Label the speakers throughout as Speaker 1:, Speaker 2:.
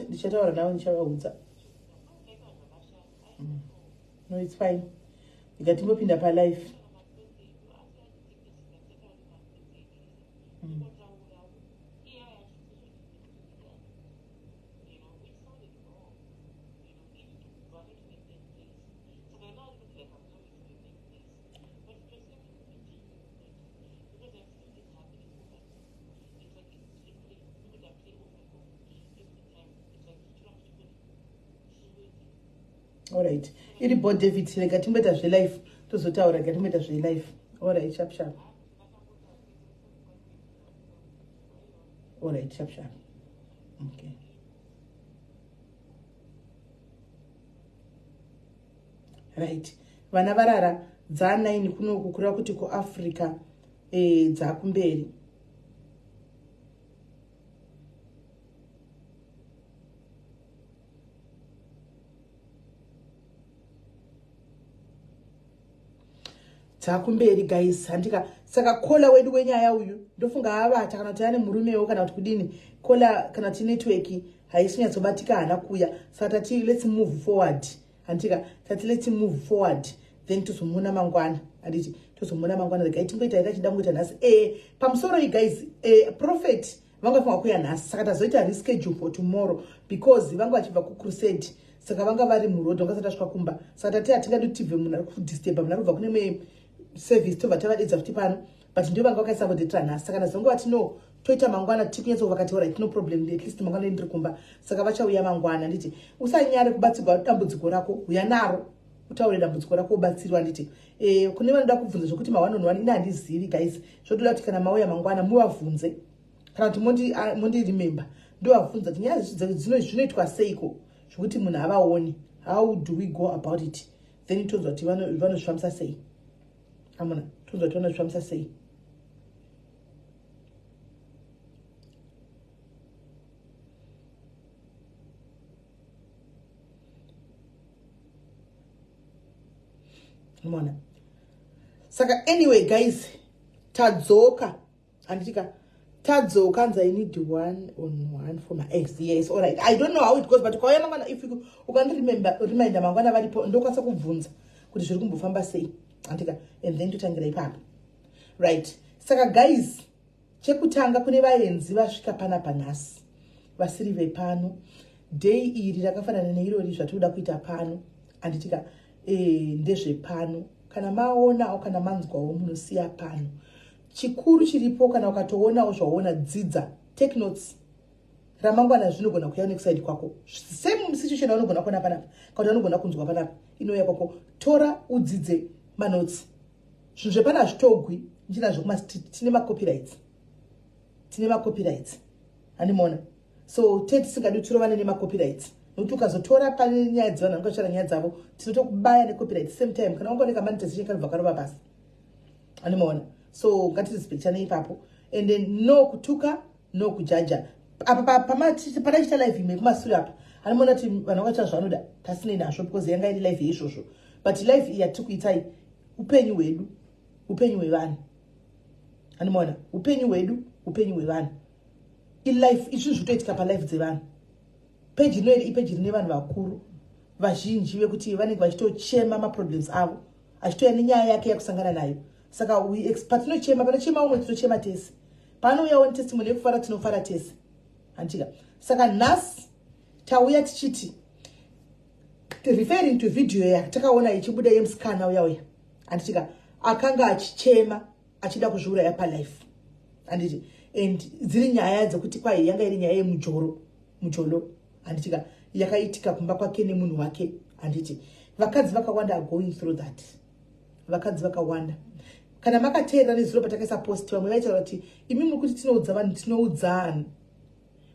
Speaker 1: Ndichataura navo, ndichavaudza. No, it's fine. Ndikatimbopinda palife. Alright, iri bo David, rega timboita zvelife, tozotaura. Rega timboita zvelife. Alright, sharp sharp. Alright, sharp sharp. Okay, right. Vana varara, dza9 kunoku, kureva kuti kuAfrica dzakumberi. Dzakumberi guys, handika? Saka caller wedu wenyaya uyu, ndofunga avata, kana kuti ane murumewo, kana kuti kudini. Caller, kana kuti network haisi kunyatsobatika, haana kuuya. Saka tati let's move forward, handika? Tati let's move forward, then tozomuona mangwana, handiti? Tozomuona mangwana. Regai tingoita yakachida kungoita nhasi. Pamusoro iyi guys, prophet vanga vafanira kuuya nhasi, saka tazoita reschedule for tomorrow because vanga vachibva kucrusade, saka vanga vari muroad, vanga vasati vasvika kumba. Saka tati hatingadi kuti tibve munhu ari kudisturba, munhu ari kubva kune imwe service, tobva tavadedza futi pano. But ndio vanga vakaisa date ranhasi, saka nazonge vati no, toita mangwana. Tiri kunyatso vakati alright, no problem, at least mangwana ndiri kumba. Saka vachauya mangwana. Nditi usanyare kubatsirwa dambudziko rako, uya naro, utaure dambudziko rako, ubatsirwa, nditi? Kune vanoda kubvunza zvokuti ma one on one, ine handizivi guys. Zvotoda kuti kana mauya mangwana muvabvunze, kana kuti mondiremember, ndovabvunza kuti nyaya dzino zvinoitwa seiko zvokuti munhu avaoni. How do we go about it? Then tonzwa kuti vanozvifambisa sei. Amuna tonzwa kuti vanozvifambisa sei. Mona, saka anyway guys, tadzoka, handitika? Tadzoka. Hanzi I need one on one for my ex. Yes, all right. I don't know how it goes, but ukauya mangwana, if ukandiremember, reminder, mangwana varipo, ndokwanisa kubvunza kuti zviri kumbofamba sei, handika? And then totangira ipapo, right? Saka guys, chekutanga, kune vaenzi vasvika panapa nhasi vasiri vepano, day iri rakafanana neirori zvatinoda kuita pano, handitika? Ndezvepano. Kana maonawo, kana manzwawo, munosiya pano. Chikuru chiripo, kana ukatoonawo zvaona, dzidza, take notes. Ramangwana zvinogona kuya nekuside kwako, same situation yaunogona kuona panapa, kana unogona kunzwa panapa, inouya kwako. Tora udzidze manotes. Zvinhu zvepano hazvitogwi ndinazvo kumastreet. Tine macopyrights, tine macopyrights, handimona? So te tisingadi tirovane nemacopyrights, nokuti ukazotora pane nyaya dzevanhu vanenge vachitaura nyaya dzavo, tinotokubaya necopyright same time. Kana wangaoneka monetization kanobva karova pasi, handimaona? So ngatirespectane ipapo. And then no kutuka, no kujaja. Apa panachiita live imwe kumasure apa, handimaona kuti vanhu vakaita zvavanoda, tasinei nazvo because yanga iri live yeizvozvo. But live iyi yatiri kuitai, upenyu hwedu, upenyu hwevanhu, handimaona? Upenyu hwedu, upenyu hwevanhu, ilife. Izvi zvitoitika palife dzevanhu. Peji ino iri ipeji rine vanhu vakuru vazhinji vekuti vanenge vachitochema maproblems avo, achitouya nenyaya yake yakusangana nayo. Saka patinochema, panochema umwe, tinochema tese. Panouyawo netestimony yekufara, tinofara tese, handitika? Saka nhasi tauya tichiti, referring to video yatakaona ichibuda yemusikana uya uya, handitika, akanga achichema achida kuzviuraya palife, handiti? And dziri nyaya dzekuti kwai yanga iri nyaya yemujoro, mujolo, handitika, yakaitika kumba kwake nemunhu wake, handiti? Vakadzi vakawanda are going through that. Vakadzi vakawanda, kana makateerera nezuro patakaisa post, vamwe vaitaura kuti imi muri kuti tinoudza vanhu, tinoudza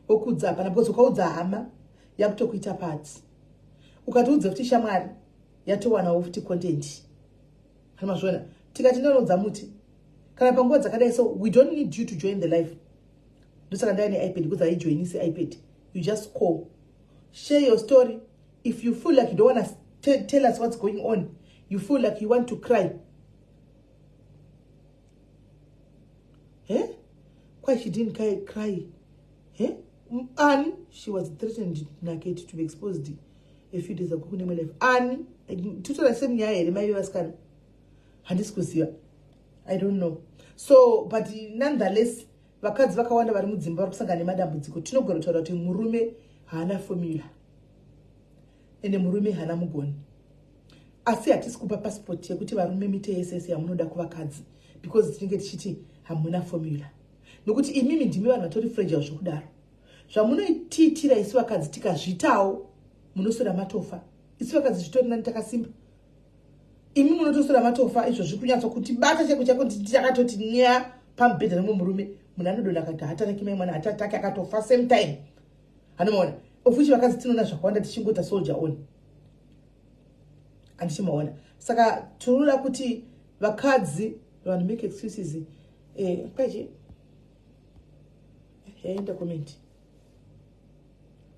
Speaker 1: wokudza hapana, because ukaudza hama yakutokuita pati, ukatiudza futi shamwari yatowanawo futi content. Kana mazviona, tikati ndanoudza muti kana panguva dzakadai, so we don't need you to join the live. Ndosaka ndai neipad, because haijoinisi iPad, you just call. Share your story. If you feel like you don't want to tell us what's going on, you feel like you want to cry. Eh? Why she didn't cry? Eh? And she was threatened naked to be exposed a few days ago kune life. And tutora same nyaya here mai vasikana. Handisi kuziva. I don't know. So, but nonetheless, vakadzi vakawanda vari mudzimba vari kusangana nemadambudziko. Tinogona kutaura kuti murume haana formula. Ende murume haana mugoni. Asi hatisi kupa passport yekuti varume mite yese yese yamunoda kuvakadzi, because tinenge tichiti hamuna formula. Nokuti imimi ndimi vanhu vatori fragile zvokudaro. Zvamunotiitira isu vakadzi tikazvitawo munoswera matofa. Isu vakadzi zvitori nani takasimba. Imi munotoswera matofa izvozvi kunyatso kuti bata chako chako takatoti nya pamubhedha nemumwe murume. Munhu anodonha akati hatanaki mai mwana hatataki akatofa same time. Anomaona. Of which vakadzi tinoona zvakawanda tichingota soldier on. Andichimaona. Saka tinoda kuti vakadzi vanhu make excuses. Kwachi? Yaenda comment.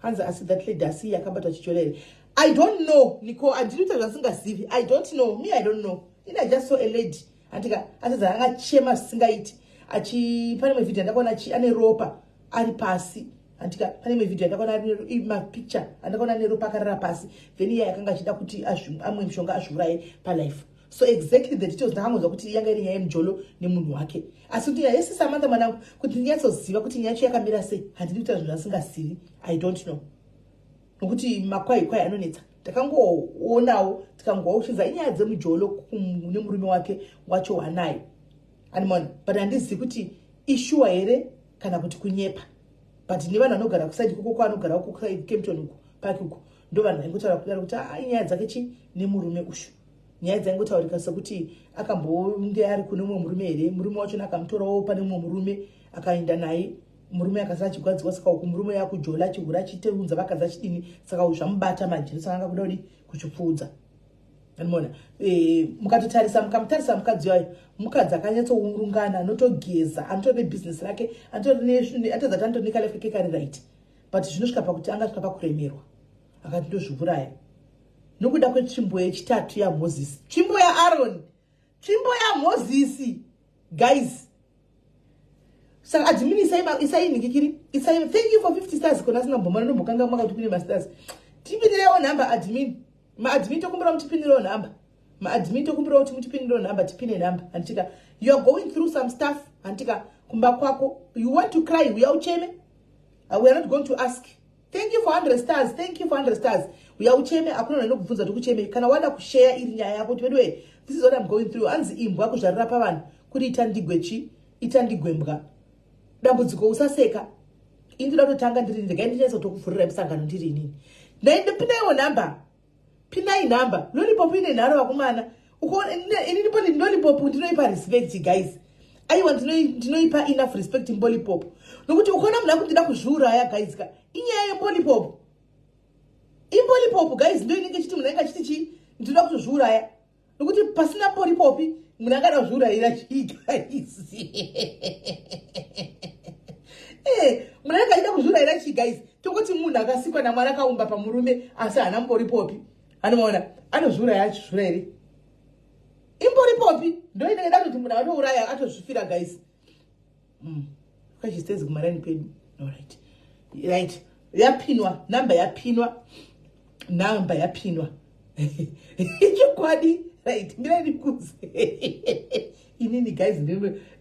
Speaker 1: Hanzi asi that lady asi yakabatwa chichora here? I don't know, Nicole. Andinoita zvasingazivi. I don't know. Me, I don't know. I just saw a lady. Andika atadza akachema zvisingaiti. Achi pane imwe video ndakaona ane ropa ari pasi. Andika pane imwe video ndakaona ane ma picture andakaona ane ropa akarara pasi. Then iye akanga achida kuti amwe mishonga azviuraye pa life. So exactly the details ndakangonzwa kuti yanga iri nyaya yemujolo nemunhu wake. Asi kuti nyaya yesi Samantha mwanangu kuti ndinyatsoziva kuti nyaya yacho yakamira sei, handidi kuita zvinhu zvasingazivi. I don't know. Nokuti makwai kwai anonetsa. Takangoonawo tikangowa uchinza inyaya dzemujolo nemurume wake wacho wanaye. Animona, but handizivi kuti ishuwa here kana kuti kunyepa. But nevanhu vanogara kusaidi koko kwaanogara uko Kempton uko park uko ndo vanhu vaingotaura kudaro kuti inyaya dzake chi nemurume ushu. Nyaya dzaingotaurika sekuti akambonge ari kune mumwe murume here, murume wacho akamutorawo pane mumwe murume akaenda naye, murume akasara achigwadziwa, saka uku murume yakujola achihura achiteunza vakadzi achidini, saka zvamubata manje, saka anga kuda kudi kuchipfuudza. Anoona mukatotarisa mukamutarisa mukadzi wayo, mukadzi akanyatsourungana, anotogeza, anotori nebusiness rake, atadza kuti anotori nekalife keke kari right, but zvinosvika pakuti angasvika pakuremerwa akati ndozviuraya nokuda kwetsvimbo yechitatu yaMozisi, tsvimbo yaAron, tsvimbo yaMozisi guys. Saka admin isai nhingikiri isai. Thank you for 50 stars. Kona asina mbomana nombokanga makati kune mastars. Tipindirewo nhamba admin. Maadmin tokumbira mutipindirewo nhamba. Maadmin tokumbira kuti mutipindirewo nhamba, tipine nhamba. Handitika you are going through some stuff. Handitika kumba kwako you want to cry, uya ucheme. We are not going to ask. Thank you for 100 stars. Thank you for 100 stars. Uya ucheme, hakuna munhu anokubvunza kuti kucheme. Kana wada kushare iri nyaya yako kuti weduwe, this is what I'm going through. Anzi imbwa kuzvarira pavanhu kuti itandigwe chi, itandigwe mbwa. Dambudziko usaseka. Ini ndoda kutotanga ndiri ndega ndinyatsa kutokuvhurira musangano ndiri inini. Ndipinaiwo nhamba. Pinai nhamba. Lollipop ine nharo vakomana. Ini ndipo lollipop ndinoipa respect guys. Aiwa ndinoipa enough respect mbolipop. Nokuti ukaona munhu akuti ndida kuzviuraya guys ka. Inyaya yembolipop. Imbolipop guys ndo inenge ichiti munhu anenge achiti chi ndinoda kutozviuraya. Nokuti pasina mbolipopi munhu angada kuzviurayira chii guys. Munhu anenge achida kuzviurayira chii guys. Tongoti munhu akasikwa naMwari akaumba pamurume asi haana mboripopi. Anomaona anozviuraya achizviurayire. Imboripopi ndo inenge da kuti munhu atouraya atozvifira guys. Kwachistezi kumarani kwedu. Alright. Right. Yapinwa, namba yapinwa. Namba yapinwa. Chokwadi. Right. Mirai ndikuze. Inini guys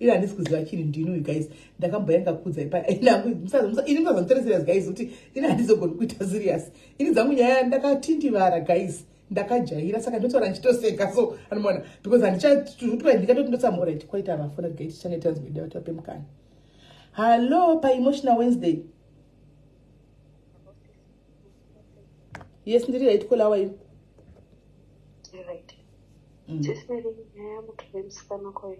Speaker 1: ini handisi kuziva chiri ndini uyu guys. Ndakamboyanga kudza ipa. Ini musazonditora serious guys kuti ini handizogoni kuita serious. Ini dzangu nyaya ndakatindivara guys. Ndakajaira saka ndotaura ndichitoseka so anomaona because handichatuka ndikatoti ndotsamura right kwaita vafona guys tichange tanzwa kuti vape mukana. Hello pa Emotional Wednesday. Yes, ndiri right kola wayo.
Speaker 2: Right. Sisi nyaya muthu wemusikana koyo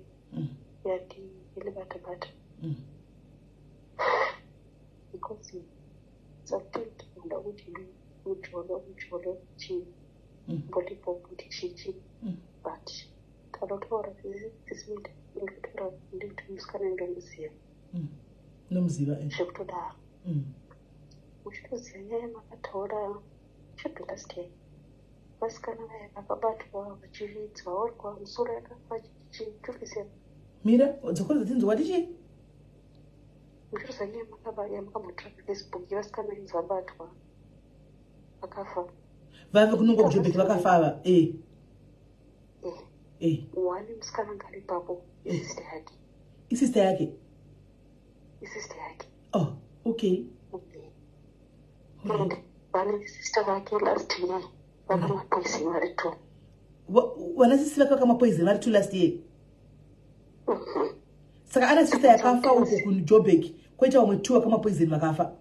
Speaker 2: yati ilibata bata. Because sometimes ndinoda kuti ujolo chi mbolipop kuti chichi but tanotaura sisi ndinotaura ndikuti musikana ndomuziva.
Speaker 1: Nomuziva.
Speaker 2: Zvekutodaro. Muchitoziva nyaya yamakataura should be last year. Vasikana vaya vakabatwa vachividzwa varikwa musoro yakafa chichifise.
Speaker 1: Mira, dzokorodza tinzwa wati chii?
Speaker 2: Muchitoziva nyaya yamakambotora paFacebook yevasikana vainzi vabatwa vakafa.
Speaker 1: Vave kunongwa kuJobek vakafa ava. Eh.
Speaker 2: Eh.
Speaker 1: Eh.
Speaker 2: One musikana anga ari ipapo isister yake.
Speaker 1: Isister yake.
Speaker 2: Isister yake.
Speaker 1: Oh, okay.
Speaker 2: And vane sister vake last year vakamwa poison vari two.
Speaker 1: Vana sisi vake vakamwa poison vari two last year. Saka ana sister yakafa uko kuJobek koita vamwe two vakamwa poison vakafa.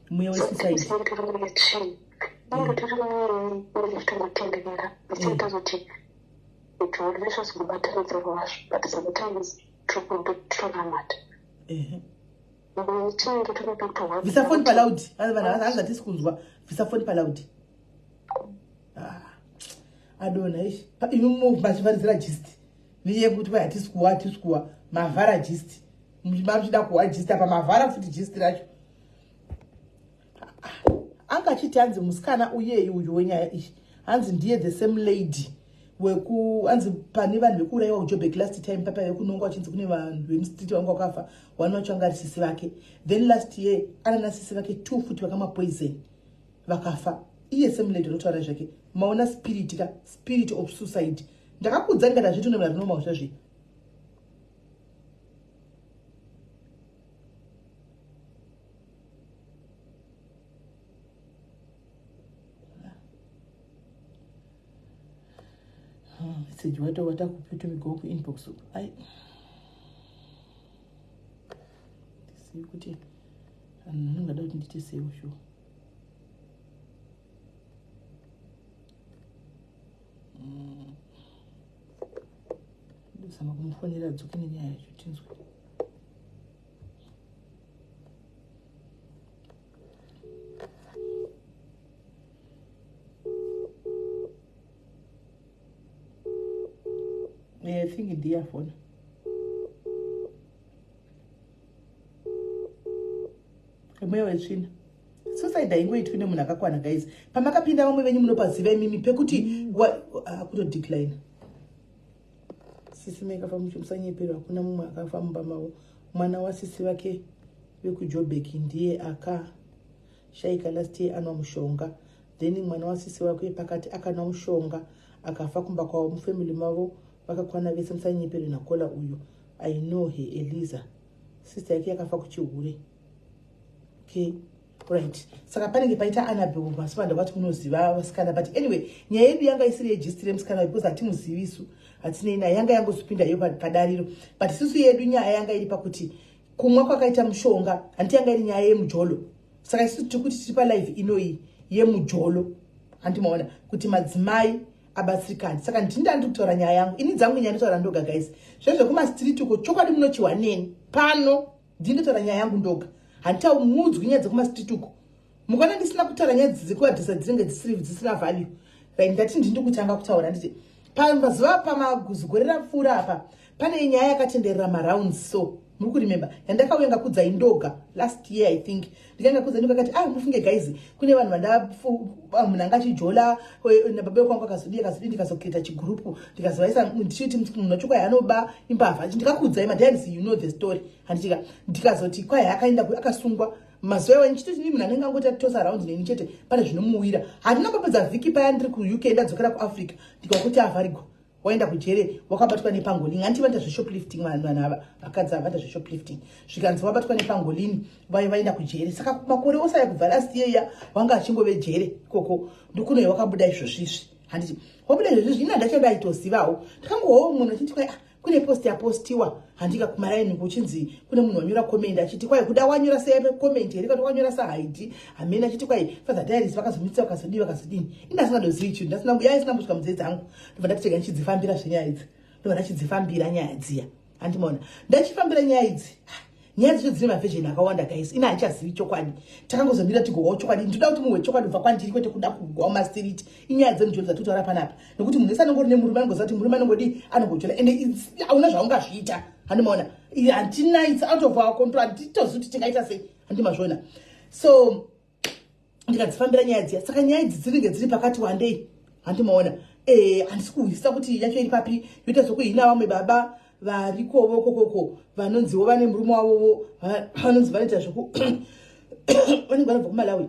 Speaker 1: Mweya wesuicide. Bvisa foni paloud. Vanhu hanzi hatisi kunzwa. Bvisa foni paloud. Ah, adona ishi. Imi machivharidzira gist. Nenyaya yekuti vai hatisi kuwa hatisi kuwa. Mavhara gist. Muchida kuwa gist apa mavhara futi gist racho. Anga achiti hanzi musikana uyeyi uyu wenyaya iyi hanzi ndiye the same lady weku hanzi pane vanhu vekuurayiwa kuJobek last time papa vekunongwa vachinzi kune vanhu vemustreet vanga vakafa one wacho anga ari sisi vake then last year ana nasisi vake two futi vakamwa poison vakafa iye same lady unotaura zvake maona spirit ka spirit of suicide ndakakudza ndikati hazviti une munhu arinomausha zve Message wato watakutumigawo kuinbox uku ai ndisivi kuti vanhu vanongada kuti ndiite seiwo shuwa. Ndozama kumufonera adzoke nenyaya yacho tinzwe. I think ndiye afona. Mweya wetsvina. Suicide haingoitwi nemunhu akakwana guys. Pamakapinda vamwe venyu munopaziva imimi pekuti kutodecline. Sisi mekafa musanyepero hakuna mumwe akafa mumba mavo. Mwana wasisi vake vekuJobek ndiye akashaika last year anwa mushonga. Then mwana wasisi wake pakati akanwa mushonga akafa kumba kwavo mufamily mavo vakakwana vese musanyepero nakola uyu. I know her Eliza. Sister yake yakafa kuchihure. Okay. Right. Saka panenge paita Annabel Masibanda vati munoziva vasikana but anyway nyaya yedu yanga isiri yegist remusikana because hatimuzivi isu hatinei naye yanga yangozopinda iyo padariro but isusu yedu nyaya yanga iri pakuti kumwa kwakaita mushonga hanti yanga iri nyaya yemujolo saka isusu tiri kuti tiri palive inoyi yemujolo hanti maona kuti madzimai abatsirikani saka ndini ndandiri kutaura nyaya yangu ini dzangu nyaya ndotaura ndoga guys zvezvekumastreet uko chokwadi munochiwa neni pano ndini ndotaura nyaya yangu ndoga handitaumudzwi nyaya dzekumastreet uko mukaona ndisina kutaura nyaya dzekuadhisa dzinenge dzisina value right ndati ndini ndikutanga kutaura nditi pamazuva pamagore rapfuura apa pane nyaya yakatenderera marounds so muri kuremember yandakauya ngakudzai ndoga last year I think ndikanga kudzai ndikakati ah mufunge guys kune vanhu vandamunhu anga achijola nababa kwangu akazodii akazodii ndikazoketa chigroup ndikazovaisa ndichiti munhu wacho kwai anoba imbavha ndikakudzai madiaries you know the story handichika ndikazoti kwai akaenda akasungwa mazuva iwayo ndichitoti munhu anenge angoti atosa round neni chete pane zvinomuwira handina kupedza vhiki paya ndiri kuUK ndadzokera kuAfrica ndikakuti avharigwa waenda kujere wakabatwa nepangolini hanti vanoita zveshoplifting vanhu ava vakadzi ava vanoita zveshoplifting zvikanzi wabatwa nepangolini vaenda kujere saka makore ose aya kubva last year ya wanga achingove jere ikoko ndokunoye wakabuda izvozvizvi handiti wabuda izvozvizvi ini handacha ndaitozivawo ndakangowawo munhu achiti kwai kune post yapostiwa handika kumaraini kuchinzi kune munhu wanyora comment achiti kwai kuda wanyora secomment here kana wanyora sahaidi hamene achiti kwai Father Diaries vakazomitsa vakazodii vakazodini ini ndasingadozivi chinhu ndasina yai isina kusvika munzeve dzangu ndobva ndati tega ndichidzifambira zvenyaya idzi ndobva ndachidzifambira nyaya dziya handimaona ndachifambira nyaya idzi nyaya dzacho dzine maversion akawanda guys ini handichazivi chokwadi takangozomira tigowawo chokwadi ndinoda kuti muwe chokwadi kubva kwandiri kwete kuda kugwawo mastreet inyaya dzemujolo dzatitaura panapa nekuti munhu wese anongori nemurume anongoziva kuti murume anongodii anongojola ende hauna zvaungazviita handimaona hantina its out of our control handitozivi kuti tingaita sei handimazviona. So ndikadzifambira nyaya dziya. Saka nyaya idzi dzinenge dziri pakati wandei, handimaona. Handisi kuhwisisa kuti yacho iri papi. Yoita zvokuhina vamwe baba varikovo kokoko, vanonziwo vane murume wavovo, vanonzi vanoita zvoku vanenge vanobva kuMalawi,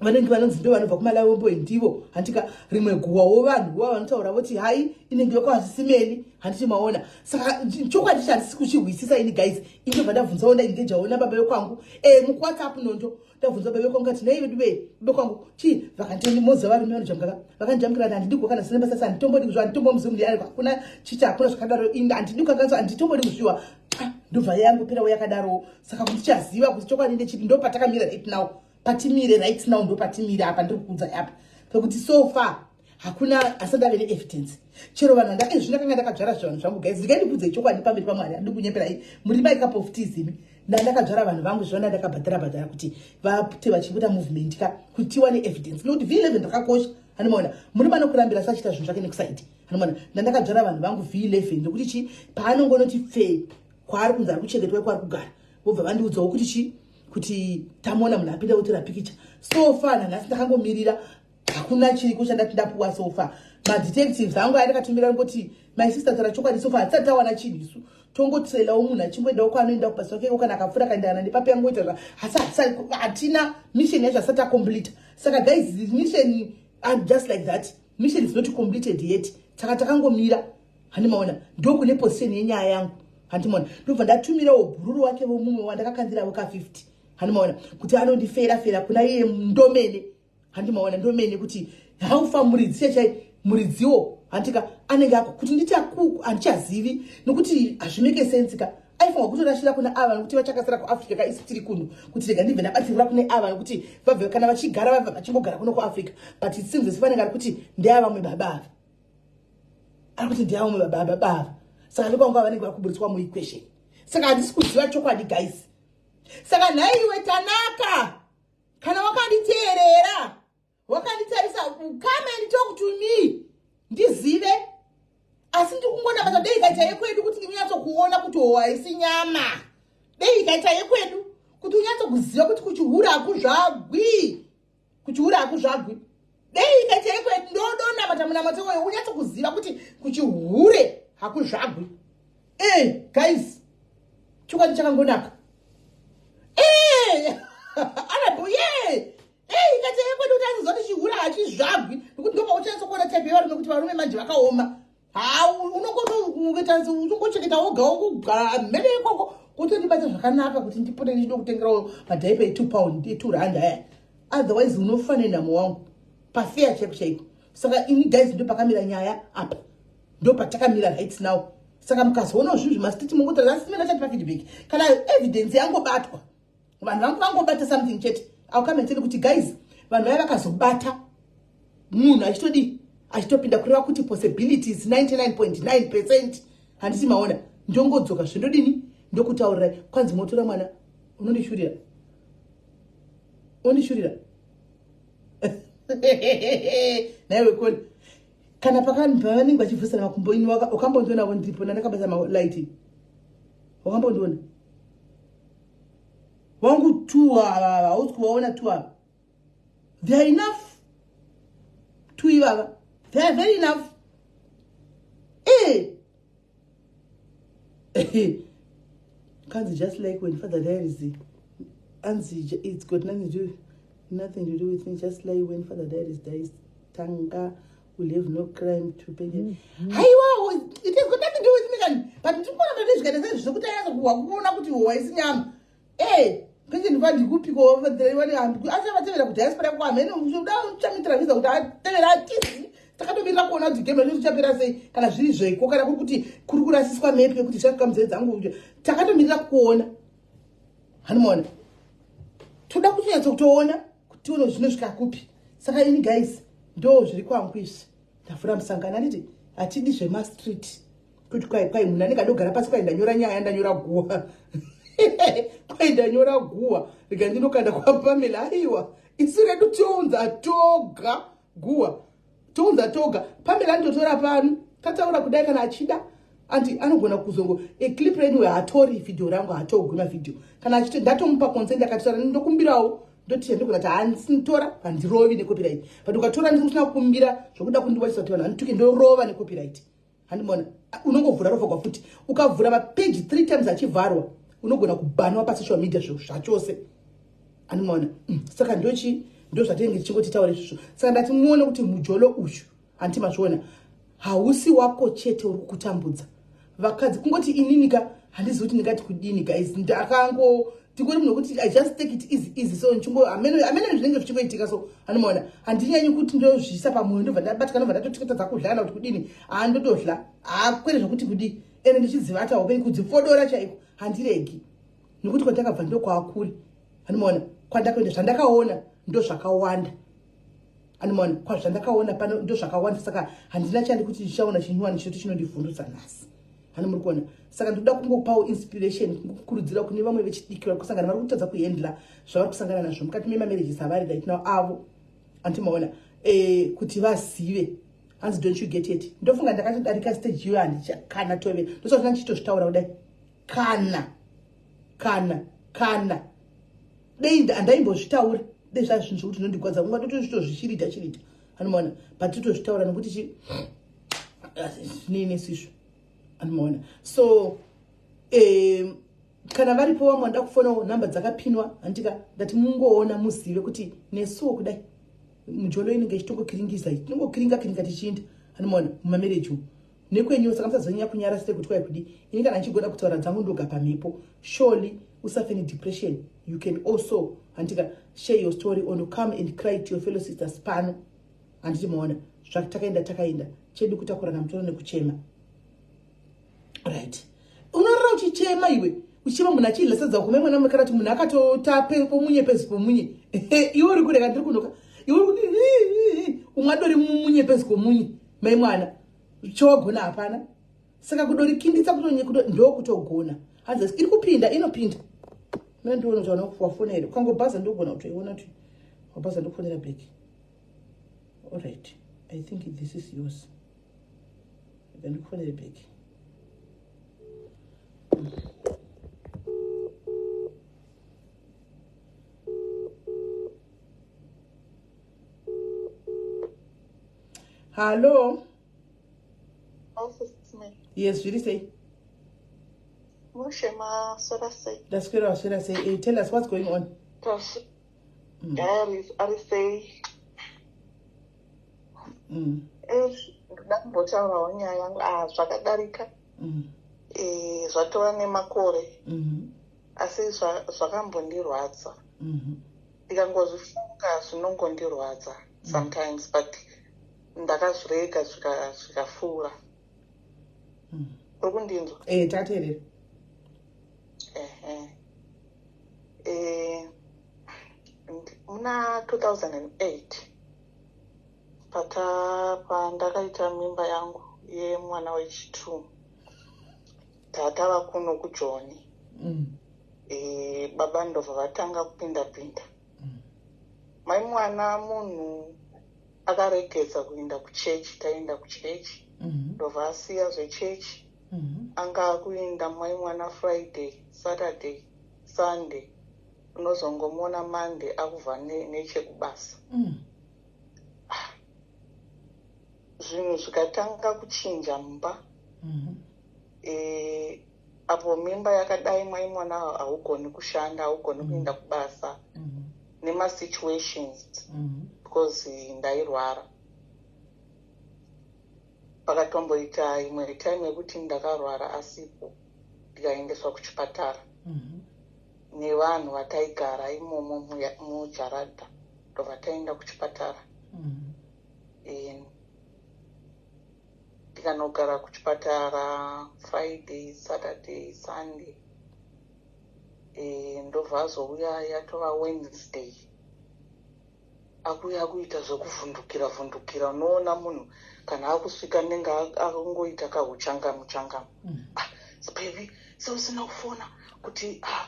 Speaker 1: vanenge vanonzi ndo vanobva kuMalawi vombo ndivo, handika. Rimwe guwawo vanhu vova vanotaura voti hai, inenge yokwasisimeli, handiti maona. Saka chokwadi chandisi kuchihwisisa ini, guys, indobva ndabvunzawo, ndaengejawo nababa vekwangu mukuWhatsApp nondo. Ndabvunza baba vekwangu kati, "Nei vedu vei, baba kwangu chii?" Vakandini moziva varume vanojamuka, vakandijamukira kuti handidi kuwa kana sine basa, handitombodi kuzviwa, handitombomuzivi munhu yaari, hakuna chicha, hakuna zvakadaro, ini handidi kukanganiswa, handitombodi kuzviwa. Ah, ndobva yangoperawo yakadaro. Saka kuti tichaziva kuti chokwadi ndechipi, ndo patakamira right now, patimire right now, ndo patimire apa. Ndiri kuudza apa pekuti so far hakuna asati ave neevidence. Chero vanhu vandaka ndakanga ndakadzvara zvivanhu zvangu, guys, ndingaindikuudzei chokwadi pamberi paMwari, handidi kunyeperai. Muri my cup of tea zimi. Ndandakadzvara vanhu vangu zvona, ndakabhadhara bhadhara kuti vapute vachibuda movement ka, kuti tiwane evidence, nokuti V11 rakakosha, anomaona. Muri vanokurambira sachiita zvinhu zvake nekusaidi, anomaona. Ndandakadzvara vanhu vangu V11 nokuti chi paanongonoti pfee kwaari kunzi ari kuchengetwa, kwaari kugara, vobva vandiudzawo kuti chi kuti tamuona munhu apinda kutora pikicha. So far nanhasi ndakangomirira, hakuna chiriko chandati ndapuwa so far. Madetectives angu ayandakatumira ngoti, "My sister, taura chokwadi, so far hatisati tawana chinhu isu." Tongotselawo munhu achingoendawo kwaanoenda kubasa kwake, kana akapfuura kaendana nepapi angoita zva, asi hatina mission yacho asati acompleta. Saka guys, mission are just like that, mission is not completed yet. Saka takangomira, handimaona. Ndokune position yenyaya yangu, handimaona. Ndobva ndatumirawo bhururu wake vomumwe wandakakandirawo ka50, handimaona, kuti anondifera fera kuna iye ndomene, handimaona, ndomene kuti haufa muridzi chechai muridziwo, handika. Anenge kuti nditi handichazivi, nokuti hazvimake sense ka. Aifanwa kutorashira kuna ava nokuti vachakasira kuAfrica ka, isu tiri kuno, kuti rega ndibve ndabatsirira kune ava nokuti vabve kana vachigara, vabva vachingogara kuno kuAfrica. But it seems as vanenge ari kuti ndeavamwe baba ava, ari kuti ndeavamwe baba baba ava. Saka ndikwangu vanenge vari kuburitswa muequation. Saka handisi kuziva chokwadi, guys. Saka nhaiwe Tanaka, kana wakanditeerera, wakanditarisa, come and talk to me ndizive. Asi ndikungona dei ikaita yekwedu kuti ndinyatsokuona kuti ho haisi nyama. Dei ikaita yekwedu kuti unyatsokuziva kuti kuchihura hakuzvagwi, kuchihura hakuzvagwi. Dei ikaita yekwedu, ndodonamata munamato woyo, unyatsokuziva kuti kuchihure hakuzvagwi. Guys, chokwadi chakangonaka. Anabo ye ei ikaita yekwedu kuti aziziva kuti chihura hachizvagwi, nokuti ndopauchanatsokuona type yevarume, kuti varume manje vakaoma. Ha, unongochengeta woga, wongogara mhene ikoko, kutondibata zvakanaka kuti ndipote ndichida kutengerawo madiaper e2 pound, e2 rand aya. Otherwise unofa nenhamo wangu, pafeya chaiko chaiko. Saka ini, guys, ndo pakamira nyaya apa, ndo patakamira right now. Saka mukazoona zvinhu zvemastiti, mungotaura asimena chati pafeedback. Kana evidence yangobatwa, vanhu vangu vangobata something chete, aukamenteni kuti, guys, vanhu vaya vakazobata munhu achitodii, achitopinda, kureva kuti possibilities 99.9%, handisi maona. Ndongodzoka zvindodini, ndokutaurirai. Kwanzi motora mwana, unondishurira, unondishurira naiwe koni. Kana pavanenge vachivhusana makumbo, ini wakambondionavo ndiripo nandakabata malaiti? Wakambondiona wangu two ava? Hausi kuvaona two ava? They are enough, two ivava, they are very enough. Kanzi just like when Father Diaries, anzi it's got nothing to do with me, just like when Father Diaries dies, Tanga will have no crime to pay. Haiwa, it has got nothing to do with me kani, but ndikuona kuti zvikaita sezvi zvokuti anyatsa kuona kuti waisi nyama. Pension fund ikupiko? Achavatevera kudiaspora kwamene, uchamitira visa kuti atevera atizi. Takatomirira kuona kuti game racho richapera sei, kana zviri zveko, kana kuri kuti kuri kurasiswa mepi yekuti zvichasvika munzeve dzangu. Takatomirira kuona, hanimaona. Toda kunyatsa kutoona kuti tione zvinosvika kupi. Saka ini, guys, ndo zviri kwangu izvi. Ndavhura musangano, handiti hatidi zvemastreet, kuti kwai kwai munhu anenge adogara pasi, kwai ndanyora nyaya, ndanyora guwa, kwai ndanyora guwa, rega ndinokanda kwaPamela. Aiwa, isu redu tounza toga guwa, tounza toga. Pamela andotora pano, tataura kudai, kana achida Anti anogona kuzongo eclip renyu haatori vhidhiyo rangu, haatogwi mavhidhiyo kana achiti ndatomupa consent akatitora ndokumbirawo ndoti ndogona kuti handitora handirovi necopyright, but ukatora ndiri kusina kukumbira zvokuda kundiwachisa kuti vanhu vandituke, ndorova necopyright. Handimona unongovhura rovhogwa futi, ukavhura mapeji 3 times achivharwa unogona kubhanwa pasocial media zvachose. Andimona saka ndochi ndo zvatinenge tichingoti taura izvozvo. Saka ndati muone kuti mujolo uyu, hanti mazviona, hausi wako chete uri kukutambudza vakadzi. Kungoti ininika handizivi kuti ndingati kudini guys, ndakango ndingori munhu wekuti I just take it easy easy, so nchingo amene amene zvinenge zvichingoitika. So anomaona handinyanyi kuti ndozviisa pamwoyo, ndobva ndabatika, ndobva ndatotikatadza kudya kana kuti kudini. Handotodya hakwere zvokuti kudii, ende ndichizivata hope kudzipfodora chaiko handiregi, nekuti kwandakabva ndokwaakuri. Anomaona kwandakaenda zvandakaona ndo zvakawanda. Anomaona kwazvandakaona pano ndo zvakawanda, saka handina chandi kuti ndichaona chinyuwani chetu chinondivhundutsa nhasi. Hani muri kuona? Saka ndinoda kungopawo inspiration, kukurudzira kune vamwe vechidiki vari kusangana, vari kutadza kuhandla zvavari kusangana nazvo mukati memamarriages avari right now avo. Andimaona kuti vazive hanzi don't you get it. Ndofunga ndakatodarika stage iyoyo, handicha kana tove ndosati ndichitozvitaura kudai kana kana kana dei handaimbozvitaura, dei zvazvinhu zvokuti zvinondigwadza kunga totozvitozvichirita chirita. Anomaona, but totozvitaura nekuti chi zvinei nesizvo. Anomaona, so kana varipo vamwe vanoda kufonawo, nhamba dzakapinwa handika. Ndati mungoona muzive kuti nesuwo kudai mujolo inenge ichitongokiringisa, tinongokiringa kiringa tichiinda. Anomaona, mumamarriage umu nekwenyuwo, saka musazonyanya kunyara site kuti kwai kudi ini kana ndichigona kutaura dzangu ndoga pamhepo. Surely usafe nedepression. You can also, handika, share your story or come and cry to your fellow sisters pano. Handiti maona zvatakaenda takaenda chedu kutakurana mutoro nekuchema, right? Unorara uchichema iwe, uchichema munhu achidya sadza kume mwana, kana kuti munhu akatotape pomunye pezi pomunye, iwe uri kureka ndiri kunoka, iwe uri kuti umwe adori mumunye pezi pomunye mai mwana, chowagona hapana. Saka kudorikinditsa ndokutogona. Hanzi iri kupinda, inopinda. Mene ndione kuti wafona here. Ukangobhaza ndogona kutoiona kuti wabhaza, ndokufonera back. Alright, I think this is yours. Ndikufonere back. Hallo. Yes, zviri sei?
Speaker 3: Mushe, maswera sei?
Speaker 1: Ndaswera, waswera sei? Hey, tell us what's going on.
Speaker 3: Diaries ari sei? Ndoda kumbotaurawo nyaya yangu. Ah, zvakadarika. Zvatova nemakore. Asi zvakambondirwadza. Ndikangozvifunga zvinongondirwadza sometimes, but ndakazvirega zvikapfuura. Uri kundinzwa?
Speaker 1: Eh, tateerera.
Speaker 3: Ehe. Muna 2008 pata pandakaita mimba yangu yemwana wechi2, tatava kuno kuJoni. Baba ndobva vatanga kupinda pinda. Mai mwana munhu akaregedza kuenda kuchechi, taenda kuchechi, ndobva asiya zvechechi. Anga akuenda mai mwana Friday, Saturday, Sunday, unozongomuona Monday akubva nechekubasa. Zvinhu zvikatanga kuchinja mumba. Apo mimba yakadai, mai mwana, haugoni kushanda, haugoni kuenda kubasa nemasituations because ndairwara. Pakatomboita imwe time yekuti ndakarwara asipo, ndikaendeswa kuchipatara nevanhu vataigara imomo mujaradha, ndobva taenda kuchipatara. Ndikanogara kuchipatara Friday, Saturday, Sunday. Ndobva azouya yatova Wednesday, akuuya kuita zvekuvhundukira vhundukira. Unoona munhu kana akusvika nenge akungoita kahuchangamu changamu. Ah, baby, seusina kufona kuti ah,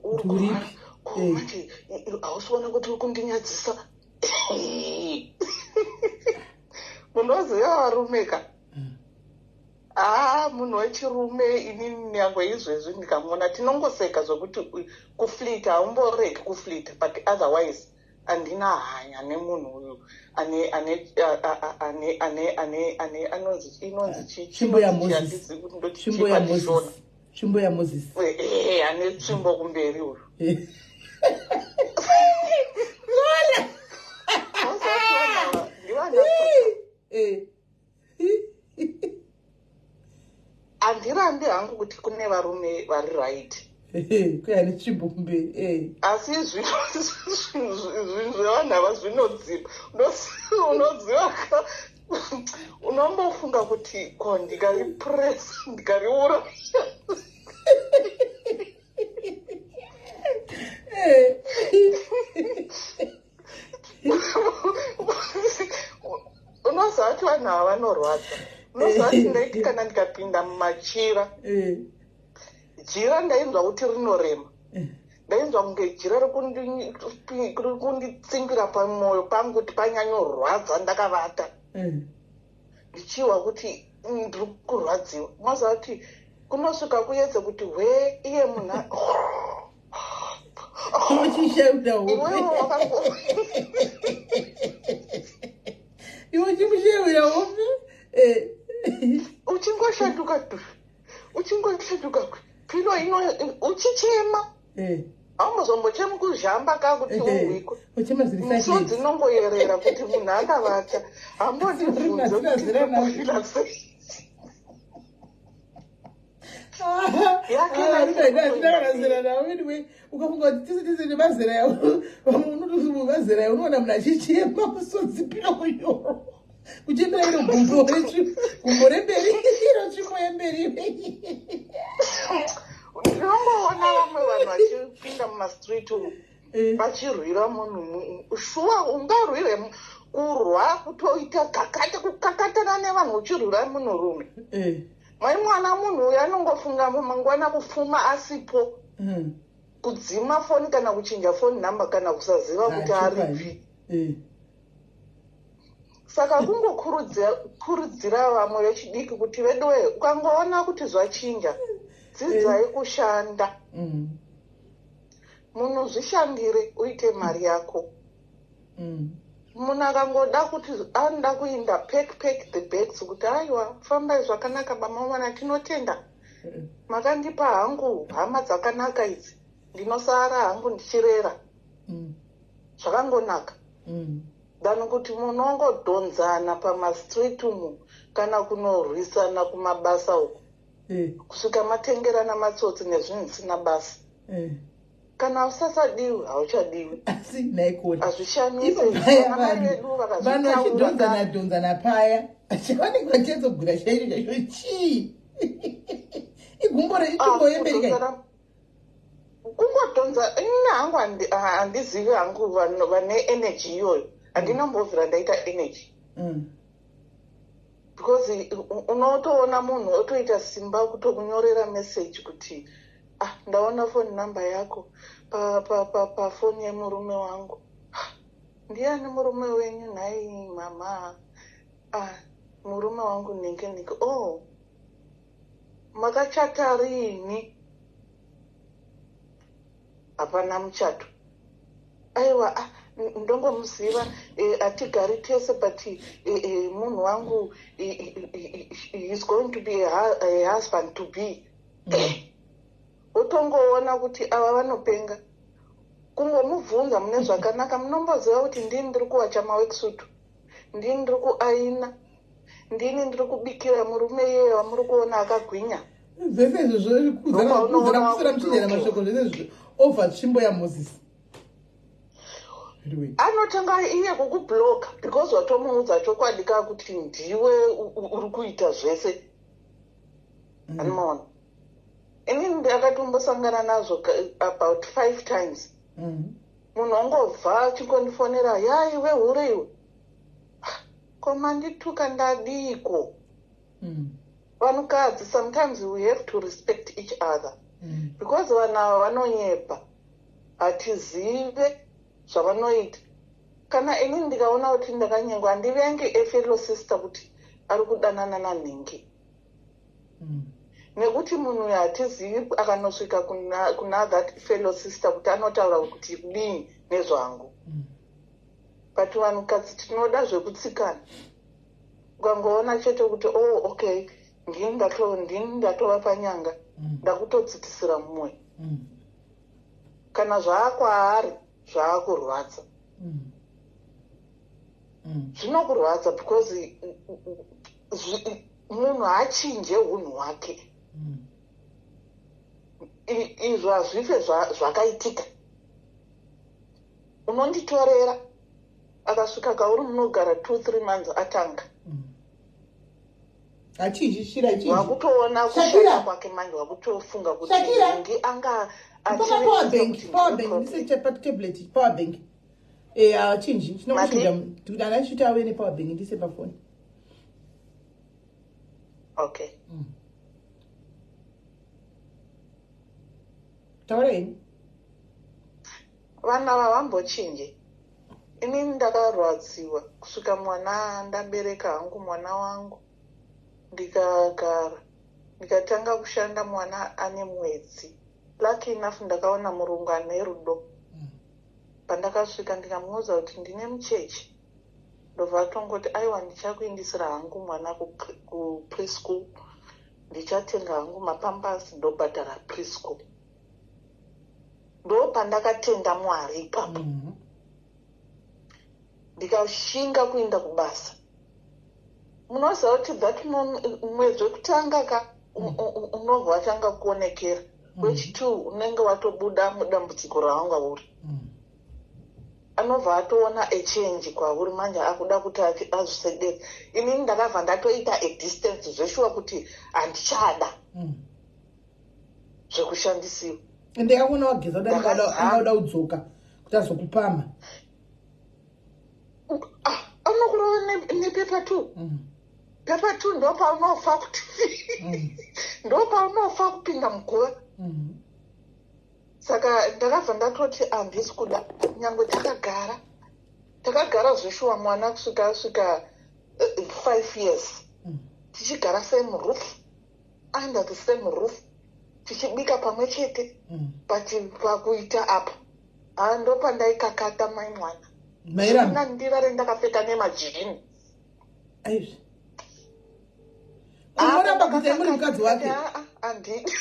Speaker 3: uri kurwara ko? Manje hausiona kuti uri kundinyadzisa? Munoziva varume ka. Haa, munhu wechirume, inini nyangwe izvezvi ndikamuona tinongoseka zvokuti kuflirta, haumboregi kuflirta, but otherwise handina hanya nemunhu uyu ane ane a- a- ane ane ane ane anonzi, inonzi chii?
Speaker 1: Tsvimbo yaMoses.
Speaker 3: Handizivi kuti ndoti
Speaker 1: Tsvimbo
Speaker 3: chii pachishona.
Speaker 1: yaMoses, tsvimbo yaMoses.
Speaker 3: Ane tsvimbo kumberi uyu.
Speaker 1: Kola.
Speaker 3: Usachiona, ndivana. Handirambi hangu kuti kune varume vari right.
Speaker 1: Kuya netsvimbo kumberi.
Speaker 3: Asi zvinhu zvevanhu ava zvinodzipa. Unoziva ka, unombofunga kuti ko ndikaripress, ndikariura. Unoziva kuti vanhu ava vanorwadza. Unoziva kuti ndaiti kana ndikapinda mumachira, jira ndainzwa kuti rinorema. Ndainzwa kunge jira riri kunditsimbira pamwoyo pangu kuti panyanyorwadza ndakavata, ndichihwa kuti ndiri kurwadziwa. Unoziva kuti kunosvika kuyedze kuti hwe iye munhu
Speaker 1: Uchishaura
Speaker 3: iwewe
Speaker 1: hope.
Speaker 3: wakango
Speaker 1: Iwe uchimushaura hope.
Speaker 3: Uchingoshanduka tu, uchingoshanduka, pillow ino uchichema. Haumbozombochemi kuzhamba ka kuti uhwikwe.
Speaker 1: Uchema zviri
Speaker 3: Misodzi
Speaker 1: silent.
Speaker 3: inongoyerera kuti munhu akavata, hambondibvunze
Speaker 1: Mazina
Speaker 3: kuti
Speaker 1: zera nawo.
Speaker 3: ndikufeela sei. Yake
Speaker 1: Zera nawo. Anyway, ukafunga kuti tese tese nemazera yawo, vamwe unotozi mazera yawo, unoona munhu achichema musodzi, pillow kunyoro, kuchemera iro gumbo remberi, iro tsvimbo yemberi.
Speaker 3: Ndinongoona vamwe vanhu vachipinda mumastreet umu vachirwira munhu. Shuwa ungarwire kurwa kutoita kakata, kukakatana nevanhu uchirwira munhurume? Mai mwana, munhu uyu anongofunga mangwana kufuma asipo, kudzima foni kana kuchinja foni nhamba kana kusaziva kuti aripi. Saka kungokurudzira vamwe vechidiki kuti veduwe, ukangoona kuti zvachinja, dzidzai kushanda. Munhu zvishandire, uite mari yako. Munhu akangoda kuti anoda kuinda, pack, pack the bags kuti aiwa, fambai zvakanaka baba mwana, tinotenda, makandipa hangu hama dzakanaka idzi, ndinosara hangu ndichirera zvakangonaka, than kuti munongodhonzana pamastreet umu kana kunorwisana kumabasa uku kusvika matengerana matsotsi nezvinhu zvisina basa. Kana usasadiwi, hauchadiwi.
Speaker 1: Asi naikona
Speaker 3: Hazvishamise.
Speaker 1: ipo paya
Speaker 3: Vana mai
Speaker 1: vanhu
Speaker 3: vedu
Speaker 1: vanhu
Speaker 3: vakazvitaura
Speaker 1: vachidhonzana dhonzana paya, chavanenge vachiedzogwira chaicho chaicho chii? Igumbo reitsvimbo yemberi kai?
Speaker 3: Kungodhonza, ini hangu handizivi hangu vanhu vane energy iyoyo. Handinambobvira ndaita energy, because unotoona munhu otoita simba kutokunyorera message kuti, "Ah, ndaona phone number yako pafoni yemurume wangu." "Ah, ndiani murume wenyu nhai mama?" "Ah, murume wangu nhingi nhingi." "Oh, makachata riini?" "Hapana muchato." "Aiwa, ah, ndongomuziva, hatigari tese, but munhu wangu, he's going to be a husband to be." Wotongoona kuti ava vanopenga. Kungomubvunza mune zvakanaka, munomboziva kuti ndini ndiri kuwacha maworksuit, ndini ndiri kuaina, ndini ndiri kubikira murume iyeye wamuri kuona akagwinya.
Speaker 1: Zvese izvozvo
Speaker 3: Ndopaunoona
Speaker 1: kusera muchinjana mashoko, zvese izvozvo over tsvimbo yaMoses. Anyway.
Speaker 3: Anotanga iye kukubloka because watomuudza chokwadi ka kuti ndiwe uri kuita zvese. Anomaona, inini ndakatombosangana nazvo about five times. Munhu ongobva achingondifonera, "Yaiwe hure iwe." Ah, ko mandituka ndadiko? Vanhukadzi, sometimes we have to respect each other, because vanhu ava vanonyepa, hatizive zvavanoita. Kana inini ndikaona kuti ndakanyengwa, handivengi a fellow sister kuti ari kudanana nanhingi. Nekuti munhu uyu hatizivi akanosvika kuna that fellow sister kuti anotaura kuti kudii nezvangu. But vanhukadzi tinoda zvekutsikana. Ukangoona chete kuti, oh okay, ndini ndatova panyanga, ndakutotsitisira mumwe. Kana zvaakwaari zvaakurwadza, zvinokurwadza because munhu haachinje unhu hwake. Izvo hazvife zvakaitika. Unonditorera akasvika kauri, munogara 2, 3 months, atanga.
Speaker 1: Hachinji shira, hachinji.
Speaker 3: Wakutoona kushata kwake manje, wakutofunga kuti ngi anga
Speaker 1: power bank, power bank, ndise patablet, power bank. Hachinji, chinongochinja kuti ana chiti ave nepower bank, ndise pafoni.
Speaker 3: Okay.
Speaker 1: Taura henyu.
Speaker 3: Vana ava vambochinje. Inini ndakarwadziwa kusvika mwana ndabereka hangu mwana wangu, ndikagara, ndikatanga kushanda mwana ane mwedzi. Lucky enough ndakaona murungu ane rudo. Pandakasvika ndikamuudza kuti ndine muchechi, ndobva atongoti, "Aiwa, ndichakuindisira hangu mwana kupreschool, ndichatenga hangu mapampers, ndobhadhara preschool." Ndo pandakatenda Mwari ipapo. Ndikashinga kuenda kubasa. Munoziva kuti that mwedzi wekutanga ka unobva watanga kuonekera, wechi2 unenge watobuda mudambudziko rawanga uri. Anobva atoona achange kwauri, manje akuda kuti azvisedere. Inini ndakabva ndatoita a distance zveshuwa kuti handichada zvekushandisiwa.
Speaker 1: Ende akakuona wageza, angauda kudzoka kuti azokupama.
Speaker 3: Ah, anokurova nepaper two. Paper two, ndopaunofa kuti ndopaunofa kupinda muguva. Saka ndakabva ndatoti handisi kuda, nyange takagara, takagara zveshuwa mwana kusvika asvika 5 years, tichigara same roof, under the same roof, tichibika pamwe chete. But pakuita apa, ha, ndopandaikakata mai mwana.
Speaker 1: Mairamba.
Speaker 3: Ndirare ndakapfeka nemajini.
Speaker 1: Aizvi, unoramba kuita muri mukadzi wake?
Speaker 3: Handidi.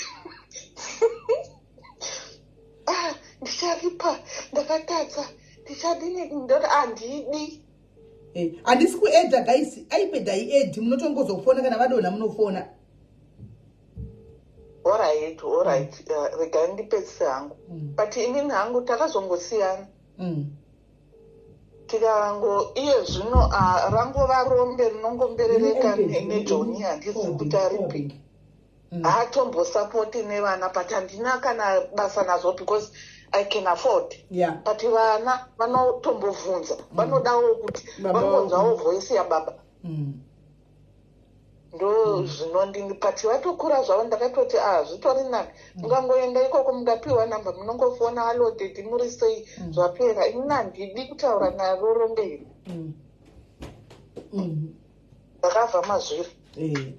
Speaker 3: Ah, ndicharipa, ndakatadza, ndichadini? Ndoti handidi.
Speaker 1: Handisi kuadda guys, iPad haiaddi, munotongozofona kana vadonha, munofona.
Speaker 3: Alright, regai ndipedzise hangu. But inini hangu takazongosiyana. Tikango iye zvino, ah, rangova rombe rinongomberereka nejoni, handizi kuti aripi. Haatombosapoti nevana, but handina kana basa nazvo because I can afford. But vana vanotombobvunza, vanodawo kuti
Speaker 1: Baba.
Speaker 3: vangonzwawo voice yababa. Ndo zvinondini, but vatokura zvavo, ndakatoti a zvitori nani, mungangoenda ikoko, mungapiwa namba, munongofona, "Hello daddy, muri sei?" Zvapera. Inini handidi kutaura naro rombe iri. Ndakabva mazviri.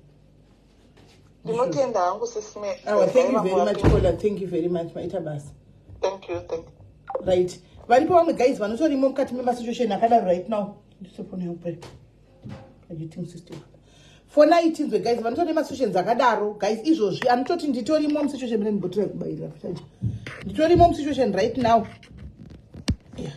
Speaker 3: Ndinotenda hangu, Sis Melly.
Speaker 1: Awa, thank you very much, Kola. Thank you very much, maita basa.
Speaker 3: Thank you, thank you.
Speaker 1: Right, varipo vamwe guys vanotorimo mukati memasituation akadaro right now. Ndisefoni yangu pere editing system, fonai tinzwe guys vanotori masituations akadaro. Guys, izvozvi anototi nditorimo musituation mine ndimbotora kubayirira fuchaja, nditorimo musituation right now. Yeah.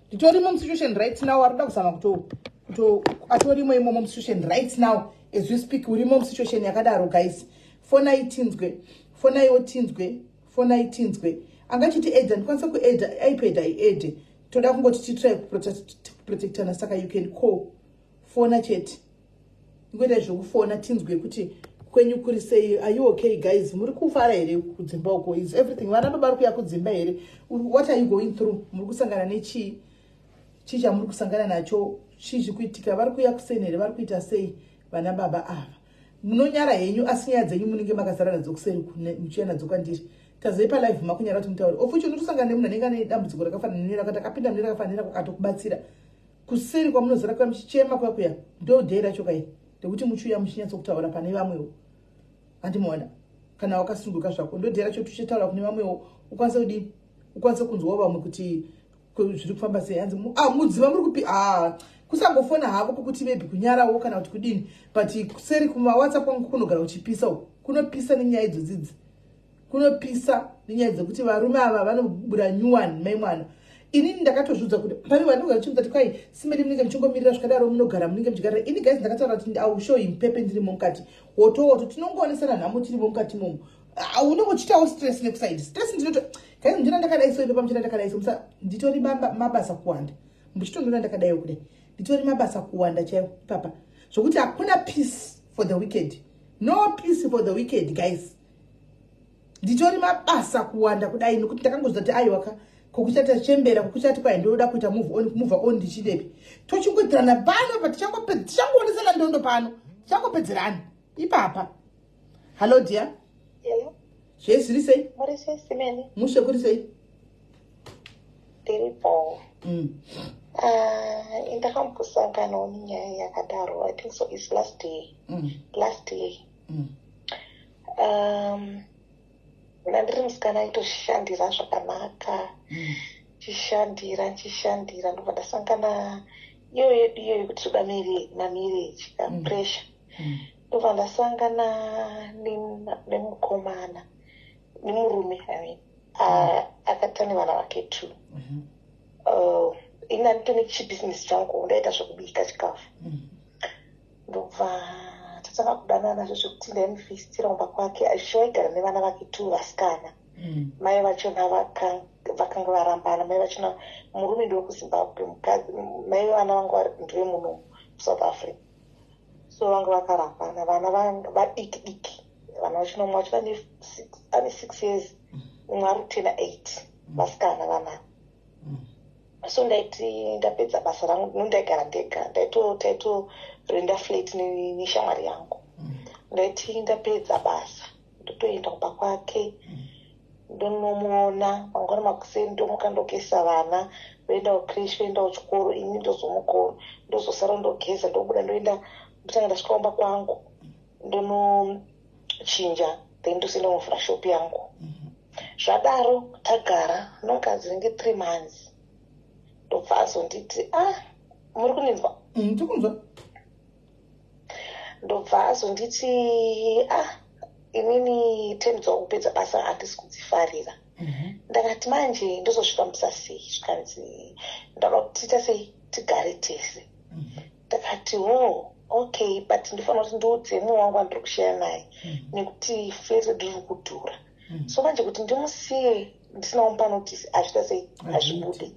Speaker 1: Nditorimo musituation right now, ari kuda kuzama kuto atorimo imomo musituation right now as we speak. Urimo musituation yakadaro guys, fonai tinzwe, fonaiwo tinzwe, fonai tinzwe. Angachiti adda, ndikwanisa kuadda, iPad haiadde, toda kungoti titry kuprotectana. Saka you can call, fona chete, ingoita zvekufona tinzwe kuti kwenyu kuri sei. Are you okay guys? Muri kufara here kudzimba uko? Is everything, vana baba vari kuya kudzimba here? What are you going through? Muri kusangana nechii? Chii chamuri kusangana nacho? Chii zviri kuitika? Vari kuya kuseni here? Vari kuita sei vana baba ava? Munonyara henyu, asi nyaya dzenyu munenge makazara nadzo kuseri, muchiuya nadzo kwandiri. Tazoi palive makunyara kuti mutauri ofuchi, unotosangana nemunhu anenge ane dambudziko rakafanana nerakati, akapinda mune rakafanana nerako, akatokubatsira. Kuseri kwamunozara kuya muchichema kuya kuya, ndo day racho kai ndekuti muchiuya muchinyatsokutaura pane vamwewo. Handimuona kana wakasunguka zvako, ndo day racho tichitaura kune vamwewo, ukwanise kudini, ukwanise kunzwawo vamwe kuti zviri kufamba sei. Hanzi mudziva muri kupi? Kusangofona hako pokuti maybe kunyarawo kana kuti kudini, but kuseri kumaWhatsApp kwangu kunogara kuchipisa uku, kunopisa nenyaya idzodzidzi, kunopisa nenyaya dzekuti varume ava vanobuda nyuwani. Mai mwana, inini ndakatozviudza kuti pane vanogara chiudza kuti kwai simeri munenge muchingomirira zvakadaro, munogara munenge muchigarira. Ini guys, ndakataura kuti I will show him pepe ndirimo mukati, woto woto tinongoonesana nhamo tirimo mukati momo. Unenge uchiitawo stress nekuside stress. Ndinoto guys, ndina ndakadai so ipepa muchina ndakadai so musa nditori mabasa kuwanda, muchitondiona ndakadaiwo kudai, nditori mabasa kuwanda chaiwo ipapa, zvokuti hakuna peace for the wicked, no peace for the wicked, guys. Nditori mabasa kuwanda kudai nokuti ndakangozva kuti aiwaka kokuchati chembera, kokuchati kwai ndoda kuita move on, move on ndichidepi, tochingoitirana pano pa tichangoonesana ndondo pano, tichangopedzerana ipapa. Hallo dear.
Speaker 2: Hello.
Speaker 1: Zve zviri sei?
Speaker 2: Muri sei, Simeni?
Speaker 1: Mushe, kuri sei?
Speaker 2: Ndiripo. Ah, ndakambosanganawo nenyaya yakadaro. I think so it's last year. Last year. Ndandiri musikana aitoshandira zvakanaka. Chishandira, nchishandira, ndobva ndasangana iyo yedu iyo yekuti toda mamarriage ka pressure. Ndobva ndasangana nemukomana, nemurume, I mean, akatane vana vake two. Ini handitone chibhizinesi changu, ndaita zvekubika chikafu. Ndobva tatanga kudanana zvezvekuti ndaimufisitira kumba kwake, achivaigara nevana vake two vasikana. Mai vachona vakanga varambana. Mai vachona, murume ndewekuZimbabwe, mukadzi, mai vana vangu ndevemuno muSouth Africa, so vanga vakarambana. Vana vadiki diki, vana vachona, umwe wacho ane 6 years, umwe ari kuturner 8, vasikana vana. So ndaiti ndapedza basa rangu, nondaigara ndega, taitorenda flat neshamwari yangu. Ndaiti ndapedza basa ndotoenda kumba kwake, ndonomuona mangwana makuseni, ndomuka, ndogeza vana, voenda kucreche, voenda kuchikoro, ini ndozomuko, ndozosara, ndogeza, ndobuda, ndoenda, ndotanga ndasvika kumba kwangu, ndonochinja, then ndozoenda kunovhura shop yangu. Zvadaro tagara nonga dzinenge 3 months, ndobva azonditi, ah, muri kuninzwa?
Speaker 1: Tikunzwa.
Speaker 2: Ndobva azonditi, ah, inini time dzakupedza basa handisi kudzifarira. Ndakati manje ndozosvifambisa sei? Zvikanzi ndada kuti tiita sei, tigare tese. Ndakati oh okay, but ndifanira kuti ndiudze mumwe wangu wandiri kusheya naye nekuti flat redu riri kudhura. So manje kuti ndimusiye ndisina kumupa notice azviita sei, hazvibude.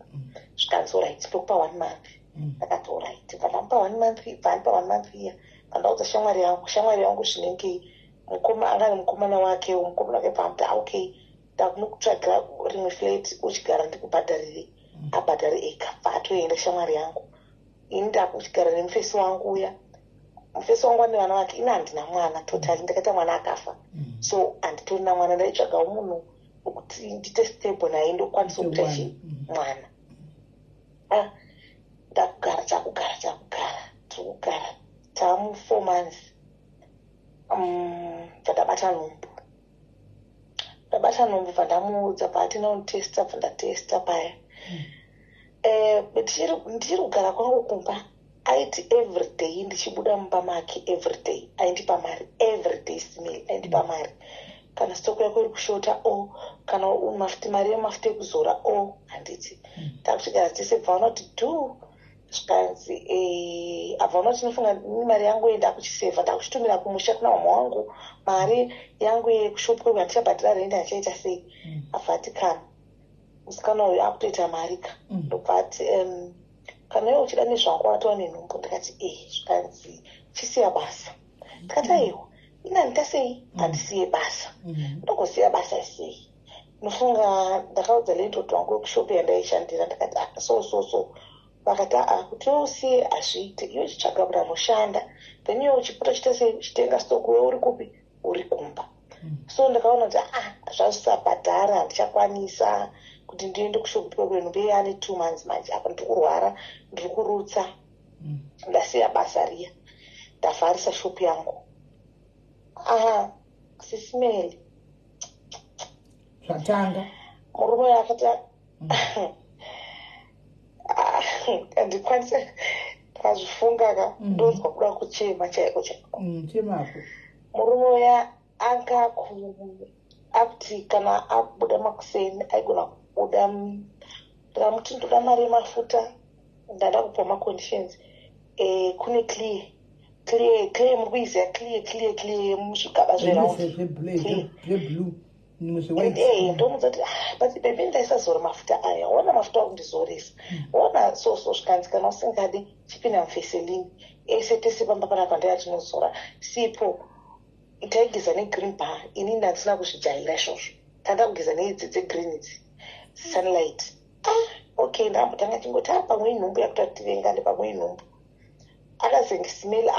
Speaker 2: Zvikanzi alright, ndokupa one month. Ndakati alright, bva ndamupa one month, bva andipa one month iya, bva ndaudza shamwari yangu. Shamwari yangu zvinenge mukoma, anga ane mukomana wake, mukomana wake bva amuti, "Ah, okay, ndakunokutsvagira rimwe flat, uchigara ndikubhadharire." Abhadhare ega, bva atoenda shamwari yangu. Ini ndakuchigara nemufesi wangu uya. Mufesi wangu ane vana vake, ini handina mwana totally, ndakaita mwana akafa, so handitorina mwana. Ndaitsvagawo munhu wekuti ndite stable naye, ndokwanisa kuita chi mwana. Ah, ndakugara, takugara, takugara, tikugara, tamu 4 months, bva ndabata nhumbu. Ndabata nhumbu, bva ndamuudza, bva atina kunotesta, bva ndatesta paya. Ndichiri kugara kwangu kumba, aiti everyday ndichibuda mumba make, everyday aindipa mari, everyday smil aindipa mari, kana stock yako iri kushota o kana mafuta, mari yemafuta ekuzora o handiti takuchigara tese. Bva vanoti do, zvikanzi abva vanoti ndinofunga mari yangu ndakuchisevha, ndakuchitumira kumusha kuna mama wangu mari yangu yekushop kweku, handichabhadhira rendi, handichaita sei. Abva ati kana musikana uyu akutoita mari ka. Ndobva ati kana iwe uchida nezvangu, watova nenhumbu. Ndikati e. Zvikanzi chisiya basa. Ndikati aiwa, ini handita sei, handisiye basa. Ndogosiya basa sei? Nofunga ndakaudza landlord wangu wekushop yandaishandira, ndakati ah, so so so. Vakati aa, kuti iwe usiye hazviite, iwe uchitsvaga munhu anoshanda, then iwe uchipota uchita sei, uchitenga stock, iwe uri kupi, uri kumba. So ndakaona kuti ah, zvazvisabhadhara, handichakwanisa. Kuti ndiende kushopu kwekwe, nhumbi yaane 2 months manje. Apa ndiri kurwara, ndiri kurutsa. Ndasiya basa riya, ndavharisa shopu yangu. Aha, Sis Melly.
Speaker 1: Zvatanga.
Speaker 2: Murume uyo akati, ah, handikwanise, ndakazvifunga ka, ndonzwa kuda kuchema chaiko chaiko.
Speaker 1: Chemako.
Speaker 2: Murume uya anga akuti kana abuda makuseni, aigona kubuda, ndikamuti ndoda mari yemafuta, ndada kupiwa maconditions. Kune Clear, Clear, Clear, muri kuiziva Clear, Clear, Clear muzvigaba zveround.
Speaker 1: Zveblue.
Speaker 2: Eh, ndomudza kuti, "Ah, but baby, ndaisazora mafuta aya, ona mafuta akundizoresa, ona." So so zvikanzi, "Kana usingadi, chipinda muVaseline." Ese tese pamba panapa ndeyatinozora sipo. Taigeza negreen bar, ini ndandisina kuzvijaira izvozvo, tanda kugeza neidzi dzegreen idzi, Sunlight. Ah, okay, ndambotanga chingoti, ah, pamwe inhumbu yakuti tivengane, pamwe inhumbu. Akazenge Sis Melly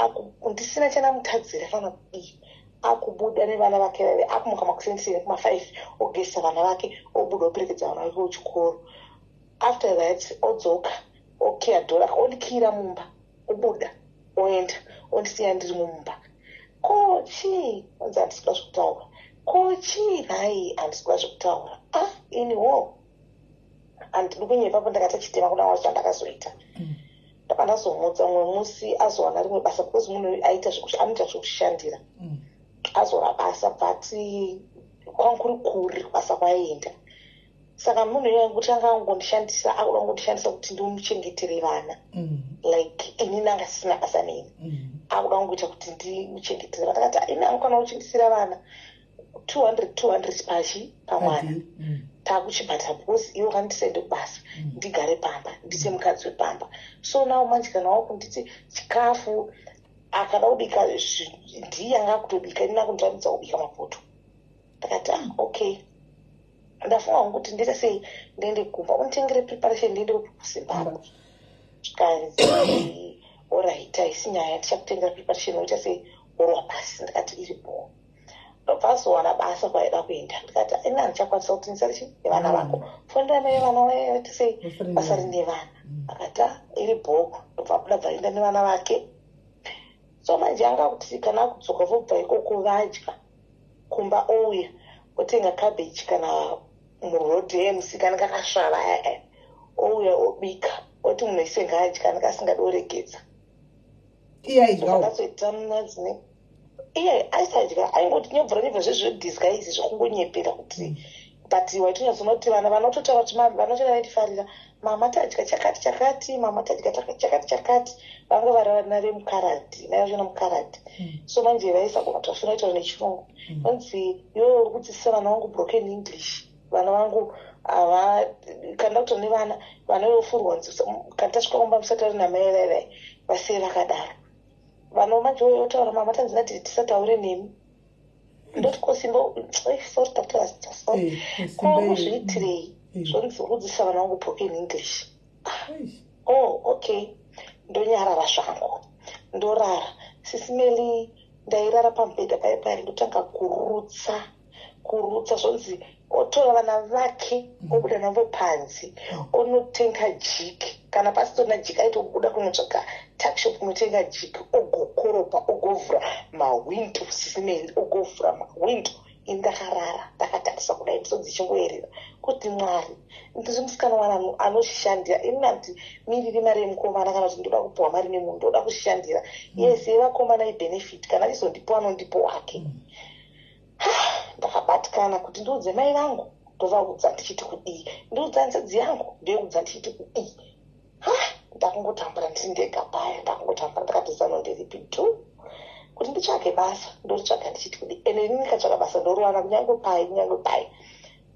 Speaker 2: ndisina chanamutadzira kana kudii, akubuda nevana vake vave akumuka makuseniseni kuma5, ogezesa vana vake, obuda, operekedza vana vake kuchikoro. After that odzoka, okiya door, ondikiyira mumba, obuda, oenda, ondisiya ndiri mumba. Ko chii? Onzi handisi kuda zvekutaura. Ko chii nhai? Handisi kuda zvekutaura. Ah, iniwo handidi kunyepapo, ndakati chitema kuda wacho chandakazoita. Ndabva ndazomutsa mumwe musi azowana rimwe basa, because munhu aita anoita zvekushandira. Azowana basa, but kwanga kuri kure basa kwaienda. Saka munhu iyoyo kuti anga angondishandisa, akuda kungondishandisa kuti ndimuchengetere vana. Like inini anga sisina basa neni. Akuda kungoita kuti ndimuchengetere vana. Ndakati ini angokwana kuchengetera vana 200 200 pachi pamwana. Takuchibhadhara because iwe kandisaende kubasa, ndigare pamba, ndiite mukadzi wepamba. So now manje kana wakunditi chikafu, akada kubika, ndiye anga akutobika, inini akundirambidza kubika mapoto. Ndakati, ah, okay, ndafunga hangu kuti ndiite sei, ndiende kumba, unditengere preparation, ndiende kuZimbabwe. Zvikanzi, alright, haisi nyaya, tichakutengera preparation, woita sei, worwa pasi. Ndikati iri bho. Ndobva azowana basa kwaida kuenda. Ndikati ini handichakwanisa kuti ndisare chi nevana vako, fonera mai vana vaite sei,
Speaker 1: Vasare
Speaker 2: vasare
Speaker 1: nevana.
Speaker 2: Nevana. Akati, ah, iri bho. Ndobva abuda, bva aenda nevana vake. So manje anga kuti kana akudzoka vobva ikoko, vadya kumba, ouya otenga cabbage kana murodhi yemusika anenge akasvava aya, ouya, obika, oti munhu ise ngaadya, anenge asingadi oregedza.
Speaker 1: Iye aidyawo?
Speaker 2: Ndakazoita dzine iye aisadya, aingoti nyobvura nyobvura zvezvedisguise, zvekungonyepera kuti, but waitonyatsoona kuti vana vanototaura kuti vanotoda, vaindifarira, "Mama, tadya chakati chakati, mama, tadya chakati chakati." Vanga vari vana vemukaradhi, mai vachona mukaradhi. So manje vaisagona kuti vafuna kutaura nechirungu. Vanzi, "Iwewe uri kudzidzisa vana vangu broken English, vana vangu hava kana kutaura nevana vana vofurwa. Kana tasvika kumba, musatauri namai vaivai, vasei vakadaro." Vana manje votaura, "Mama, tanzi nati tisataure nemi." Ndoti, ko Simba? Sorry, takutora zita, sorry.
Speaker 1: Eh,
Speaker 2: Ko
Speaker 1: Simba.
Speaker 2: Kuzviitirei? Zvonzi uri kudzidzisa vana vangu broken English. Oh, okay, ndonyarara zvangu, ndorara. Sis Melly, ndairara pamubhedha pai pai, ndotanga kurutsa, kurutsa. Zvonzi otora vana vake, obuda navo panze, onotenga Jik. Kana pasitorina Jik, aitobuda kunotsvaga tuckshop, kunotenga Jik, ogokoropa, ogovhura mahwindo. Sis Melly, ogovhura mahwindo, ini ndakarara ndakatarisa kudai, misodzi ichingoerera kuti, Mwari, ndiri musikana wana anoshandira ini, handi miriri mari yemukomana kana kuti ndoda kupiwa mari nemunhu, ndoda kushandira. Yes, yevakomana ibenefit, kana izondipiwa, anondipo wake. Ndakabatikana kuti ndiudze mai vangu, ndovaudza ndichiti kudii? Ndiudza hanzvadzi yangu, ndoiudza ndichiti kudii? Ndakungotambura ndiri ndega paya, ndakungotambura. Ndakati zano nderipi tu kuti nditsvage basa? Ndoritsvaga ndichiti kudii? Ende ini ndikatsvaga basa ndoriwana kunyange pai, kunyange pai.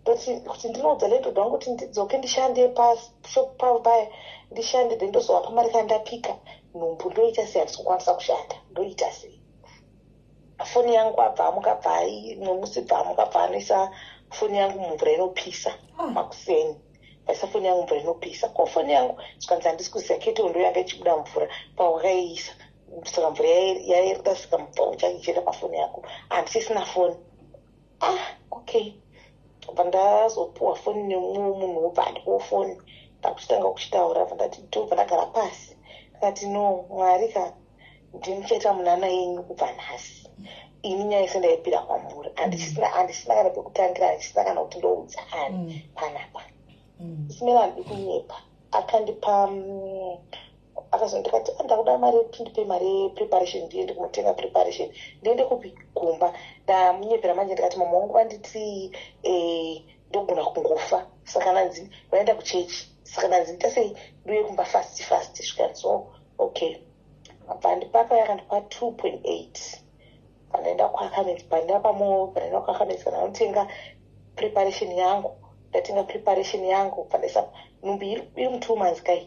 Speaker 2: Ndoti kuti ndinoudza landlord wangu kuti ndidzoke ndishande pashop pavo paya, ndishande, then ndozovapa mari kana ndapika nhumbu. Ndoita sei? Handisi kukwanisa kushanda, ndoita sei? Foni yangu, abva amuka, bva mumwe musi bva amuka, bva anoisa foni yangu mumvura inopisa. Makuseni vaisa foni yangu mvura inopisa. Ko foni yangu? Zvikanzi, handisi kuziva, kettle ndo yanga ichibuda mvura pawakaiisa, saka mvura yairasika, mubva uchakichera pafoni yako, handisisina foni. Ah, okay. Ndabva ndazopuwa foni nemumwe munhu, wobva andipowo foni, ndakuchitanga kuchitaura. Bva ndati, ndobva ndagara pasi, ndakati, "No, Mwari ka, ndimuchaita munana yenyu kubva nhasi. Ini nyaya yese ndaipira kwamuri, handisina kana pekutangira, handisina kana kuti ndoudza ani panapa." Simera, handidi kunyepa, akandipa akazondikati, "Ah, ndakuda mari yekuti ndipe mari yepreparation, ndiende kunotenga preparation." Ndiende kupi? Kumba. Ndamunyepera manje, ndikati mama wangu vanditi ndogona kungofa, saka nanzi vaenda kuchechi, saka nanzi ndita sei, ndiuye kumba fast fast. Zvikanzi, "So okay." Abva andipaka, yakandipa 2.8. Pandaenda kuAckermans, pandaenda pamo, pandaenda kuAckermans, kana ndanotenga preparation yangu, ndatenga preparation yangu, pandaisa nhumbi iri mu2 months kai.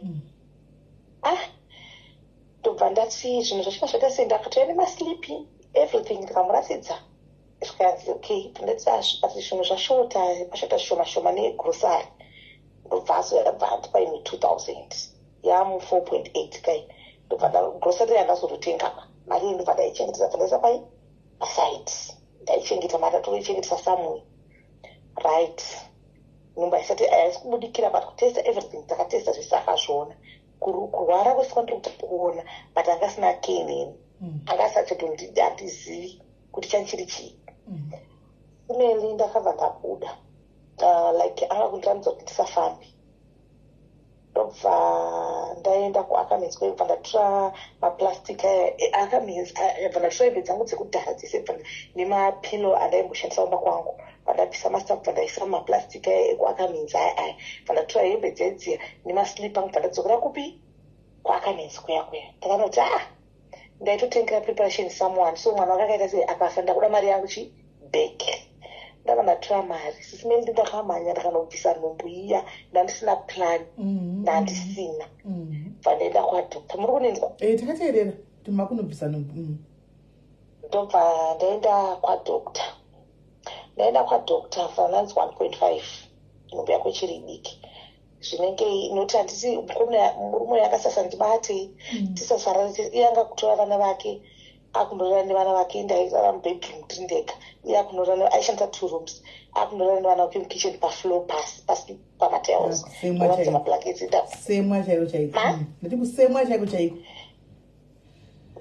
Speaker 2: Ah, ndobva ndati zvinhu zvachina zvaita sei, ndakatouya nemaslipi, everything, ndikamuratidza. Zvikanzi okay. Ndati but zvinhu zvashota, pashota shoma shoma negrosary. Ndobva azobva andipa imwe 2000, yamu 4.8 kai. Ndobva grocery yandazototenga pa mari iyi, ndobva ndaichengetesa, bva ndaisa pai paside, ndaichengeta mari, ndatoichengetesa somewhere, right? Nhumba isati, haisi kubudikira, but kutesta everything, takatesta zvese, akazviona. Kurwara kwese kwandiri kuta kuona, but anga asina keneni, anga asachatondi, handizivi kuti chani chiri chii. Imeli ndakabva ndabuda, like anga kundiramidza kuti ndisafambi. Ndobva ndaenda kuAckermans, kwebva ndatora maplastic aya eAckermans, bva ndatora hembe dzangu dzekudhara dzese, bva nemapilo andaimboshandisa kumba kwangu, bva ndabvisa mastuff, bva ndaisa maplastic aya ekuAckermans aya aya, bva ndatora hembe dzedziya nemaslipa angu, bva ndadzokera kupi? KuAckermans kuya kuya. Ndakanoti, ah, ndaitotengera preparation someone, so mwana wake akaita sei, akafa, ndakuda mari yangu chi back. Ndabva ndatora mari, sisimeni, ndakamhanya, ndakanobvisa nhumbu iya. Ndandisina plan, ndandisina. Bva ndaenda kwadoctor. Muri kuninzwa?
Speaker 1: Eh, takateerera kuti makunobvisa nhumbu.
Speaker 2: Ndobva ndaenda kwadoctor, ndaenda kwadoctor, fananzi 1.5, nhumbu yako ichiri diki zvinenge nokuti handiti murume uyu akasasa ndibate, tisasarara. Iye anga kutora vana vake, akundorara nevana vake. Ndairara mubedroom tiri ndega, iye akundorara, aishandisa two rooms, akundorara nevana vake mukitchen, pafloor pasi pasi pamatiles.
Speaker 1: Ah, kusemwa chaiko.
Speaker 2: Mablankets.
Speaker 1: Kusemwa chaiko chaiko.
Speaker 2: Ma?
Speaker 1: Ndati kusemwa chaiko chaiko.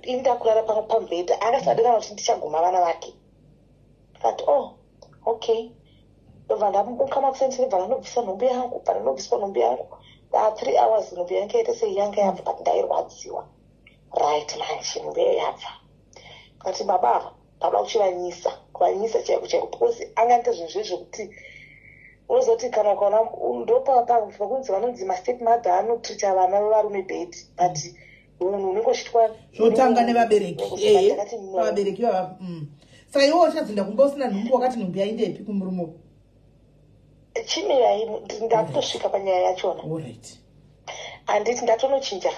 Speaker 2: Ini ndakurara pamubhedha, akasada kana kuti ndichaguma vana vake. Ndikati, "Oh, okay." Ndobva ndamuka makuseni, bva ndanobvisa nhumbu yangu. Bva ndanobviswa nhumbu yangu, 3 hours nhumbu yangu yaita sei, yanga yabva, but ndairwadziwa, right? Manje nhumbu yayo yabva, kati baba ava ndauda kuchivanyisa, kuvanyisa chaiko chaiko, because angaita zvinhu zve zvekuti unozoti kana ukaona ndopakunzi vanonzi mastep mother anotreata vana vevarume bad, but unhu unenge uchitwa
Speaker 1: Zvotanga nevabereki. Ehe.
Speaker 2: Ndakati no.
Speaker 1: Vabereki vava. Saka iwe uchazoenda kumba usina nhumbu, wakati nhumbu yaindepi kumurume?
Speaker 2: Chimirai, ndakutosvika panyaya yachona.
Speaker 1: Allright.
Speaker 2: Handiti ndatonochinja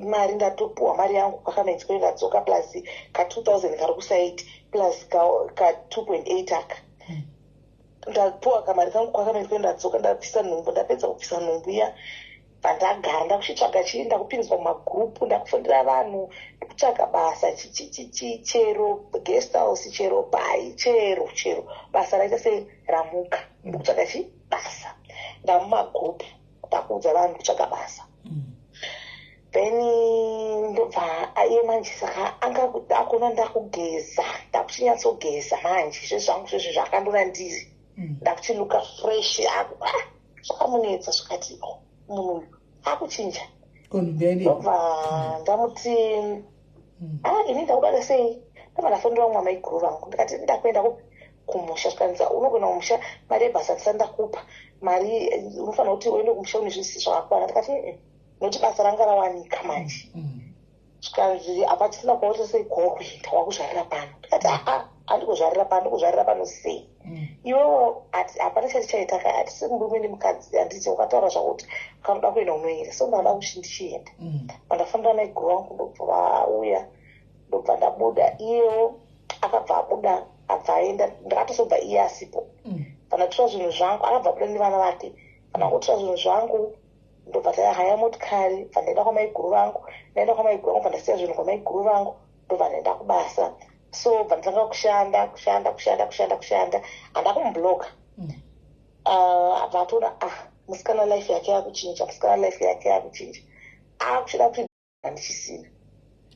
Speaker 2: mari, ndatopuwa mari yangu kwakamaitiko, ndadzoka, plus ka 2000 kari kuside, plus ka 2.8 aka. Ndapuwa kamari kangu kwakamaitiko, ndadzoka, ndabvisa nhumbu. Ndapedza kubvisa nhumbu iya, pandagara ndakuchitsvaga chii, ndakupinzwa mumagurupu, ndakufundira vanhu, ndikutsvaga basa, chichichichi, chero guest house, chero pai, chero chero basa raita sei, ramuka. Ndikutsvaga chi basa, ndamumagurupu, ndakuudza vanhu kutsvaga basa. Then ndobva iye manje, saka anga akuona ndakugeza, ndakuchinyatsogeza manje zvezvangu zvezvo zvakandona ndiri ndakuchiluka fresh. Ah, zvakamunetsa, zvikati, "Oh, munhu uyu akuchinja."
Speaker 1: Ko nhumbu yaindepi?
Speaker 2: Ndobva ndamuti, "Ah, ini ndakubata sei?" Ndobva ndafonera vamwe amaiguru vangu, ndikati ndakuenda kupi? Kumusha. Zvikanzi, "Unogona kumusha, mari yebhasi handisati ndakupa mari, unofanira kuti uende kumusha une zvisi zvakakwana." Ndikati, nokuti basa ranga rawanika manje." Zvikanzi, "Apa tisina kwaota sei, kwawakuenda, wakuzvarira pano." Ndikati, "Aa, handikuzvarira pano, ndikuzvarira pano sei?" Iwewo hapana chati chaita ka, hatisi murume nemukadzi, handiti? Wakataura zvakuti kanoda kuenda unoenda, so ndada kuti ndichienda. Pandafanira maiguru vangu, ndobva vauya, ndobva ndabuda, iyewo akabva abuda, abva aenda. Ndakatozobva iye asipo. Pandatora zvinhu zvangu, akabva abuda nevana vake. Pandangotora zvinhu zvangu, ndobva tayahaya motikari, bva ndaenda kwamaiguru vangu. Ndaenda kwamaiguru vangu, bva ndasiya zvinhu kwamaiguru vangu, ndobva ndaenda kubasa. So bva ndatanga kushanda, kushanda, kushanda, kushanda, kushanda. Handa kumubloka. Abva atoona, ah, musikana life yake yakuchinja, musikana life yake yakuchinja, akuchida kuti handichisina.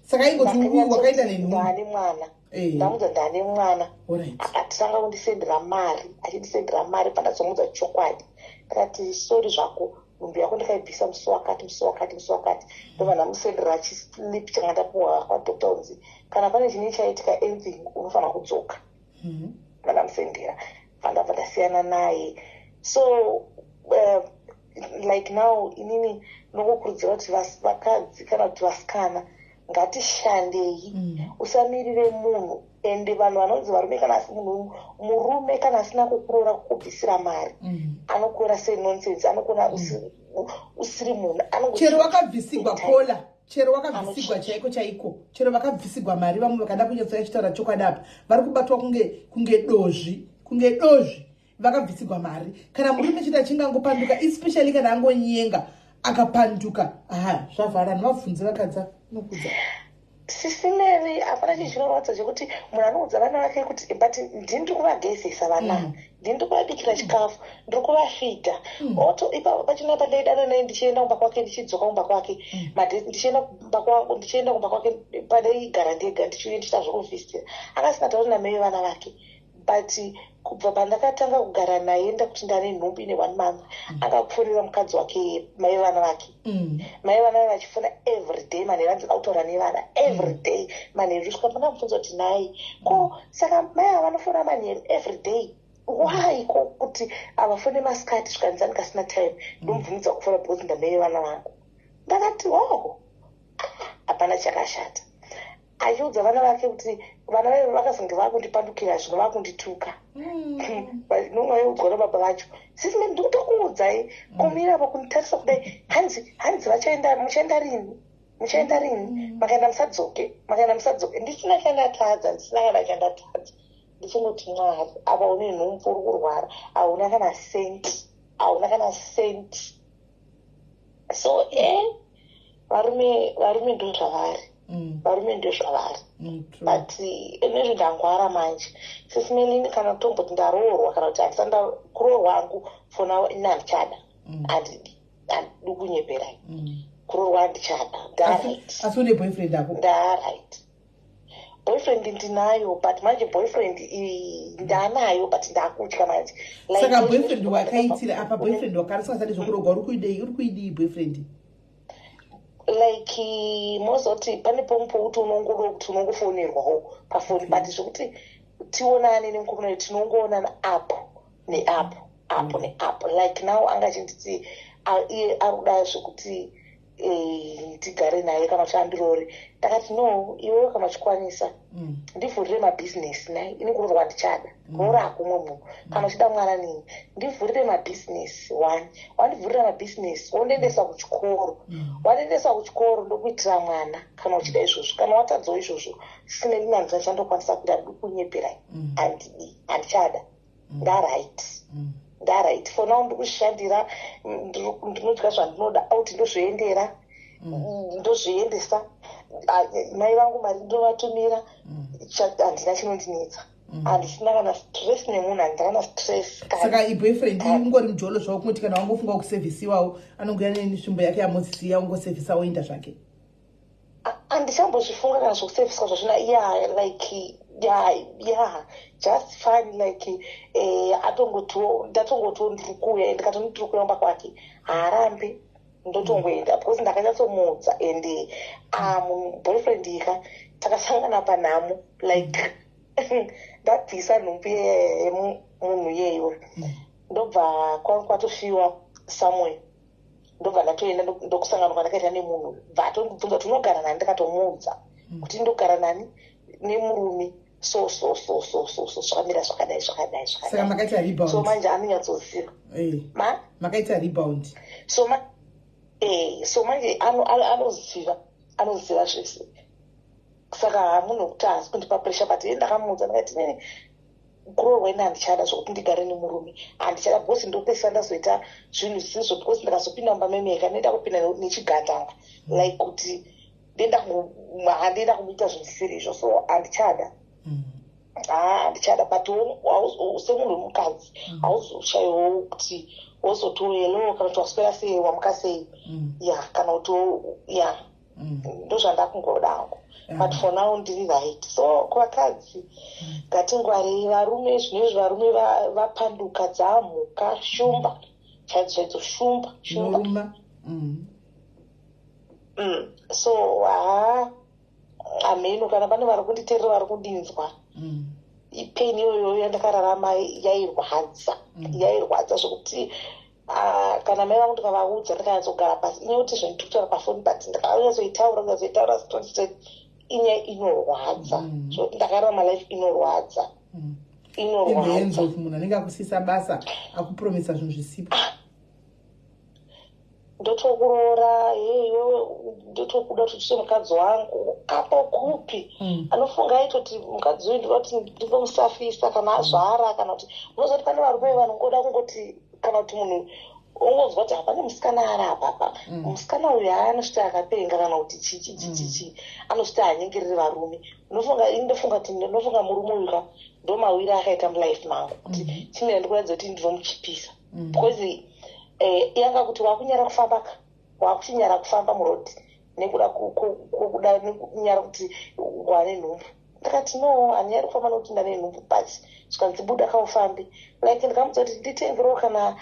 Speaker 1: Saka ingoti wakaita nenhumbu?
Speaker 2: Ndane mwana. Ndamudza ndane mwana. Akatanga kundisendera mari, achindisendera mari. Pandazomudza chokwadi, ndakati, "Sorry zvako, nhumbu yako ndakaibvisa musi wakati, musi wakati, musi wakati." Ndobva ndamusendera chislip changa ndapuwa kwadoctor, kunzi kana pane chinenge chaitika, anything, unofanira kudzoka. Vandamusendera, vandabva ndasiyana naye. So like now inini ndinongokurudzira kuti vakadzi kana kuti vasikana, ngatishandei. Usamirire munhu. Ende vanhu vanonzi varume, kana munhu murume kana asina kukuroora kukubvisira mari, anokuona senonsense, anokuona usiri munhu.
Speaker 1: Chero wakabvisigwa kola, chero wakabvisigwa chaiko chaiko, chero vakabvisigwa mari, vamwe vakada kunyatsoya chitaura chokwadi apa, vari kubatwa kunge dozvi, kunge dozvi. Vakabvisigwa mari, kana murume chete achingangopanduka, especially kana angonyenga akapanduka, aha, zvavhara. Novabvunze vakadza nokudza.
Speaker 2: Sisi Mary, hapana chinhu chinorwadza chekuti munhu anoudza vana vake kuti, but ndini ndiri kuvagezesa vana, ndini ndiri kuvabikira chikafu, ndiri kuvafidha. Oto ipapo pachina pandaidana naye, ndichienda kumba kwake, ndichidzoka kumba kwake, ndichienda kumba kwake pandaigara ndega, ndichiuya ndichiita zvokuvhistira, akasina tauri namai vana vake. But kubva pandakatanga kugara naye, ndakuti ndane nhumbu ine one month, akapfuurira mukadzi wake, mai vana vake. Mai vana vachifona every day manheru, anzi kutaura nevana every day manheru. Svika pandamubvunza kuti, "Nai ko, saka mai ava vanofona manheru every day, why? Ko kuti havafone masikati?" Zvikanzi, "Andikasina time, ndomubvumidza kufona because ndamai vana vangu." Ndakati, "Oh, hapana chakashata." Achiudza vana vake kuti vana vaive vakazonge vakundipandukira, zvino vakundituka. Nomwe vaiudzwa nababa vacho. "Sisi, mimi ndikutokuudzai, kumira apo kunditarisa kudai." Hanzi, "Vachaenda, muchaenda rini? Muchaenda rini? Makaenda musadzoke, makaenda musadzoke." Ndisina chandatadza, ndisina kana chandatadza. Ndichingoti, "Mwari, apa une nhumbu, uri kurwara, hauna kana senti, hauna kana senti." So varume ndo zvavari. Varume ndo zvavari. But nezvo ndangwara manje, Sisi Melini. Kana tomboti ndaroorwa, kana kuti handisanda kuroorwa hangu, for now ini handichada. Handidi, handidi kunyeperai. Kuroorwa handichada, ndaright.
Speaker 1: Asi une boyfriend ako?
Speaker 2: Ndaright. Boyfriend ndinayo, but manje boyfriend iyi ndanayo, but ndakutya manje.
Speaker 1: Like, saka boyfriend wakaitira apa, boyfriend wakarisasati zvokurogwa, uri kuidei? Uri kuidii boyfriend?
Speaker 2: Like mozoti pane pomwe pokuti unongoda kuti unongofonerwawo pafoni, but zvekuti tionane nemukomana, tinongoonana apo neapo, apo neapo. Like now anga achinditi iye ari kuda zvekuti tigare naye kana kuti andirore. Ndakati, "No, iwewe kana uchikwanisa, ndivhurire mabhizinesi nai. Ini kuroorwa ndichada, kuroora hakumwe munhu. Kana uchida mwana nini, ndivhurire mabhizinesi one. Wandivhurira mabhizinesi, wondiendesa kuchikoro. Wandiendesa kuchikoro, ndokuitira mwana kana uchida izvozvo. Kana watadzawo izvozvo, sine ndini handina chandokwanisa kuita. Ndiri kunyeperai, handidi, handichada. Ndaright, ndaright for now. Ndiri kuzvishandira, ndinodya zvandinoda auti, ndozviendera, ndozviendesa. Ah, mai vangu mari ndinovatumira. Handina chinondinetsa, handisina kana stress nemunhu, handina kana stress kana."
Speaker 1: Saka iboyfriend ungori mujolo zvavo, kungoti kana wangofunga kusevhisiwawo, anongoya nesvimbo yake yamozisiya, ungosevhisa, woenda zvake?
Speaker 2: Handichambozvifunga kana zvokusevhiswa zvazvina. Yeah, like yeah, just fine. Like atongotiwo, ndatongotiwo ndiri kuuya, ndikatoni ndiri kuuya kumba kwake, haarambi, ndotongoenda because ndakanyatsomuudza. And boyfriend ika takasangana panhamo, like ndabvisa nhumbu yemunhu iyeyo, ndobva kwangu kwatofiwa somewhere, ndobva ndatoenda, ndokusangana kwandakaita nemunhu. Bva atondibvunza kuti unogara nani. Ndikatomuudza kuti ndogara nani, nemurume so so so so so so, zvakamira zvakadai zvakadai
Speaker 1: Saka
Speaker 2: zvakadai.
Speaker 1: makaita
Speaker 2: So
Speaker 1: rebound?
Speaker 2: manje anonyatsoziva. Ma
Speaker 1: Makaita rebound?
Speaker 2: So ma so manje anoziva, anoziva zvese. Saka hamunhu wekuti haasi kundipa pressure, but iye ndakamuudza, ndikati, "Nini kuroorwa ini handichada, zvokuti ndigare nemurume handichada, because ndopesisa ndazoita zvinhu zvisizvo, because ndakazopinda mumba memeka, ndoenda kupinda nechigandanga, like kuti handienda kumuita zvinhu zvisiri izvo, so handichada." Haa, handichada, but semunhu wemukadzi hauzoshayiwo kuti wozoti, "Hello," kana kuti, "Waswera sei? Wamuka sei?" Ya, kana kuti, ya, ndozvandakungoda hangu, but for now ndiri right. So kuvakadzi, ngatingwarei varume. Zvinezvi varume vapanduka, dzamhuka, shumba chaidzo chaidzo, shumba, shumba.
Speaker 1: Inoruma.
Speaker 2: So haa, hameno kana pane vari kunditeerera, vari kundinzwa. Ipain iyoyo yandakararama yairwadza, yairwadza zvokuti, ah, kana mai vangu ndikavaudza, ndikanyatsogara pasi, inyaya kuti zvinhu tiri kutaura pafoni, but ndakanyatsoitaura, ndikanyatsoitaura straight straight, inyaya inorwadza zvokuti ndakararama life inorwadza.
Speaker 1: In the hands
Speaker 2: Inorwadza.
Speaker 1: of munhu anenge akusisa basa, akupromisa zvinhu zvisipo.
Speaker 2: Ndotokuroora, hey, iwewe ndotokuda kuti utise mukadzi wangu kapo kupi? Anofunga aitoti mukadzi uyu ndoda kuti ndingomusafisa kana azvara, kana kuti unoziva kuti pane varume vanongoda kungoti, kana kuti munhu ungonzwa kuti hapane musikana ari apapa, musikana uyu aanosvita akapenga, kana kuti chichi chichi chi, anosvita hanyengereri varume. Unofunga, ini ndofunga kuti, ndinofunga murume uyu ka, ndo mawiri akaita mulife mangu kuti chimira ndikuratidza kuti ndinomuchipisa, because yanga kuti wakunyara kufamba ka, wakuchinyara kufamba murodhi nekuda kuda nekunyara kuti wane nhumbu. Ndakati, "No, handinyari kufamba nekuti ndane nhumbu," but zvikanzi, "Buda kaufambe." Like ndikamudza kuti nditengerewo kana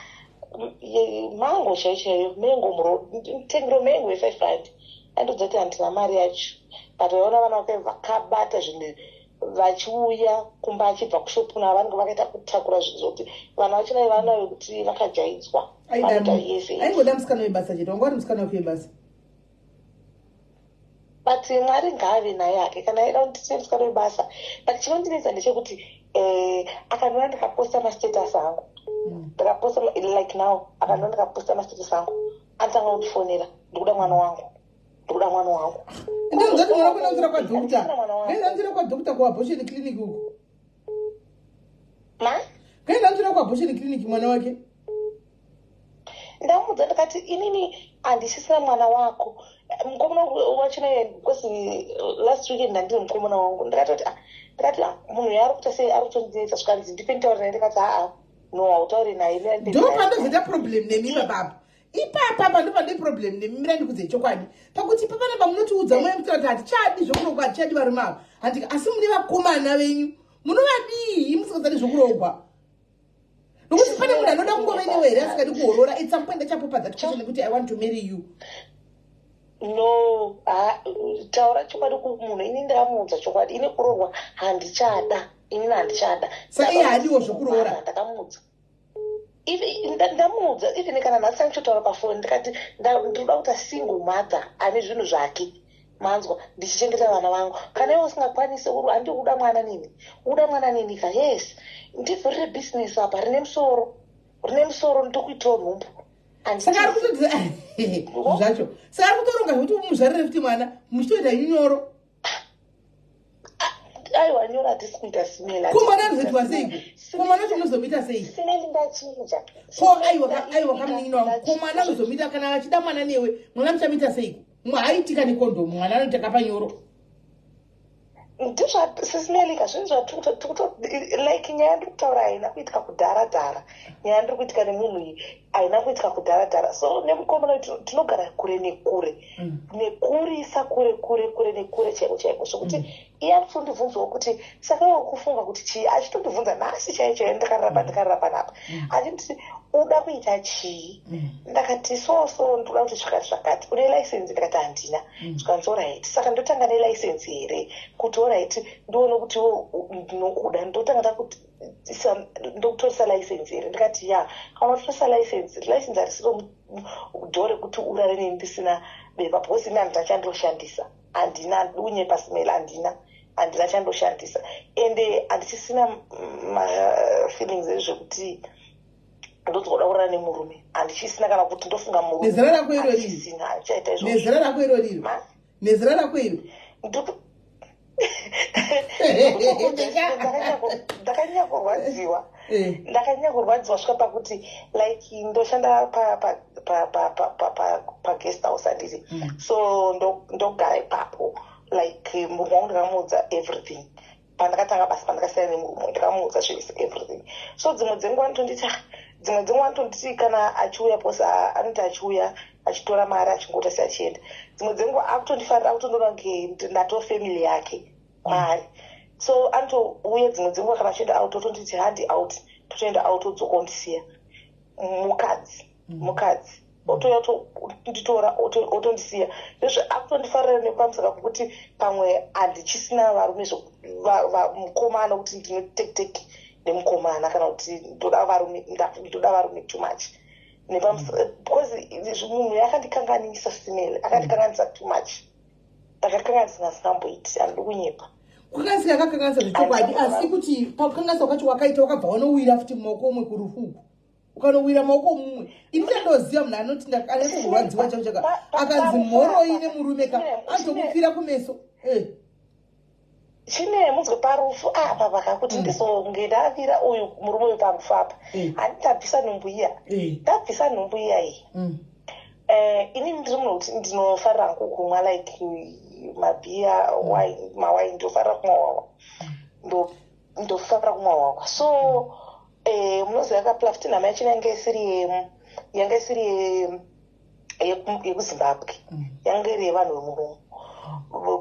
Speaker 2: mango chaiyo chaiyo, mengo murodhi, nditengerewo mengo ye5 rand. Andodza kuti handina mari yacho, but vaiona vana vake vakabata zvinhu vachiuya kumba achibva kushopu, navo vanenge vakaita kutakura zvinhu zvokuti vana vachona vana vekuti vakajaidzwa, vanoita yese yese.
Speaker 1: Aingoda musikana webasa chete. Wanga uri musikana wake webasa.
Speaker 2: But Mwari ngaave naye hake kana aida kunditire musikana webasa. But chinondinetsa ndechekuti akandiona ndikaposta mastatus angu, ndikaposta like now, akandiona ndikaposta mastatus angu, anotanga kundifonera, "Ndikuda mwana wangu, ndikuda mwana wangu."
Speaker 1: Ndinonzwa kuti mwana kuenda kwadoctor.
Speaker 2: Handisina mwana wangu.
Speaker 1: Ngaenda kwadoctor, kuabortion clinic uko.
Speaker 2: Ma?
Speaker 1: Ngaenda nzira kuabortion clinic mwana wake.
Speaker 2: Ndamuudza ndikati, "Inini handisisina mwana wako." Mukomana wachona, because last weekend ndandine mukomana wangu, ndikatoti, "Ah," ndikati, "Ah, munhu uyu ari kuita sei? Ari kutondinetsa." Zvikanzi, "Ndipe nditaure naye." Ndikati, "Haa, no, hautauri naye."
Speaker 1: Ndo pandozoita problem nemi ipapapa. Ipapapa ndo pandoi problem nemi. Mira ndikudze chokwadi, pakuti ipapana pamunotiudza moyo muchitaura kuti hatichadi zvokurogwa, hatichadi varume ava, handika? Asi mune vakomana venyu, munovadii musingazadi zvokurogwa? Nokuti pane munhu anoda kungove newe here asingadi kuhorora? At some point achapopa that question nekuti, "I want to marry you."
Speaker 2: No, ha, taura chokwadi kumunhu. Ini ndakamuudza chokwadi, ini kuroorwa handichada, inini handichada.
Speaker 1: Saka iye haadiwo zvokuroora?
Speaker 2: Ndakamuudza. Ndamuudza even kana nhasi andichotaura pafoni, ndikati, "Ndinoda kuita single mother ane zvinhu zvake, manzwa, ndichichengeta vana vangu. Kana iwe usingakwanisi, handi kuda mwana nini, uda mwana nini ka? Yes, ndivhurire bhizinesi apa rine musoro, rine musoro, ndokuitawo nhumbu."
Speaker 1: Saka ari kutoti zvacho, saka ari kutoronga zvekuti muzvarire futi mwana muchitoita nyoro?
Speaker 2: Aiwa, nyoro hatisi kuita, simela.
Speaker 1: Ko mwana anozoitwa seiko? Ko mwana wacho munozomuita sei?
Speaker 2: Simeli, ndachinja.
Speaker 1: Ko aiwa aiwa, kamunin'ina wangu, ko mwana anozomuita kana achida mwana newe, mwana muchamuita seiko? Haitika nekondomu, mwana anoita kapanyoro.
Speaker 2: Ndizvo, sisimelika, zvinhu zvatikuto, like nyaya ndiri kutaura haina kuitika kudhara dhara. Nyaya ndiri kuitika nemunhu iyi haina kuitika kudhara dhara. So nemukomana uyu tinogara kure nekure, nekurisa kure kure kure nekure chaiko chaiko, zvokuti iye anotondibvunzawo kuti, "Saka iwe kufunga kuti chii?" Achitondibvunza nhasi chaiyo chaiyo, ndakarara, ndakarara panapa, achinditi, "Uda kuita chii?" Ndakati, "So so, ndoda kuti zvakati zvakati." "Une license?" Ndakati, "Handina." Zvikanzi, "Alright, saka ndotanga nelicense here kuti, alright, ndione kuti ndinokuda, ndotanga ndakuti ndokutoresa license here?" Ndikati, "Ya, kana utoresa license, license harisiro dho rekuti urare neni ndisina bepa, because ini handina chandoshandisa, handina, handidi kunyepa, simela, handina, handina chandoshandisa, ende handichisina mafeelings ezvekuti ndodzoda kurara nemurume, handichisina, kana kuti ndofunga murume."
Speaker 1: Nezera rako iro riri?
Speaker 2: Handichisina, handichaita izvozvo.
Speaker 1: Nezera rako iro riro?
Speaker 2: Ma?
Speaker 1: Nezera rako iro?
Speaker 2: Ndakanyanya kurwadziwa. Ndakanyanya kurwadziwa svika pakuti, like, ndoshanda paguest house, handiti? So ndogara ipapo, like murume wangu ndakamuudza everything. Pandakatanga basa, pandakasiyana nemurume, ndakamuudza zvese, everything. So dzimwe dzenguva anotonditi, ah, dzimwe dzenguva anotonditi kana achiuya pose, anoti achiuya achitora mari, achingota se achienda. Dzimwe dzenguva akutondifarira, akutondiona kunge ndato family yake kwaari. So anotouya dzimwe dzenguva kana achienda out, otonditi, "Handi out." Totoenda out, odzoka ondisiya. Mukadzi, mukadzi otouya nditora, otondisiya. Izvo akutondifarira nepamusaka pokuti pamwe handichisina varume, mukomana, kuti ndinotektek nemukomana, kana kuti ndoda varume, ndoda varume too much, because munhu yakandikanganisa simele, akandikanganisa too much. Ndakakanganisa, ndasingamboiti, handidi kunyepa.
Speaker 1: Kukanganisika, akakanganisa zvechokwadi, asi kuti pakukanganisa kwacho wakaita, wakabva wanowira futi mumaoko omwe kurufu uku, ukanowira maoko mumwe. Ini chandoziva, munhu anoti anetsokurwadziwa chako chaka, akanzi mhoroi nemurume ka, anotokupfira kumeso.
Speaker 2: Chine munzwe parufu apa pakakuti ndizonge ndavira uyu murume uyu parufu apa. Handi ndabvisa nhumbu iya? Ndabvisa nhumbu iya iyi. Inini ndiri munhu wekuti ndinofarira hangu kumwa, like mabhiya, mawaini. Ndofarira kumwa hwahwa, ndofarira kumwa hwahwa. So munoziva kaPlafuti, nhama yacho yanga isiri yekuZimbabwe, yanga iri yevanhu vemunomu.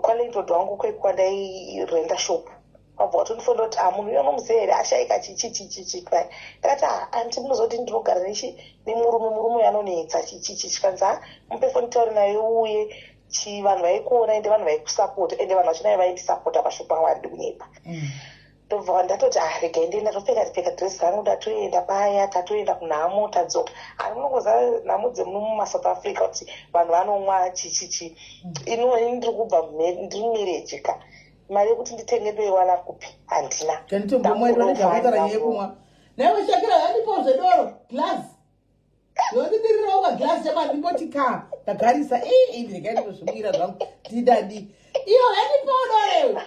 Speaker 2: Kwalandlord wangu kwekwandairenda shop, wabva watondifonera kuti, "Ah, munhu uyo unomuziva here? Ashayika chichi chichi chi." Ndakati, "Ah, anti, munozoti ndinogara nechi nemurume, murume uyo anonetsa chichi chichi." Kanzi, "Ha, mupe foni tauri naye uye chi vanhu vaikuona, ende vanhu vaikusapota." Ende vanhu vachinayo vaindisapota pashopu pangu, handidi kunyepa. Ndobva ndatoti, "Ah, regai ndienda." Topfeka pfeka dress rangu, ndatoenda paya, tatoenda kunhamo, tadzoka. Ani munongoziva nhamo dzemuno mumaSouth Africa, kuti vanhu vanomwa chichichi. Ino ini ndiri kubva, ndiri mumarriage ka, mari yekuti nditenge ndoiwana kupi? Handina.
Speaker 1: Kanditombomwaitwa nezvakataura nyaya yekumwa naiwe. Shakira, yandipawo zvedoro glass, yondidirirawo kaglass chapa, ndimboti ka ndagarisa. Ii, regai ndinozvimwira zvangu, ndidadi iyo yandipawo doro.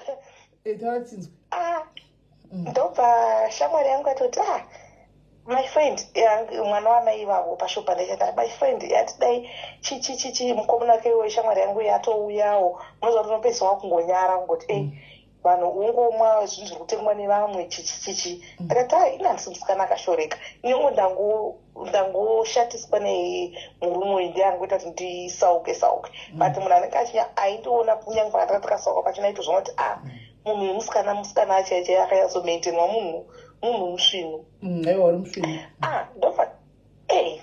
Speaker 1: Taura tsinzwe.
Speaker 2: Ah, ndobva shamwari yangu yatoti, "Ah, my friend," mwana wamai ivavo pashopa ndachata, "My friend yatidai chichi chichi." Mukomana wake iwe, shamwari yangu yatouyawo. Unoziva kuti unopedzisa wakungonyara, kungoti, "Ei, vanhu ungomwa zvinhu zviri kutengwa nevamwe, chichi chichi." Ndakati, "A, ini handisi musikana akashoreka, inongo ndangoshatiswa nemurume uyu, ndiye angoita kuti ndisauke sauke." But munhu anenge achinya aindiona, kunyange pakatanga takasauka pachona, aitozvona kuti, "A, munhu uyu musikana, musikana achaichai akanyatsomaintainwa, munhu musvinu."
Speaker 1: Aiwa, uri musvinu.
Speaker 2: Ah, ndobva,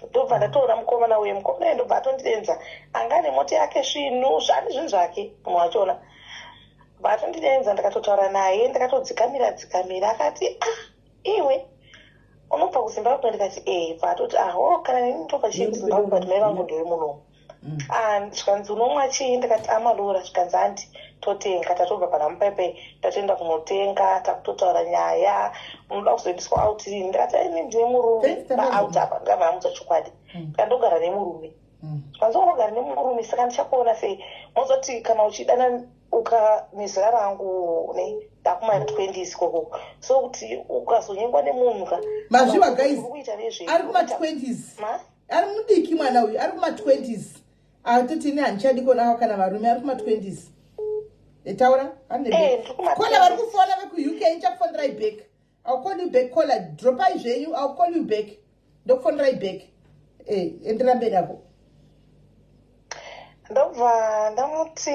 Speaker 2: ndobva ndatoona mukomana uyu. Mukomana uyu ndobva atondidenza, anga ane mota yake svinu, zvane zvinhu zvake munhu wachona. Bva atondidenza, ndakatotaura naye, ndakatodzikamira dzikamira. Akati, "Ah, iwe unobva kuZimbabwe?" Ndikati, "E." Bva atoti, "Ah, o, kana neni ndobva chii kuZimbabwe, but mai vangu ndeve munomu." Ah, zvikanzi, "Unomwa chii?" Ndikati, "Amalura." Zvikanzi, "Handi totenga." Tatobva panamupaipai, tatoenda kunotenga, takutotaura nyaya. "Unoda kuzoendeswa out rini?" Ndikati, "Ini ndine murume."
Speaker 1: Thanks, Tafadza.
Speaker 2: Paout apa ndakabva ndamudza chokwadi. Ndandogara nemurume. Zvikanzi, "Unogara nemurume, saka ndichakuona sei?" Mozoti kana uchidana uka nezera rangu ne ndakuma-20s koko, so kuti ukazonyengwa nemunhu ka.
Speaker 1: Mazviwa, guys.
Speaker 2: Uri kuita nezvei?
Speaker 1: Ari kuma-20s.
Speaker 2: Ma?
Speaker 1: Ari mudiki mwana uyu, ari kuma-20s, atoti ini handichadi kuona kana varume. Ari kuma-20s. Taura.
Speaker 2: Ndiri kuma-20s.
Speaker 1: Kona vari kufona vekuUK, ndichakufonerai back. I'll call you back. Caller, dropai zvenyu. I'll call you back, ndokufonerai back. Endera mberi ako.
Speaker 2: Ndobva ndamuti,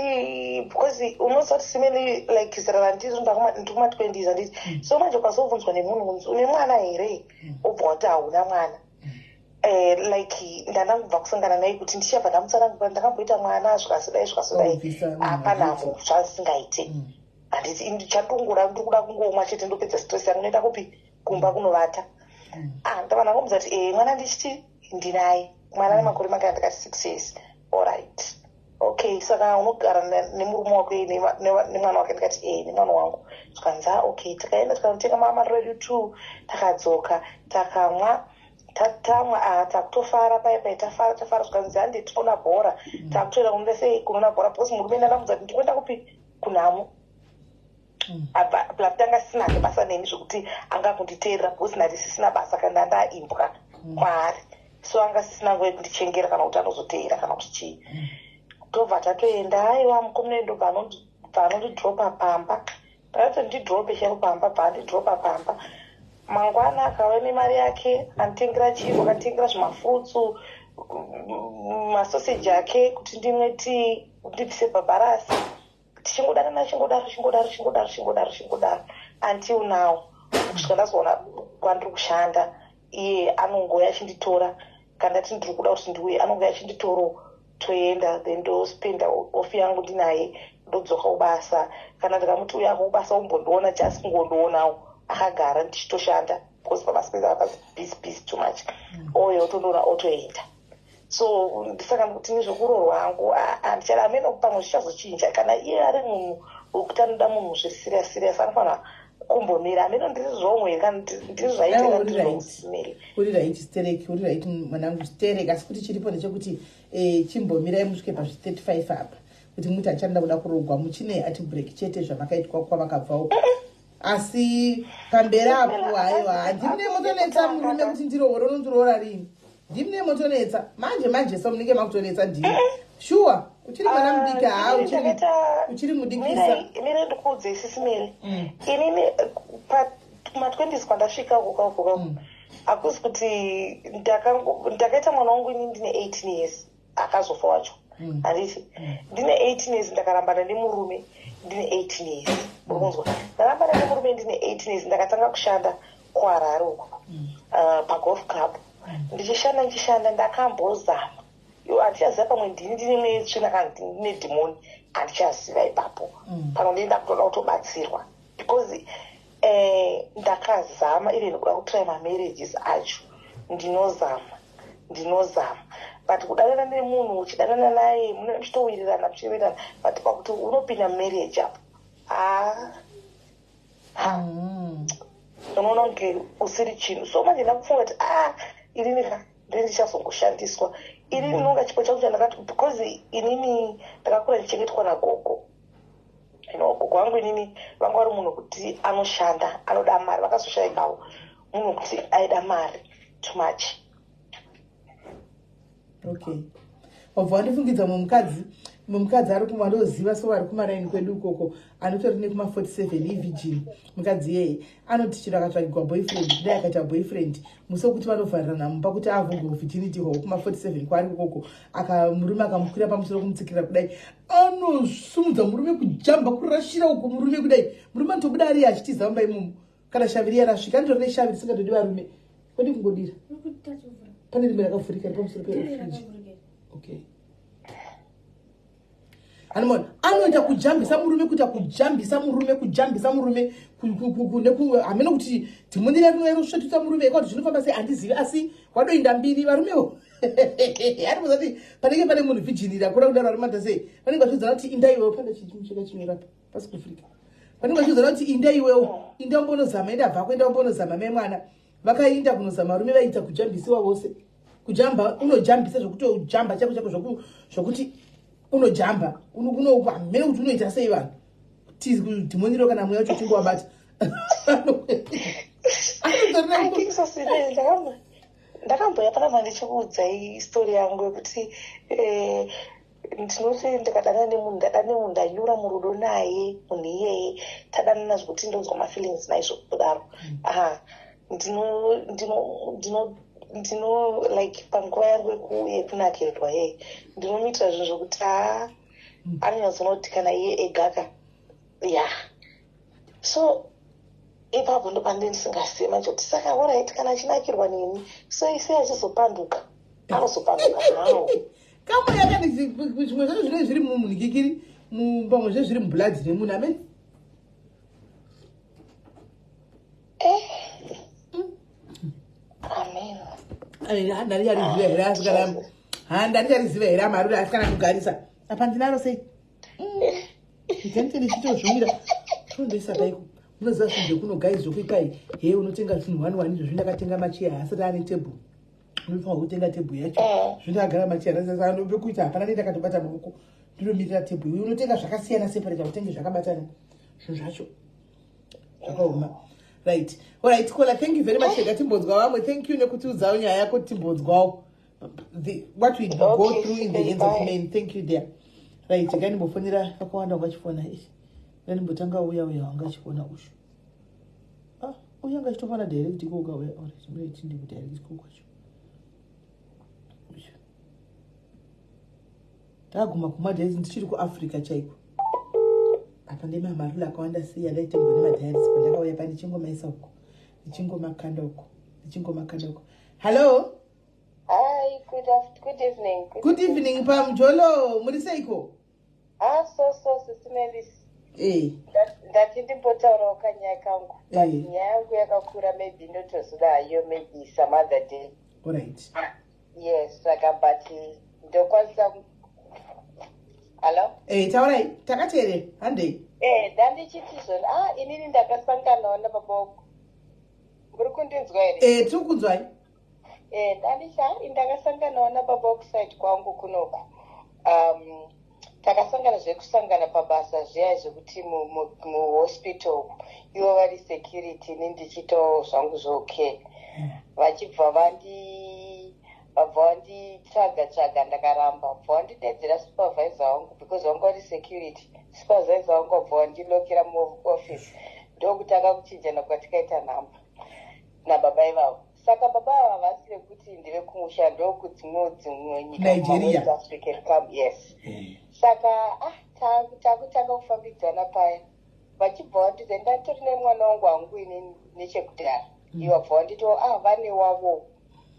Speaker 2: because unoziva kuti simeni, like zera randiri, ndiri kuma-20s, handiti? So manje ukazobvunzwa nemunhu kunzi, "Une mwana here?" Wobva wati hauna mwana. Like ndandangobva kusangana naye, kuti ndichabva ndamutsanangura, ndakamboita mwana, zvikazodai zvikazodai.
Speaker 1: Wobvisa,
Speaker 2: Hapana.
Speaker 1: Handiti.
Speaker 2: Zvasingaite, handiti? Ndichatongora, ndiri kuda kungomwa chete, ndopedza stress yangu, noenda kupi? Kumba kunovata. Ah, ndabva ndangomudza kuti, "Mwana ndichiti ndinaye mwana nemakore mangana?" Ndikati, "6 years." "Alright, okay, saka unogara nemurume wako nemwana wake?" Ndikati, "E, nemwana wangu." Zvikanzi, "Ah, okay." Takaenda tikanotenga mamaredu two, takadzoka, takamwa, tamwa. Ah, takutofara pai pai, tafara tafara. Zvikanzi, "Handi tinoona bhora." Takutoenda kunoenda sei? Kunoona bhora, because murume ndandamudza kuti ndikuenda kupi? Kunhamo. Apa platanga sisina basa neni zvekuti anga kunditeerera, because ndati sisina basa kana ndaimbwa kwaari, so anga sisina nguva yekundichengera kana kuti anozoteera kana kuti chii. Tobva tatoenda. Aiwa, mukomana ndobva anondidropa pamba. Ndakati ndidhirope chero pamba, bva pamba. Mangwana akauya nemari yake, anditengera chiro, akatengera zvimafurutsu, masoseji ake kuti ndimwe tii, ndibvise bhabharasi. Tichingodanana, chingodaro, chingodaro, chingodaro, chingodaro, chingodaro, until now, kusvika ndazoona kwandiri kushanda. Iye anongoya achinditora kana ndati ndiri kuda kuti ndiuye, anongoya achinditoro, toenda, then ndospenda off yangu ndinaye, ndodzoka kubasa. Kana ndikamuti uyako kubasa umbondiona, just kungondionawo akagara ndichitoshanda, because pabasa pesa pasi busy, busy too much, ouya otondiona, otoenda. So saka ndikuti nezvekuroorwa hangu handichada. Amene pamwe zvichazochinja kana iye ari munhu wekuti anoda munhu zviri serious serious, anofanira kumbomira. Amene ndiri wrong here kana ndiri
Speaker 1: zvaita? Uri right, stereki, uri right, mwanangu, stereki. Asi kuti chiripo ndechekuti chimbomirai musvike pazvi 35 apa kuti muti hachanoda kuda kurogwa. Muchine heartbreak chete zvamakaitwa kwavakabvawo, asi pamberi apo, haiwa, ndimune motonetsa murume kuti ndiroore. Unondiroora rini? Ndimune motonetsa manje manje, so munenge makutonetsa. Ndini shuwa uchiri mwana mudiki, haa, uchiri mudikisa.
Speaker 2: Mire, ndikuudze, isisi Mere. Inini kuma20s kwandasvika uko, hakusi kuti ndakaita mwana wangu. Ini ndine 18 years akazofa wacho, handiti? Ndine 18 years ndakarambana nemurume. Ndine 18 years, uri kunzwa? Ndarambana nemurume ndine 18 years. Ndakatanga kushanda kuHarare uko, pagolf club. Ndichishanda, ndichishanda, ndakambozama. Handichaziva, pamwe ndini ndine tsvina kana ndine dhimoni, handichaziva ipapo. Pamwe ndini ndakutoda kutobatsirwa, because ndakazama even kuda kutry mamarriages acho. Ndinozama, ndinozama, but kudanana nemunhu, uchidanana naye, muchitowirirana, muchiwirirana, but pakuti unopinda mumarriage apo, ha ha, unoona kunge usiri chinhu. So manje ndakufunga kuti, a, inini ka ndini ndichazongoshandiswa. Inini nonga chipo changu chandakati, because inini ndakakura ndichichengetwa nagogo. Gogo wangu inini vanga vari munhu wekuti anoshanda, anoda mari. Vakazoshayikawo, munhu wekuti aida mari too much.
Speaker 1: Okay, wabva wandifungidza mumwe mukadzi ari kumandoziva, so ari kumaraini kwedu ukoko, anotori nekuma47, ivirgin mukadzi iyeye. Anoti chiro akatsvagirwa boyfriend, kudai akaita boyfriend, musi wekuti vanovharirana mumba kuti avhurwe virginity hwavo, kuma47 kwaari ukoko, murume akamukwira pamusoro kumutsikirira kudai, anosumudza murume kujamba, kurashira uko murume kudai, murume anotobuda ari achitiza mumba imomo. Kana shavi riya rasvika, anotori neshavi risingatodi varume. Kodi kungodira pane rimwe rakavhurika ri pamusoro pefriji. Okay, anomona anoita kujambisa murume, kuita kujambisa murume, kujambisa murume, hamene kuti dhimoni rinouya rosvetutsa murume eka kuti zvinofamba sei, handizivi. Asi wadoinda mbiri varumewo, anokuza kuti panenge pane munhu virgin rakura kudaro, varume anoita sei? Vanenge vachiudzana kuti inda iwewo, pane chimucheka chinorapa pasi kuvhurika. Vanenge vachiudzana kuti inda iwewo, inda umbonozama, enda bvako, enda umbonozama. Mai mwana vakainda kunozama, varume vaiita kujambisiwa vose, kujamba, unojambisa zvekutojamba chako chako, zvokuti unojamba hamene kuti unoita sei vanhu dhimoniro kana mweya wacho uchingowabata.
Speaker 2: I think so, Sine. Ndakamboya panapa ndichikuudzai story yangu yekuti ndinoti ndikadanana nemunhu, ndadana nemunhu, ndanyura murudo naye munhu iyeye, tadanana zvekuti ndonzwa mafeelings naye zvokudaro. Aha, ndino ndino ndino ndino like panguva yangu yekunakirwa ye, ndinomuitira zvinhu zvokuti haa, anonyatsoona kuti kana iye egaka ya. So ipapo ndopande ndisingazivi manje kuti saka alright, kana achinakirwa neni, so ise achizopanduka, anozopanduka hawo.
Speaker 1: Kamwe yakati zvimwe zvacho zvinenge zviri mumunikikiri, pamwe zve zviri mublood remunhu, amen.
Speaker 2: Eh. Amen.
Speaker 1: Handarichariziva here asikana? Handarichariziva here amaruri asikana kugarisa apa? Ndinaro sei ndinenge ndichitozvumira tondoisa paiko? Munoziva zvinhu zvekuno, guys, zvokuipai he, unotenga zvinhu one one. Izvozvi ndakatenga macheya, asati ane tebhuru. Unofanira kutenga tebhuru yacho. Zvino agara macheya pekuita hapana, nei ndakatobata maoko, ndinomirira tebhuru. Iwe unotenga zvakasiyana, separate, hautenge zvakabatana. Zvinhu zvacho zvakaoma. Right, alright, Kola, thank you very much. Rega timbonzwa vamwe. Thank you nekutiudzawo nyaya yako, timbonzwawo what we go through in the hands of men. Thank you, dear. Right, rega ndimbofonera vakawanda vachifona. Ndandimbotanga uya uya wanga achiona ushu. Ah, uya anga achitofana direct ikoka uya. Alright, mune tinde ku direct iko kwacho. Uyu. Ndaguma kuma days ndichiri kuAfrica chaiko. Apa ndemamarula akawanda sei andaitengwa nemadiaries pandakauya pa ndichingomaisa uko. Ndichingomakanda uko. Ndichingomakanda uko. Hello?
Speaker 4: Hi, good evening.
Speaker 1: Good evening Pamjolo. Muri seiko?
Speaker 4: Ah, so Sisi Melis.
Speaker 1: Eh.
Speaker 4: Ndati ndimbotaurawo kanyaya kangu. But
Speaker 1: Eh.
Speaker 4: nyaya yangu yakakura, maybe ndotozoda hayo maybe some other day.
Speaker 1: Alright.
Speaker 4: Yes, saka but ndokwanisa. Hello?
Speaker 1: Eh, taurai, takateerera. Handei.
Speaker 4: Eh, ndandichiti zvona, ah, inini ndakasanganawo nababa wangu. Muri kundinzwa here?
Speaker 1: Eh, tiri kukunzwai.
Speaker 4: Eh, ndandicha ndakasanganawo nababa kuside kwangu kunoku. Takasangana zvekusangana pabasa zviya zvekuti muhospital uku ivo vari security, ini ndichiitawo zvangu zveokay, vachibva vandi vabva vanditsvaga tsvaga, ndakaramba, bva vandidedzera supervisor wangu because vanga vari security. Supervisor wangu wabva vandilokera muoffice, ndokutanga kuchinjana kwatikaita nhamba nababa ivavo. Saka baba ava vasi vekuti ndevekumusha, ndokudzimwewo dzimwe nyika.
Speaker 1: Nigeria.
Speaker 4: West African come, yes. Saka ah, takutanga kufambidzana paya, vachibva vandidza ndatori nemwana wangu hangu ini nechekudhara. Ivo vabva vanditiwo, ah, vane wavo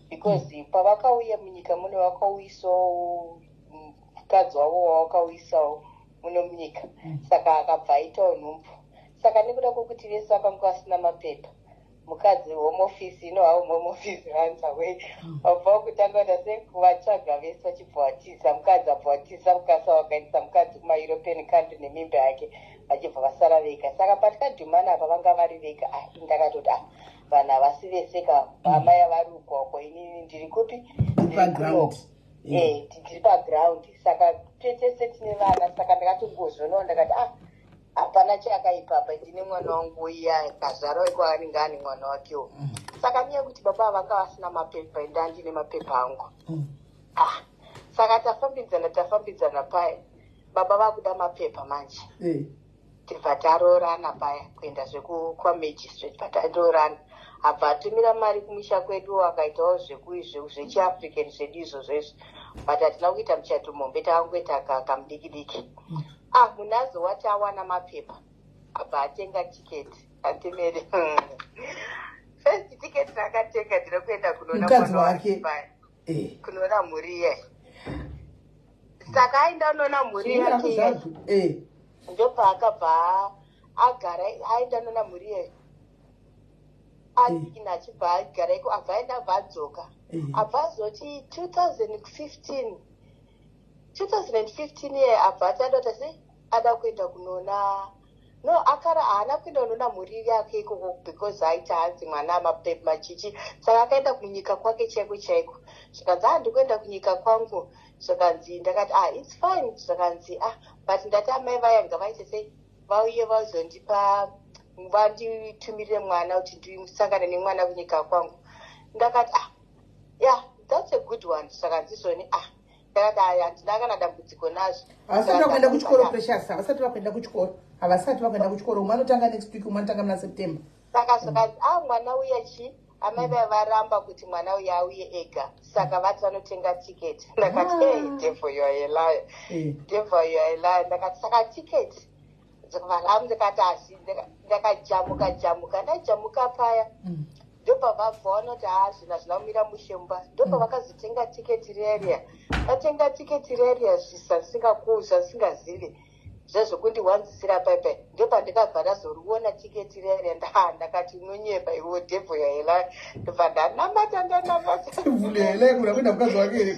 Speaker 4: because pavakauya munyika muno vakauisawo mukadzi wavo wavakauisawo muno munyika. Saka akabva aitawo nhumbu. Saka nekuda kwokuti vese vakanga vasina mapepa, mukadzi, Home Office, you know how Home Office runs away, vabva kutanga kuita sekuvatsvaga vese, vachibva vatiza. Mukadzi abva vatiza mukasa, vakaendesa mukadzi kumaEuropean country nemimba yake, vachibva vasara vega. Saka patikadhumana apa vanga vari vega. Ah, ndakatoti, ah, vanhu havasi vese ka, amai vari ukwakwa, inini ndiri kupi? Ndiri
Speaker 1: Paground.
Speaker 4: kuno. Eh, ndiri paground. Saka tese tine vana. Saka ndakatongozvionawo, ndakati, ah, hapana chakaipa apa, ndine mwana wangu iya kazvarwa iko, anenge ane mwana wakewo. Saka nyaya yekuti baba vanga vasina mapepa, enda ndine mapepa angu. Ah, saka tafambidzana tafambidzana paya, baba vakuda mapepa manje. Tibva taroorana paya, kuenda zvekukwamagistrate. Pataroorana abva atumira mari kumusha kwedu, akaitawo zvechiAfrican zvedu izvozvo izvo, but hatina kuita muchato mombe, takangoita kamudiki diki. Ah, munhu azowati awana mapepa, abva atenga tiketi. Antimere, first tiketi rakatenga ndinokuenda kunoona
Speaker 1: Mukadzi
Speaker 4: mwana
Speaker 1: wake.
Speaker 4: wake paya, kunoona mhuri iyayi. Saka aenda unoona mhuri yake iyayi. Ndopaakabva agara, aenda nona mhuri iyeyo, ina achibva agara iko, abva aenda, abva adzoka. Abva azoti 2015, 2015 iye abva ati ada kuti sei ada kuenda kunoona. No, akara haana kuenda kunoona mhuri yake ikoko because aiti hanzi mwana mapepa machichi. Saka akaenda kunyika kwake chaiko chaiko. Zvikanzi, ah, ndikuenda kunyika kwangu. Zvikanzi, ndakati, ah, it's fine. Zvikanzi, ah, but ndati amai vaya ngavaite sei, vauye vazondipa, vanditumirire mwana kuti ndisangane nemwana kunyika kwangu. Ndakati, ah, yeah, that's a good one. Zvakanzi zvoni, ah, ndakati aya handina kana dambudziko nazvo.
Speaker 1: Havasati vakuenda kuchikoro, Precious, havasati vakuenda kuchikoro, havasati vakuenda kuchikoro. Umwe anotanga next week, umwe anotanga muna September.
Speaker 4: Saka zvakanzi, ah, mwana uya chi, amai vaya varamba kuti mwana uya auye ega, saka vati vanotenga tiketi. Ndakati,
Speaker 1: Ah.
Speaker 4: hey, devil, you are a liar. Devil, you are a liar. Ndakati, saka tiketi varamba? Ndikati asi ndakajamuka jamuka, ndajamuka paya, ndobva vabva vanoti, ha, zvinhu hazvina kumira mushe mumba. Ndobva vakazotenga tiketi reriya, vatenga tiketi reriya zvasingazivi zvezvokundiwanzisira paipai. Ndopandikabva ndazoriona tiketi reriya. Ndakati, unonyepa iwo, devil, you are a liar. Ndobva ndanamata, ndanamata.
Speaker 1: Vhulele kuna kuenda mukadzi wake here?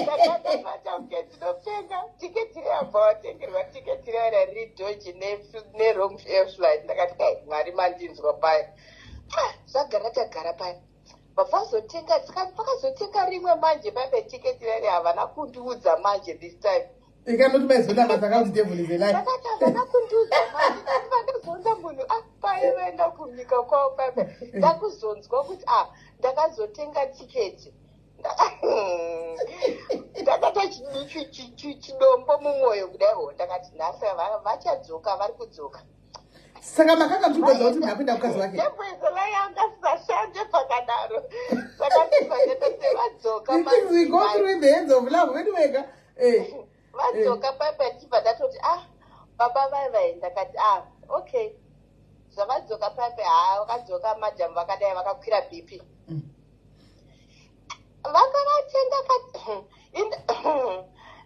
Speaker 4: Ndakanamata kunge ndinopenga. Tiketi riyabva watengerwa tiketi riya riri dodgy nerong airflight. Ndakati, kai, Mwari mandinzwa paya. Ah, zvagara tagara paya, vabva vazotenga, vakazotenga rimwe manje paipe tiketi rari havana kundiudza manje this time.
Speaker 1: Ikanoti maizonamata akakuti devil is a liar.
Speaker 4: Ndakati havana kundiudza manje. Ndati vandazonza munhu, ah, pai vaenda kunyika kwavo paipe, ndakuzonzwa kuti, ah, ndakazotenga tiketi. Ndakata chidombo mumwoyo kudaiwo. Ndakati nhasi vachadzoka, vari kudzoka.
Speaker 1: Saka makanga muchigodza kuti munhu akuenda mukadzi wake?
Speaker 4: Temboizolai anga sashande pakadaro. Saka ndibva vadzoka.
Speaker 1: The things we go through in the hands of love anyway.
Speaker 4: Vadzoka paipa, ndichibva ndatoti, "Ah, baba vai." Ndakati, "Ah, okay." Zvavadzoka paipa, ha, vakadzoka madhamu vakadai, vakakwira BP. Vanga vatenga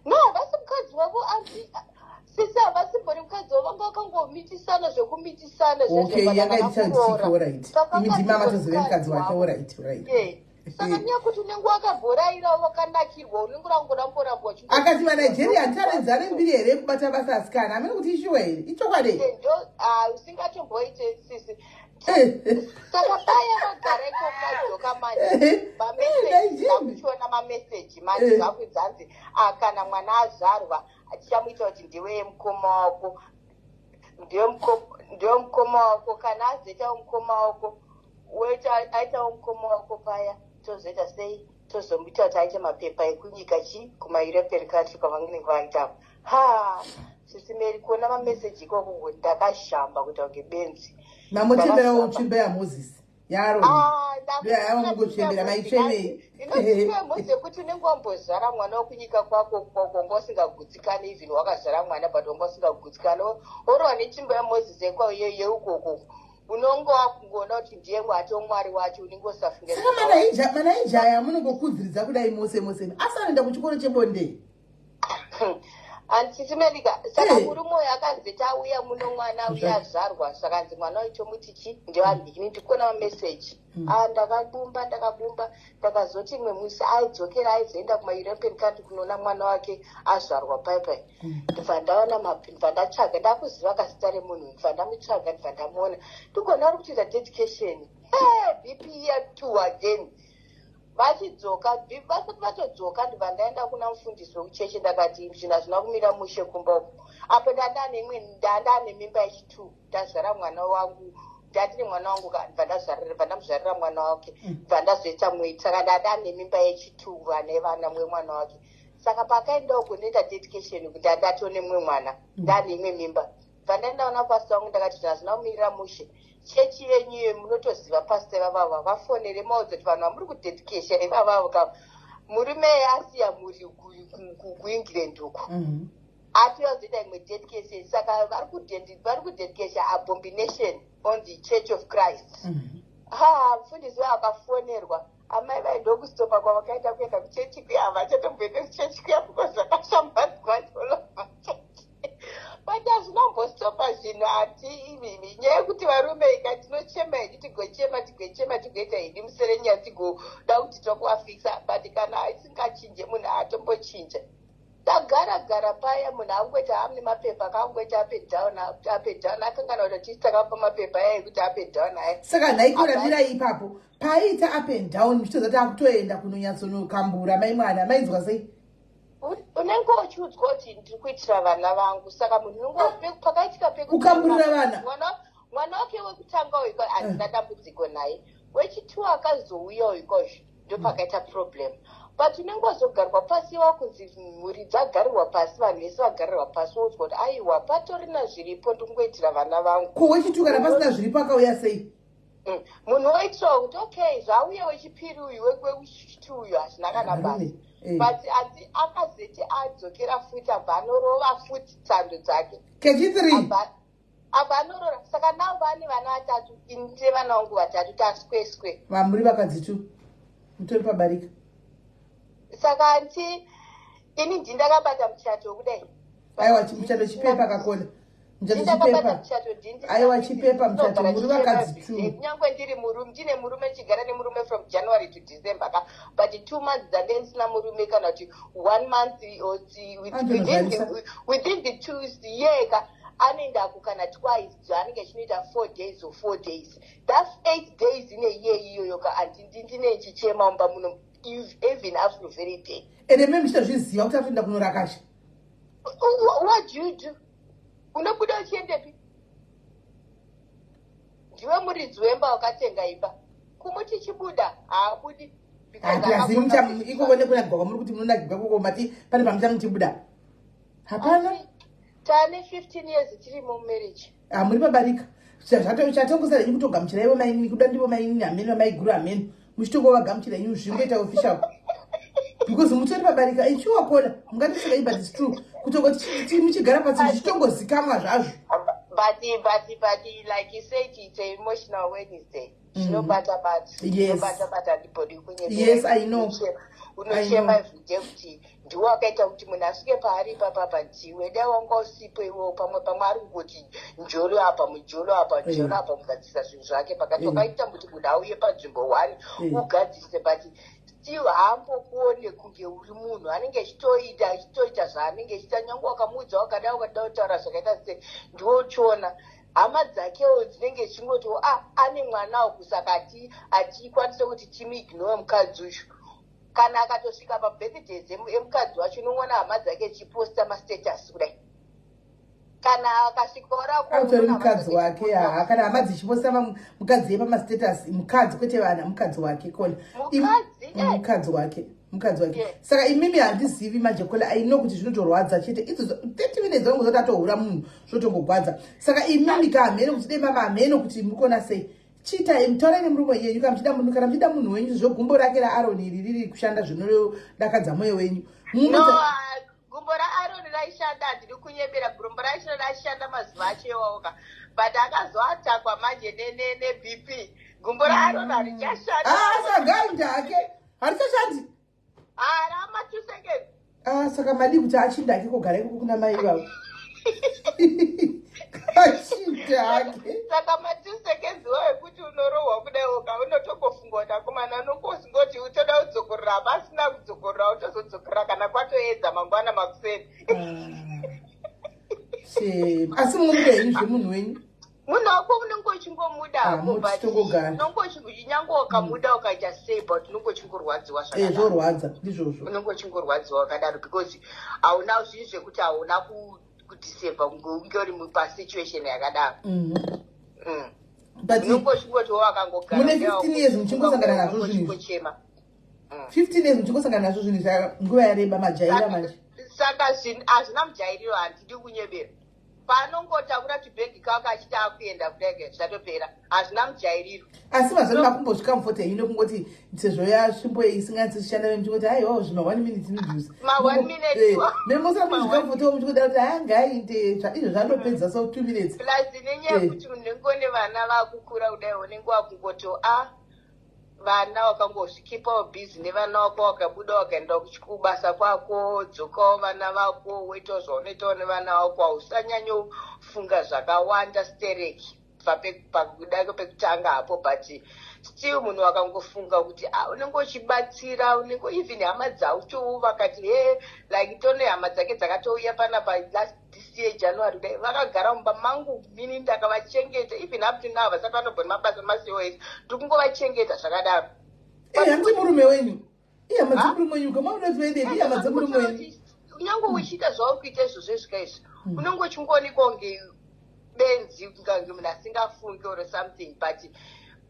Speaker 4: no, havasi mukadzi wavo anzi sisi, havasimbori mukadzi wavo. Vanga vakangomitisana zvekumitisana.
Speaker 1: Okay, yanga ichadiki, alright. Imi ndimi amatozove mukadzi wake, alright.
Speaker 4: Saka nyaya kuti unenge wakamboraira, wakanakirwa, unenge urangoramborambwa.
Speaker 1: Akati vaNigeria handitarenzane mbiri here yekubata basa asikana? Hamene kuti ishuwa here, ichokwadi?
Speaker 4: Usingatomboite, sisi. Saka paya vagara ikoko, vadzoka manje, mameseji akuchiona, mameseji manje zvakudzanzi, "Ah, kana mwana azvarwa tichamuita kuti ndiwe mukoma wako, ndiwe mukoma wako. Kana azoitawo mukoma wako, aitawo mukoma wako paya, tozoita sei? Tozomuita kuti aite mapepa ekunyika chi kumaEuropean country kwavanenge vaita." Ha, sisi Mary, kuona mameseji ikoko, ndakashamba kuita kunge benzi.
Speaker 1: Mamuchemberawo tsvimbo yaMozisi, yaAroni. Ndoyayamungochembera maitsvemei.
Speaker 4: Inotsvimbo yekuti unenge wambozvara mwana wekunyika kwako, wanga usingagutsikani. Even wakazvara mwana, but wanga usingagutsikani, orova netsvimbo yaMozisi yeukoko, unonge wakungoona kuti ndiye ato Mwari wacho, unenge usafunge.
Speaker 1: Saka manaija aya munongokudziridza kudai mose mose, asi anoenda kuchikoro chebonde?
Speaker 4: Handisi Melika. Saka murume uyu akanzi tauya muno, mwana uya azvarwa, zvakanzi mwana uyu tomuti chi ndevanhikini. Ndikuona mameseji. Ah, ndakabumba, ndakabumba. Ndakazoti imwe musi aidzokera, aizoenda kumaEuropean country kunoona mwana wake azvarwa paipai. Ndibva ndaona, ndibva ndatsvaga, ndakuziva kazita remunhu, ndibva ndamutsvaga, ndibva ndamuona, ndikuona uri kutoita dedication. BP year two again. Vachidzoka, vasati vatodzoka, ndibva ndaenda kuna mufundisi wekuchechi. Ndakati zvinhu hazvina kumira mushe kumba uku. Apo ndandane ndandane mimba yechi2, ndazvara mwana wangu, ndandine mwana wangu, ndibva ndamuzvarira mwana wake, ndibva ndazoita mwedzi. Saka ndandane mimba yechi2, vane vana mwemwana wake. Saka pakaendawo kunoita dedication, ndandatone mumwe mwana, ndane imwe mimba. Bva ndaendaona pastor wangu, ndakati zvinhu hazvina kumirira mushe. Chechi yenyu iyo munotoziva pastor ivavava, vafonere maudza kuti vanhu vamuri kudedicata ivavavo ka, murume asiya mhuri kuEngland uku, atoyazoita imwe dedication. Saka vari kudedicata abomination on the Church of Christ. Ha, mufundisi we akafonerwa, amai vaindokustopa kwavakaita kuenda kuchechi kuya, havachatomboende kuchechi kuya because zvakashambadzwa all chechi. But hazvinombostopa zvinhu. Hati imimi nyaya yekuti varume ika tinochema hedu, tigochema, tigochema, tigoita hedu muserenya, tigoda kuti tokuvafikisa, but kana isingachinje, munhu haatombochinja. Tagara gara paya, munhu angoita amune mapepa, akangoita up and down, up and down, akangana kuti tisi takapa mapepa aya ekuti up and down aya.
Speaker 1: Saka nhaikorambirai ipapo, paiita up and down, muchitoza kuti akutoenda kunonyatsonokambura mai mwana, mainzwa sei?
Speaker 4: Unenge uchiudzwa kuti ndiri kuitira vana vangu. Saka munhu unenge pakaitika
Speaker 1: Kukamburira vana.
Speaker 4: Mwana wake wekutanga uyu handina dambudziko naye. Wechi2 akazouya uyu, ndo pakaita problem. But unenge wazogarwa pasi, wakunzi mhuri dzagarirwa pasi, vanhu vese vagarirwa pasi, woudzwa kuti aiwa, patorina zviripo, ndikungoitira vana vangu.
Speaker 1: Ko wechi2 kana pasina zviripo, akauya sei?
Speaker 4: Munhu woitirawo kuti okay, zvauya wechipiri uyu, wechi2 uyu hazvina kana basa. But asi akazeti adzokera futi, abva anorova futi tsando dzake.
Speaker 1: Kechi3.
Speaker 4: Abva anorora. Saka navo vane vana vatatu, ini ndine vana vangu vatatu, tasweswe.
Speaker 1: Vamuri vakadzi tu, mutori pabarika.
Speaker 4: Saka anti ini ndindakabata muchato wekudai.
Speaker 1: Aiwa, muchato chipepa kakona, muchato chipepa. Aiwa, chipepa muchato, muri vakadzi
Speaker 4: two. Kunyange ndiri murume, ndine murume, ndichigara nemurume from January to December ka, but 2 months dzande ndisina murume, kana kuti one month or within the 2 year ka, anoendako kana twice, zvaanenge achinoita 4 days or 4 days, that's 8 days in a year iyoyo ka. Handindi ndine chichema mumba muno even after very day.
Speaker 1: Ende me muchitozviziva kuti atoenda kunorakasha.
Speaker 4: What do you do? Unobuda uchiendepi? Ndiwe muridzi wemba, wakatenga imba. Kumuti chibuda, haabudi.
Speaker 1: Plus ikoko nekunakigwa kwamuri kuti munonakigwa koko, mati pane pamuchamuchibuda hapana.
Speaker 4: Tane 15 years tiri mumarriage.
Speaker 1: Hamuri pabarika. Chatongosara inyu kutogamuchira ivo mainini, kuda ndivo mainini hamene, vamaiguru hamene, muchitongovagamuchira inyu, zvingoita official because mutori pabarika. Ichiwakona mungatiseka, but it's true, kutongoti muchigara pasi zvichitongozikamwa zvazvo.
Speaker 4: But like you said, it's a emotional Wednesday. Zvinobata bata. Zvinobata bata, ndibodi.
Speaker 1: Yes, I know.
Speaker 4: Unochema everyday kuti ndiwo akaita kuti munhu asvike paari ipapapa. Ndiwe, dai wanga usipo iwewo, pamwe ari kungoti njolo apa, mujolo apa, njolo apa, kugadzirisa zvinhu zvake pakati. Wakaita kuti munhu auye panzvimbo one ugadzirise, but still haambokuone kunge uri munhu. Anenge achitoita zvaanenge achiita, nyange wakamuudza wakada wakada kutaura zvakaita sei. Ndiwo uchiona hama dzakewo dzinenge dzichingoti, "Ah, ane mwana uku, saka hatikwanise kuti timuignore mukadzi uyu." Kana akatosvika pabirthdays emukadzi wacho, unoona hama dzake dzichiposta mastatus kudai. Kana akasvikawo
Speaker 1: Autori mukadzi wake. Ha, kana hama dzichiposta mukadzi yepamastatus, mukadzi, kwete vana, mukadzi wake, Kola.
Speaker 4: Mukadzi, eh.
Speaker 1: Mukadzi wake, mukadzi wake. Saka imimi, handizivi manje, Kola, aino kuti zvinotorwadza chete idzodzo 30 minutes vangozoti atohura munhu, zvotongogwadza. Saka imimi ka, hamene kuti dei mama, hamene kuti mukona sei, chiitai, mutaurai nemurume yenyu kana muchida munhu, kana muchida munhu wenyu, zvogumbo rake raAroni iri riri kushanda zvinodakadza mwoyo wenyu.
Speaker 4: No, gumbo raAroni raishanda, handiri kunyebera. Gumbo racho raishanda mazuva acho iwawoka, but akazoatakwa manje neBP, gumbo raAroni harichashanda.
Speaker 1: Ah, saka hake harichashandi.
Speaker 4: Harama 2 seconds.
Speaker 1: Ah, saka madi kuti achinda ake kogara ikoko kuna mai ivavo, achinda hake.
Speaker 4: Saka ma2 seconds wo ekuti unorohwa kudai oka, unotongofunga kuti akomana, unongozingoti utoda kudzokorora, pasina kudzokorora, utozodzokorora kana kwatoedza mangwana makuseni.
Speaker 1: Shame. Asi munomuda henyu zvemunhu wenyu?
Speaker 4: Munhu wako unenge uchingomuda
Speaker 1: Ah,
Speaker 4: hako, but
Speaker 1: muchitongogara.
Speaker 4: unenge nyange ukamuda ukaita sei, but unenge uchingorwadziwa zvakadaro.
Speaker 1: Zvorwadza, ndizvozvo.
Speaker 4: Unenge uchingorwadziwa wakadaro because hauna zvinhu zvekuti hauna kudiseva kunge unge uri pasituation yakadaro.
Speaker 1: But
Speaker 4: Unenge uchingotiwo wakangogara
Speaker 1: Mune 15 years muchingosangana nazvo zvinhu izvi.
Speaker 4: Uchingochema.
Speaker 1: 15 years muchingosangana nazvo zvinhu nguva yareba, majaira manje.
Speaker 4: Saka hazvina mujairiro, handidi kunyebera. Paanongotakura chibhegi kako achiti akuenda kudai, zvatopera, hazvina mujairiro.
Speaker 1: Asi mazvano makumbosvika mufota ino kungoti sezvo yasvimbo isingatsishanda, muchingoti, "Aiwa, zvima one minute noodles."
Speaker 4: Ma one minute.
Speaker 1: Memosina kusvika mufota muchingodara kuti hangainde izvo zvandopedza so 2 minutes.
Speaker 4: Plus nenyaya yekuti unenge une vana vakukura kudai, unenge wakungoti a vana wakangozvikipawo busy nevana vako, wakabuda wakaenda kubasa kwako, dzokawo vana vako, woitawo zvaunoitawo nevana vako, hausanyanyofunga zvakawanda stereki pakuda pekutanga hapo. But still munhu wakangofunga kuti, ah, unenge uchibatsira, unenge even hama dzaucho vakati he, like tone hama dzake dzakatouya panapa last this year January kudai, vakagara mumba mangu, mini ndakavachengeta even up to now, vasati vanobva nemabasa maCOS, ndiri kungovachengeta zvakadaro.
Speaker 1: Hanzi murume wenyu, ihama dzemurume wenyu, kamamuda kuti vaendepi, ihama dzemurume wenyu.
Speaker 4: Kunyange uchiita zvauri kuita izvozvo izvika izvi, unenge uchingoonekwa kunge benzi, kunge munhu asingafungi or something, but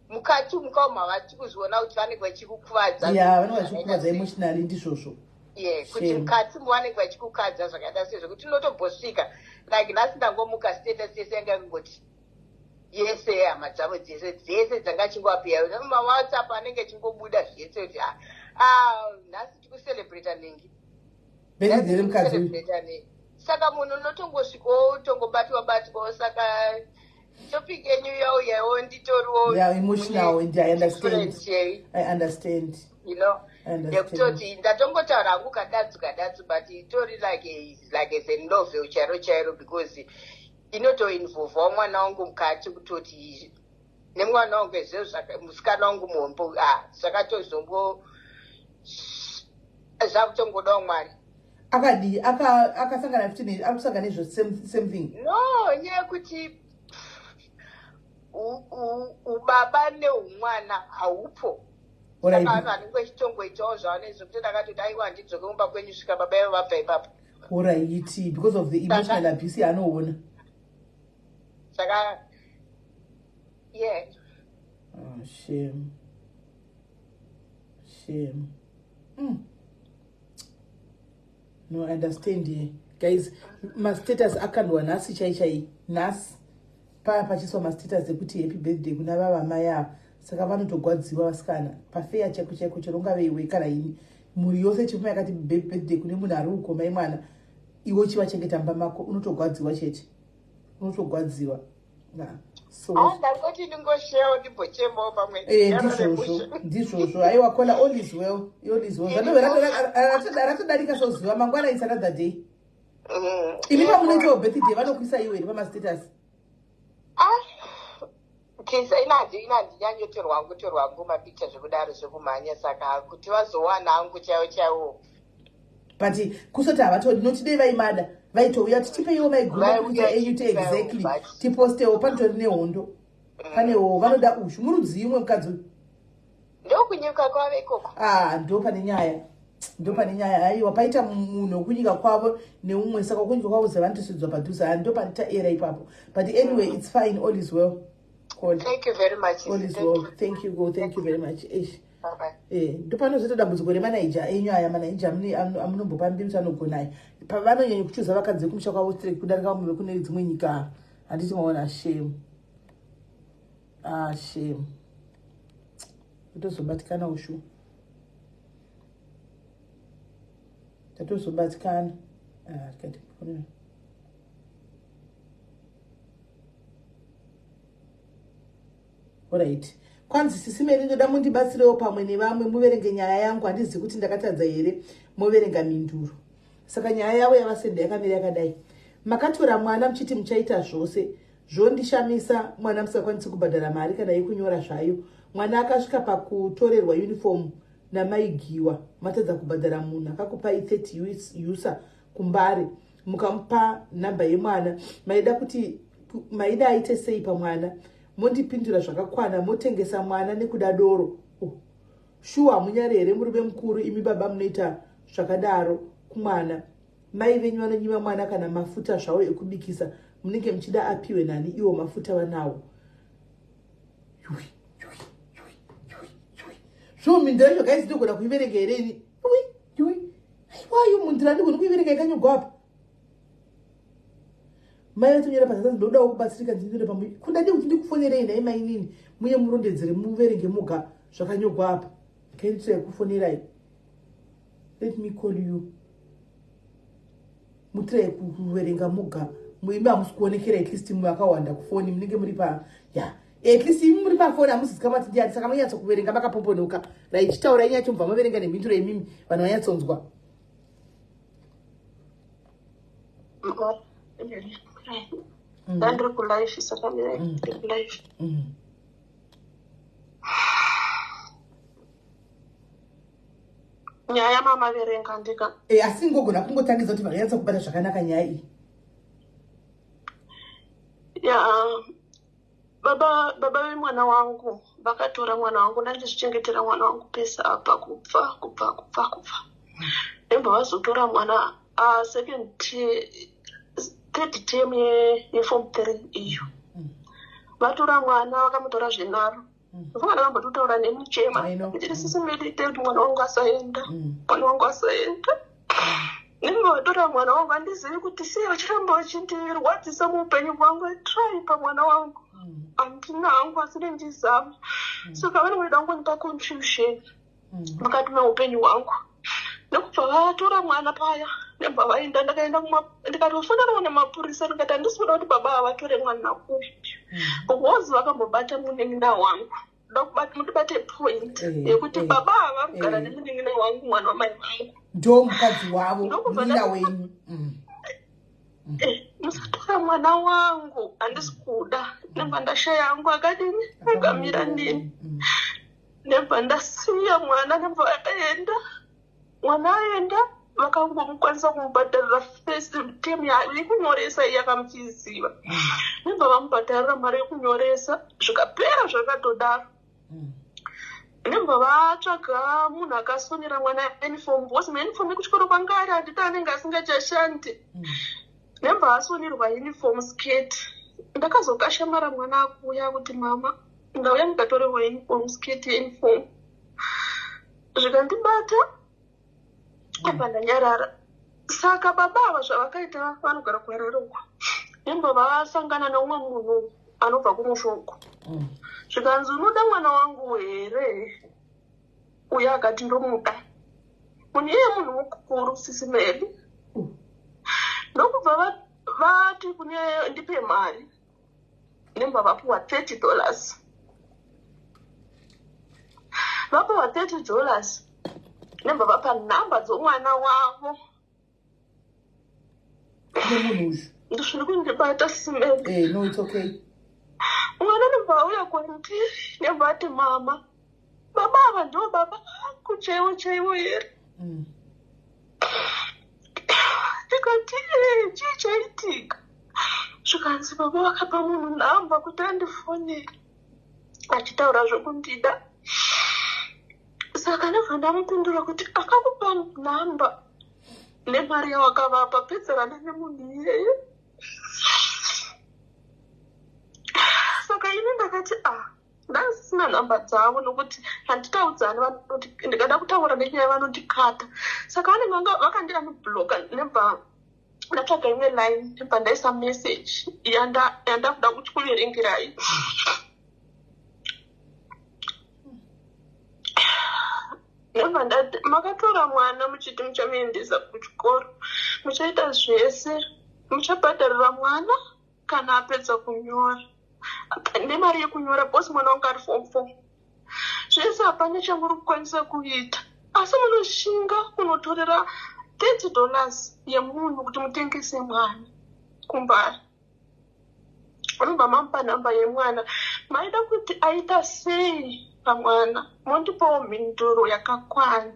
Speaker 4: mukati mukauma havati kuzviona kuti vanenge vachikukuvadza.
Speaker 1: Ya, vanenge vachikukuvadza emotionally, ndizvozvo.
Speaker 4: Ye, kuti mukati muvanenge vachikukadza zvakaita sei, zvekuti unotombosvika like nhasi ndangomuka, status yese yanga kungoti yese hama dzavo dzese dzese dzanga chingoapiya maWhatsApp anenge achingobuda zvese kuti, "Ah, ah, nhasi tikucelebrata nhingi."
Speaker 1: Birthday remukadzi uyu.
Speaker 4: Celebrata nei. Saka munhu unotongosvikawo utongobatwa batwawo. Saka topic yenyu yauyawo nditoriwo
Speaker 1: Yeah, emotional, and I understand.
Speaker 4: different,
Speaker 1: I understand. I understand.
Speaker 4: Yekutoti ndatongotaura hangu kadatsu kadatsu, but itori like as a novel chairo chairo, because inotoinvolvawo mwana wangu mukati, kutoti nemwana wangu ezvo musikana wangu muhombo, ah, zvakatozombo zvakutongodawo Mwari.
Speaker 1: Akadii? Akasangana futi akusangana nezvo same thing?
Speaker 4: No, nyaya yekuti ubaba neumwana haupo. Saka vanhu vanenge vachitongoitawo zvavo nezvekuti ndakatoti, "Aiwa, handidzoke kumba kwenyu svika baba ivo vabva ipapo."
Speaker 1: Alright, because of the emotional abuse yaanoona.
Speaker 4: Saka yeah.
Speaker 1: Oh, shame. Shame. No, I understand here. Guys, mastatus akandwa nhasi chai chai. Nhasi. Paya pachiswa mastatus ekuti happy birthday kuna baba mai ava. Saka vanotogwadziwa vasikana. Pafeya chaiko chaiko chero ungave iwe kana ini. Mhuri yose chipuma yakati happy birthday kune munhu ari uko mai mwana. Iwe uchivachengeta mumba mako unotogwadziwa chete. Unotogwadziwa.
Speaker 4: So ah, ndangoti ndingoshewo ndimbochemawo pamwe.
Speaker 1: Eh, ndizvozvo ndizvozvo. Aiwa kola, all is well, all is well. Ratodarika sozuva mangwana, it's another day. Imi pamunoitawo birthday vanokuisa iwe here pamastatus?
Speaker 4: Ah, kisa ina handinyanyotorwangu torwangu mapicha zvekudaro zvekumhanya, saka kuti vazowana hangu chaiwo chaiwo.
Speaker 1: But kusoti havatodi noti dei vaimada vaitouya kuti tipeiwo maiguru enyu ti exactly tipostewo. Panotori nehondo, panewo vanoda ushu murudzii umwe mukadzi uyu.
Speaker 4: Ndokunyika kwavo ikoko.
Speaker 1: Ah, ndo pane nyaya, ndo pane nyaya. Aiwa, paita munhu wekunyika kwavo neumwe, saka kunyika kwavo zevanotosedzwa padhuze. Ha, ndo pane taera ipapo. But anyway, it's fine, all is well.
Speaker 4: Call. Thank you very much.
Speaker 1: All is well. Thank you, go. Thank you very much. Eish. Eh, ndopanozoita dambudziko remanaija enyu aya. Manaija amunombopa mbiri kuti anogonai, pavanonyanya kuchuza vakadzi vekumusha kwavo straight kudarika vamwe vekune dzimwe nyika. Handiti maona? Shame. Ah, shame, tozobatikana ushu, tatozobatikana. Ah, tikati alright. Kwanzi, "Sisi Meri, ndoda mundibatsirewo pamwe nevamwe muverenge nyaya yangu. Handizivi kuti ndakatadza here. Moverenga minduro." Saka nyaya yavo yavasenda yakamira yakadai: "Makatora mwana muchiti muchaita zvose. Zvondishamisa, mwana musingakwanisi kubhadhara mari kana yekunyora zvayo. Mwana akasvika pakutorerwa uniform namaigiwa, matadza kubhadhara munhu akakupai 30 usa kuMbare, mukamupa nhamba yemwana. Maida kuti maida aite sei pamwana? Mondipindura zvakakwana. Motengesa mwana nekuda doro. Oh. Shuwa hamunyari here, murume mukuru imi baba, munoita zvakadaro kumwana? Mai venyu vanonyima mwana kana mafuta zvavo ekubikisa. Munenge muchida apiwe nani iwo mafuta vanawo?" Yui, yui, yui, yui, yui. Zvo mhinduro yacho, guys, ndogona kuiverenga here ini? Yui, yui. Aiwayo, mhinduro handigoni kuiverenga yakanyogwa apa. Mai vatonyora pazasi, "Ndodawo kubatsirika, ndinore pamwe kundadi kuti ndikufonerei nhai mainini, muye murondedzere, muverenge muga zvakanyogwa apa." Kainditira kufonerai. Let me call you, mutirai kuverenga muga. Muimi hamusi kuonekera, at least mumwe akawanda kufoni munenge muri pa ya, at least imi muri pafoni hamusi zikamati ndiani, saka munonyatso kuverenga makapombonoka. Right, chitaurai nyaya chomubva maverenga nemhinduro imimi, vanhu vanyatsonzwa.
Speaker 2: Ndandiri kulive, saka ndiri kulive. Nyaya mamaverenga ndika?
Speaker 1: E, asi ngogona kungotangidza kuti vakanyatsa kubata zvakanaka nyaya iyi.
Speaker 2: Ya, baba vemwana wangu vakatora mwana wangu. Ndandizvichengetera mwana wangu pese apa, kubva kubva kubva kubva ndobva vazotora mwana second third term yeform 3 iyo. Vatora mwana, vakamutora zvenaro. Mwana vambototaura nemuchema.
Speaker 1: I know.
Speaker 2: Ndiri, "Sisi Meri, kuti mwana wangu asaenda, mwana wangu asaenda." Nemba vatora mwana wangu. Handizivi kuti sei vachiramba vachindirwadzisa muupenyu hwangu. Try pamwana wangu handina hangu, asi ndizama. Saka vanenge vaida kungonipa confusion mukati meupenyu hwangu. Nekubva vatora mwana paya, nebva vaenda. Ndakaenda ndikatofananawo nemapurisa, ndikati handisi kuda kuti baba ava vatore mwana uyu, because vakambobata munin'ina wangu. Mundibate point yekuti baba ava varikugara nemunin'ina wangu, mwana wamai vangu.
Speaker 1: Ndo mukadzi wavo.
Speaker 2: Ndokubva
Speaker 1: munin'ina wenyu.
Speaker 2: Eh, musatora mwana wangu, handisi kuda. Nebva ndashaya hangu akadini akamira nini. Nebva ndasiya mwana, nebva aenda. Mwana aenda, vakangomukwanisa kumubhadharira first term yekunyoresa iyi yakamuchiziva. Nebva vamubhadharira mari yekunyoresa, zvikapera zvakatodaro. Nebva vatsvaga munhu akasonera mwana uniform, because mauniform ekuchikoro kwanga ari, handiti anenge asingachashandi. Nebva asonerwa uniform, skirt. Ndakazokashamara mwana akuuya kuti, "Mama, ndauya ndikatorerwa uniform, skirt yeuniform."
Speaker 5: Zvikandibata, abva ndanyarara. Saka baba ava zvavakaita, vanogara kuHarare uko, nembwa vasangana neumwe munhu anobva kumusha uko. Zvikanzi, "Unoda mwana wangu here?" Uye akati, "Ndomuda." Munhu iyeye munhu mukuru, sisi medu. Ndokubva vati kune, "Ndipe mari." Nembwa vapuwa $30. Vapuwa $30, nembwa vapa nhamba dzomwana wavo.
Speaker 1: Kune munhu uyu.
Speaker 5: Ndizviri kundibata, sisi medu.
Speaker 1: Eh, no, it's okay.
Speaker 5: Mwana nobva auya kwandiri, nebva ati, "Mama, baba ava ndo baba vangu chaivo chaivo here?" Ndikati, "Eh, chii chaitika?" Zvikanzi, "Baba vakapa munhu nhamba kuti andifonere achitaura zvekundida." Saka ndobva ndamupindura kuti, "Akakupa nhamba nemari yawakavapa, pedzerana nemunhu iyeye." Saka ini ndakati, "A, ndasisina nhamba dzavo nokuti handitaudzani. Vanoti ndikada kutaura nenyaya vanondikata." Saka vanenge vanga vakandiunblocka. Nebva ndatsvaga imwe line, ndibva ndaisa message yandakuda kuti kuverengerai. Ndobva ndati, "Makatora mwana muchiti muchamuendesa kuchikoro, muchaita zvese, muchabhadharira mwana kana apedza kunyora nemari yekunyora, because mwana wangu ari form four. Zvese hapana chamuri kukwanisa kuita, asi munoshinga kunotorera $30 yemunhu kuti mutengese mwana kuMbare. Unobva mamupa nhamba yemwana. Maida kuti aita sei pamwana? Mondipawo mhinduro yakakwana.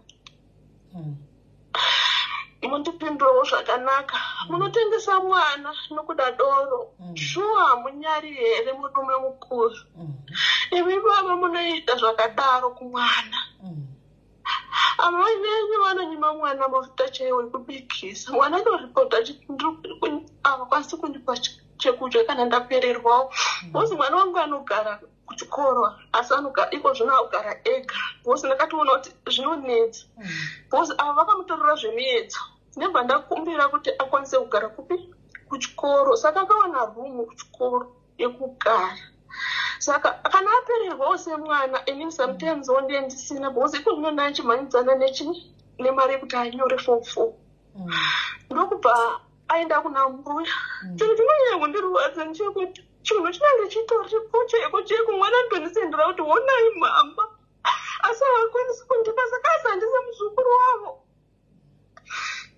Speaker 5: Mundipindurawo zvakanaka. Munotengesa mwana nokuda doro. Shuwa hamunyari here, murume mukuru? Imi baba munoita zvakadaro kumwana. Amai venyu vanonyima mwana mafuta chaiwo ekubikisa. Mwana anoripota achiti, 'Havakwanisi kundipa chekudya kana ndapererwawo.' Because mwana wangu anogara kuchikoro, asi iko zvino akugara ega, because ndakatoona kuti zvinonetsa, because ava vakamutorera zvemiedzo. Ndobva ndakumbira kuti akwanise kugara kupi? Kuchikoro. Saka akawana rumu kuchikoro yekugara. Saka kana apererwawo semwana, inini sometimes wondiye ndisina, because iko zvino ndachimhanyidzana nechi nemari yekuti anyore form four." Ndokubva aenda kuna mbuya. Chinhu chinonyanya kundirwadza ndechekuti chinhu chinenge chitoripo chaiko chaiko. Mwana anotondisendera kuti, "Honai mama," asi havakwanisi kundipa. Saka asi handisi muzukuru wavo.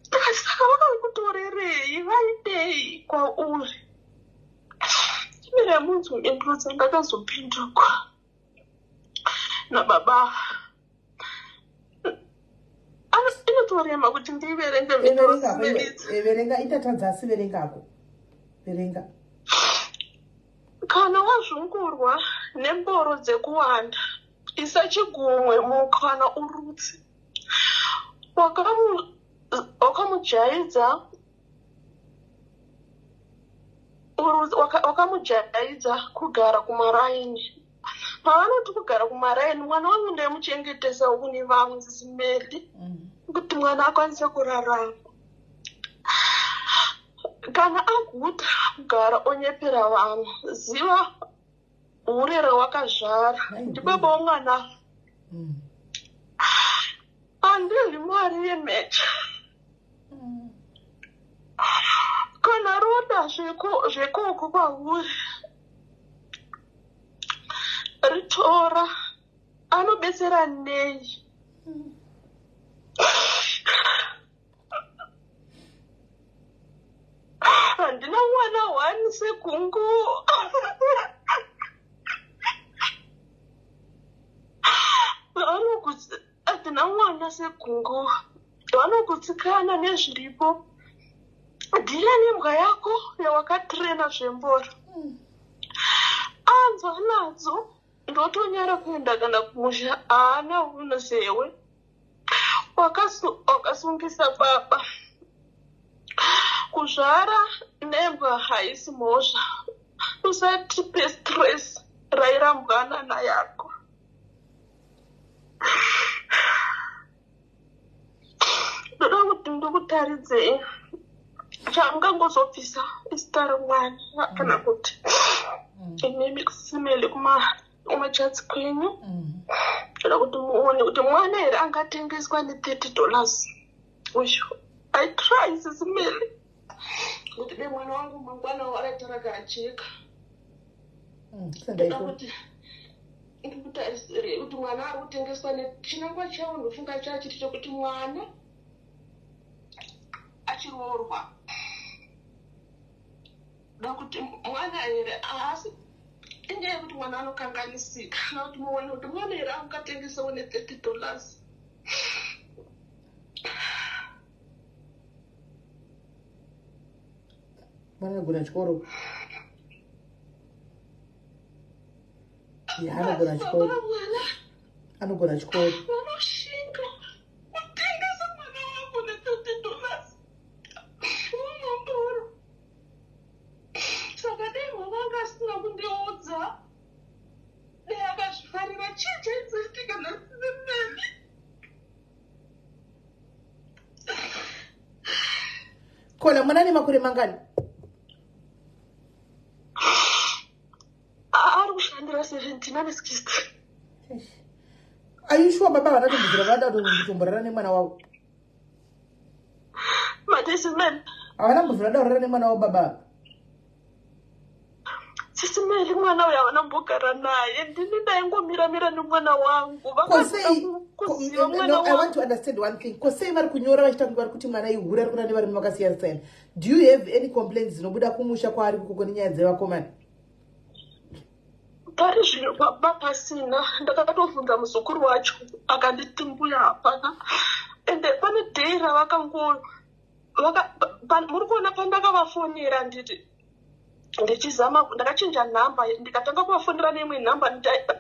Speaker 5: Ndikati, "Saka vakakutorerei? Vaidei kwauri?" Chimira munzwi mhinduro dzandakazopindurwa nababa. Inotorema kuti ndiverenge mhinduro
Speaker 1: Verenga.
Speaker 5: dzimene idzi.
Speaker 1: Verenga, itatadza, asi verengako, verenga.
Speaker 5: "Kana wazvungurwa nemboro dzekuwanda, isa chigumwe mukana urutsi. Wakamujaidza kugara kumaraini. Pavanoti kugara kumaraini, mwana wangu ndaimuchengetesa kune vamwe, sisi Meli, kuti mwana akwanise kurarama. Kana aguta kugara onyepera vamwe, ziva hure rawakazvara ndibaba womwana. Handidyi mari yemecha. Kana roda zvekoko kwauri, ritora. Anobetsera nei? Handina mwana one segungu. Handina mwana segungu. Vanogutsikana nezviripo. Dhila nembwa yako yawakatrena zvemboro. Anzwa nadzo, ndotonyara kuenda kana kumusha. Haana unhu sewe. Wakasungisa baba. Kuzvara nembwa haisi mhosva. Usatipe stress. Raira mbwanana yako." ndikutaridzei chamungangozobvisa izita remwana kana kuti imimi kusimele kumachats kwenyu. Ndoda kuti muone kuti mwana here angatengeswa ne$30 uyu. I try, sisimele, kuti dai mwana wangu mangwana waraita rakajeka. Ndoda kuti ndikutarisire kuti mwana ari kutengeswa nechinangwa chavo. Ndofunga chachiti chekuti mwana achiroorwa. Da kuti mwana here haasi, inyaya yekuti mwana anokanganisika. Da kuti muone kuti mwana here angatengesewo ne$30.
Speaker 1: Mwana anogona chikoro ya, anogona chikoro.
Speaker 5: Mwana
Speaker 1: Anogona chikoro.
Speaker 5: vanoshinga kutengesa mwana wangu ne$30 munomboro. Saka dai mwana anga asina kundiudza, dai akazvifarira, chii chaizoitika nasinemeli?
Speaker 1: Kona mwana ane makore mangani?
Speaker 5: Ari kushandira 17, ane 60.
Speaker 1: Are you sure baba vana tombozira vada kutomborara nemwana wavo?
Speaker 5: Matesimen.
Speaker 1: Havana mbozira da kurara nemwana wavo baba?
Speaker 5: Sisimeli, mwana uyu havana mbogara naye. Ndini ndaingomiramira nemwana wangu.
Speaker 1: Kosei
Speaker 5: Kuziva mwana
Speaker 1: No, I want
Speaker 5: wangu.
Speaker 1: to understand one thing. Kosei vari kunyora vachiita kunge vari kuti mwana ihura, ari kurara nevarume vakasiyana siyana. Do you have any complaints dzinobuda kumusha kwaari kukoko nenyaya dzevakomana?
Speaker 5: Pari zvino baba pasina. Ndakatobvunza muzukuru wacho, akanditi mbuya hapana. Ende pane dhei ravakango muri kuona pandakavafonera, nditi ndichizama, ndakachinja nhamba, ndikatanga kuvafonera neimwe nhamba.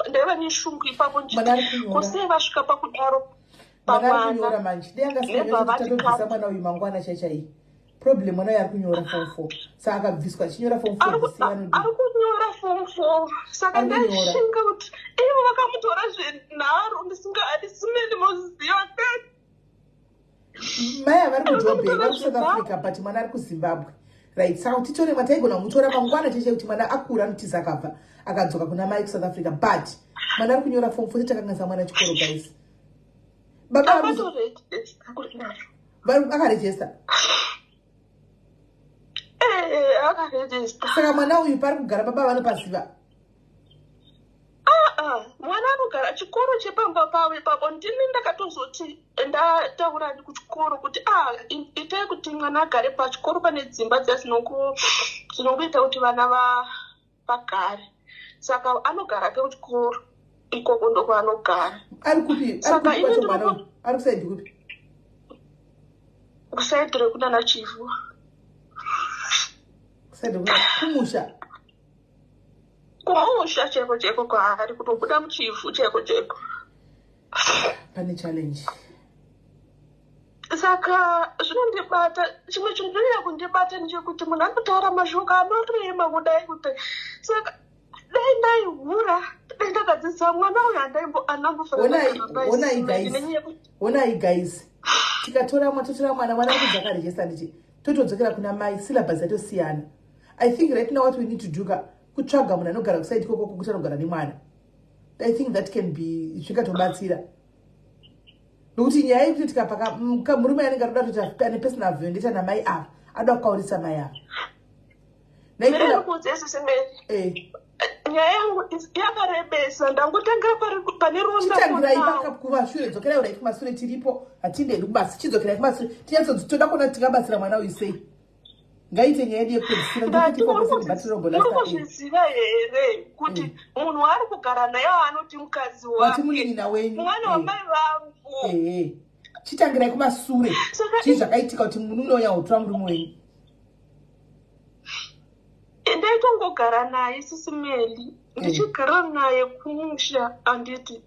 Speaker 5: Ndaiva neshungu ipapo.
Speaker 1: Mwana ari kunyora.
Speaker 5: Kosei vasvika pakudaro
Speaker 1: Mwana ari
Speaker 5: pamwana?
Speaker 1: kunyora manje. Dei
Speaker 5: Nebva vati
Speaker 1: angasinatobvisa mwana uyu mangwana chaichai. Problem, mwana uyu ari kunyora form 4, saka akabviswa achinyora form 4 bvisi vanodi
Speaker 5: Ari kunyora form 4, saka
Speaker 1: Ari kunyora.
Speaker 5: ndaishinga kuti ivo vakamutora zvenharo ndisingadi. Simeni, moziva kani.
Speaker 1: Mai avari kuJoburg,
Speaker 5: Ari
Speaker 1: vari kuSouth
Speaker 5: kutora.
Speaker 1: Africa, but mwana ari kuZimbabwe, right? Saka kuti titore mwana, taigona kumutora mangwana chaichai kuti mwana akura anotiza, akabva akadzoka kuna mai kuSouth Africa. But mwana ari kunyora form 4, titakanganisa mwana chikoro, guys. Baba
Speaker 5: Akatorejista kudaro.
Speaker 1: Akarejesta?
Speaker 5: Akarejista.
Speaker 1: Saka mwana uyu pari kugara baba vanopaziva?
Speaker 5: Aa, mwana anogara chikoro chepamba pavo ipapo. Ndini ndakatozoti ndataura kuchikoro kuti a itai kuti mwana agare pachikoro, pane dzimba dziya dzinongoita kuti vana vagare. Saka anogara ke kuchikoro ikoko, ndokwaanogara.
Speaker 1: Ari kupi? Ari
Speaker 5: Saka
Speaker 1: kupi
Speaker 5: ini
Speaker 1: kwacho mwana uyu? Ari kuside kupi?
Speaker 5: Kuside rekunana Chivhu.
Speaker 1: Kuside kumusha?
Speaker 5: Kumusha cheko cheko kwaari, kutobuda muChivhu cheko cheko.
Speaker 1: Pane challenge.
Speaker 5: Saka zvinondibata, chimwe chinhu chinonyanya kundibata ndechekuti munhu anotaura mashoko anorema kudai, kuti saka dai ndaihura, dai ndakadzidzisa mwana uyu
Speaker 1: Honai guys, honai guys, tikatora totora mwana, mwana akudza akarejesta, ndichi totodzokera kuna mai, syllabus yatosiyana. I think right now what we need to do ka kutsvaga munhu anogara kuside ikoko kuti anogara nemwana. I think that can be, zvikatobatsira, nokuti nyaya yekuti tikapaka murume anenge arikuda kutoita ane personal vendetta namai ava, anoda kukaurisa mai ava.
Speaker 5: Naikuudza. Nyaya yangu yakarebesa, ndangotangira pane ronda.
Speaker 1: Chitangirai paka kumashure, dzokerai urai kumasure, tiripo, hatindendi kubasa. Chidzokerai kumasure, tinyatsodzi toda kuona tingabatsira mwana uyu sei. Ngaite nyaya yedu yekupedzisira.
Speaker 5: Muri kuzviziva here kuti munhu waari kugara naye anoti mukadzi
Speaker 1: Wati
Speaker 5: wake
Speaker 1: munin'ina wenyu?
Speaker 5: Mwana wamai vangu.
Speaker 1: Ehe, chitangirai kumasure. Chii zvakaitika kuti munhu unouya utora murume wenyu?
Speaker 5: Ndaitongogara naye, sisimeli, ndichigara naye kumusha, handiti?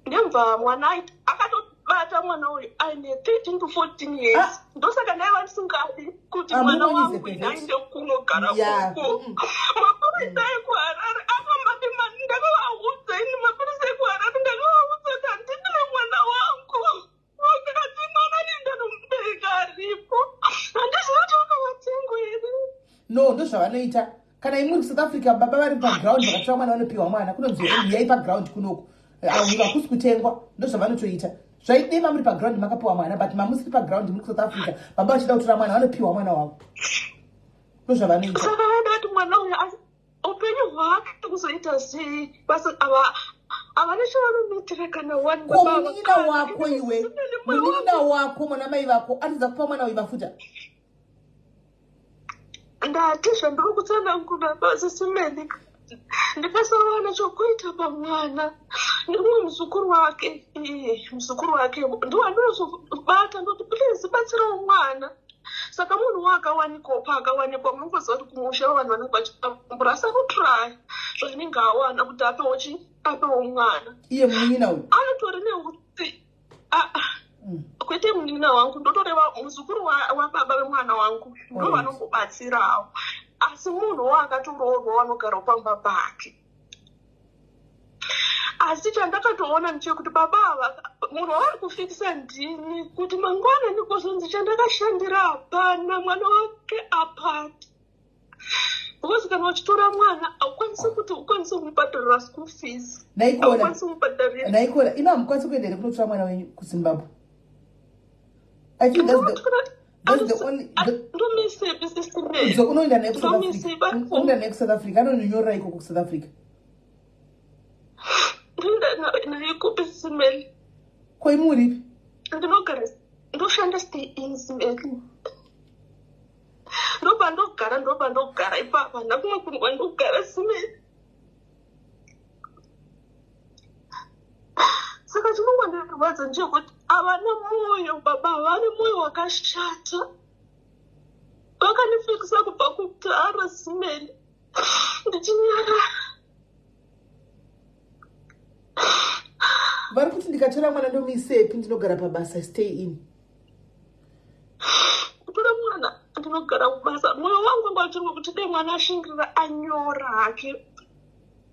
Speaker 5: Ndemva mwana akatobata mwana uyu aine 13 to 14 years. Ndosaka ndaiva ndisingadi kuti
Speaker 1: Ah,
Speaker 5: mwana
Speaker 1: murume
Speaker 5: wangu
Speaker 1: is a pervert.
Speaker 5: aende kunogara koko. Mapurisa ekuHarare akambati, ndakavaudza ini, mapurisa ekuHarare ndakavaudza kuti handidi nemwana wangu. Vakati mwana ndinomubereka.
Speaker 1: No, ndozvavanoita. Kana imuri kuSouth Africa, baba vari paground vakatora mwana, vanopiwa mwana. Kunonzi uyai paground kunoku, hakusi kutengwa. Ndozvavanotoita. Zvaidema muri paground makapiwa mwana, but mamusiri paground, muri kuSouth Africa, baba vachida kutora mwana, vanopiwa mwana wavo. Ndozvavanoita.
Speaker 5: Saka vaida kuti mwana uyu upenyu hwake kuzoita sei? Basi ava havana chavanomuitira kana one.
Speaker 1: Ko munin'ina wako iwe, munin'ina wako, mwana mai vako atidza kupa mwana uyu mafuta?
Speaker 5: Ndati zvandiri kutsanangura basisimeni, ndikasawana chokuita pamwana nemumwe muzukuru wake, iye muzukuru wake ndiwandinozobata, ndoti, "Please, batsirawo mwana." Saka munhu waakawanikwa, paakawanikwa, munongoziva kuti kumusha vanhu vanenge vachitambura, asi anotraya zvaanenge awana kuti apewo chi apewo mwana.
Speaker 1: Iye munin'ina uyu?
Speaker 5: Anotori neutsi. Ah, ah. Kwete munin'ina wangu, ndotoreva muzukuru wababa vemwana wangu, ndo vanombobatsirawo, asi munhu waakatoroorwa, vanogara pamba pake. Asi chandakatoona ndechekuti baba ava, munhu wavari kufikisa ndini, kuti mangwana ndikozonzi chandakashandira hapana, mwana wake apati, because kana uchitora mwana haukwanisi kuti ukwanise kumubhadharira school fees.
Speaker 1: Naikona.
Speaker 5: Haukwanisi kumubhadharira.
Speaker 1: Naikona, ino hamukwanisi kuenda here kunotora mwana wenyu kuZimbabwe? I think that's the only
Speaker 5: Ndomisepi, sisimeni?
Speaker 1: So unoenda naye kuSouth Africa.
Speaker 5: Ndomisipa.
Speaker 1: Unoenda naye kuSouth Africa, anonyorera ikoko kuSouth Africa.
Speaker 5: Ndoenda naye kupi, sisimeli?
Speaker 1: Ko imi uripi?
Speaker 5: Ndinogara, ndoshanda Stay Inn, simeli. Ndoba ndogara, ndoba ndogara ipapa, nakumwe kunhu kwandogara, simeli. Saka chinongondirwadza ndechekuti havana mwoyo, baba havana mwoyo, wakashata. Vakandifikisa kubva kudhara, simeli, ndichinyarara.
Speaker 1: Vari kuti ndikatora mwana ndomuisepi? Ndinogara pabasa, Stay Inn.
Speaker 5: Kutora mwana ndinogara kubasa. Mwoyo wangu wanga uchiri wekuti dai mwana ashingirira anyora hake,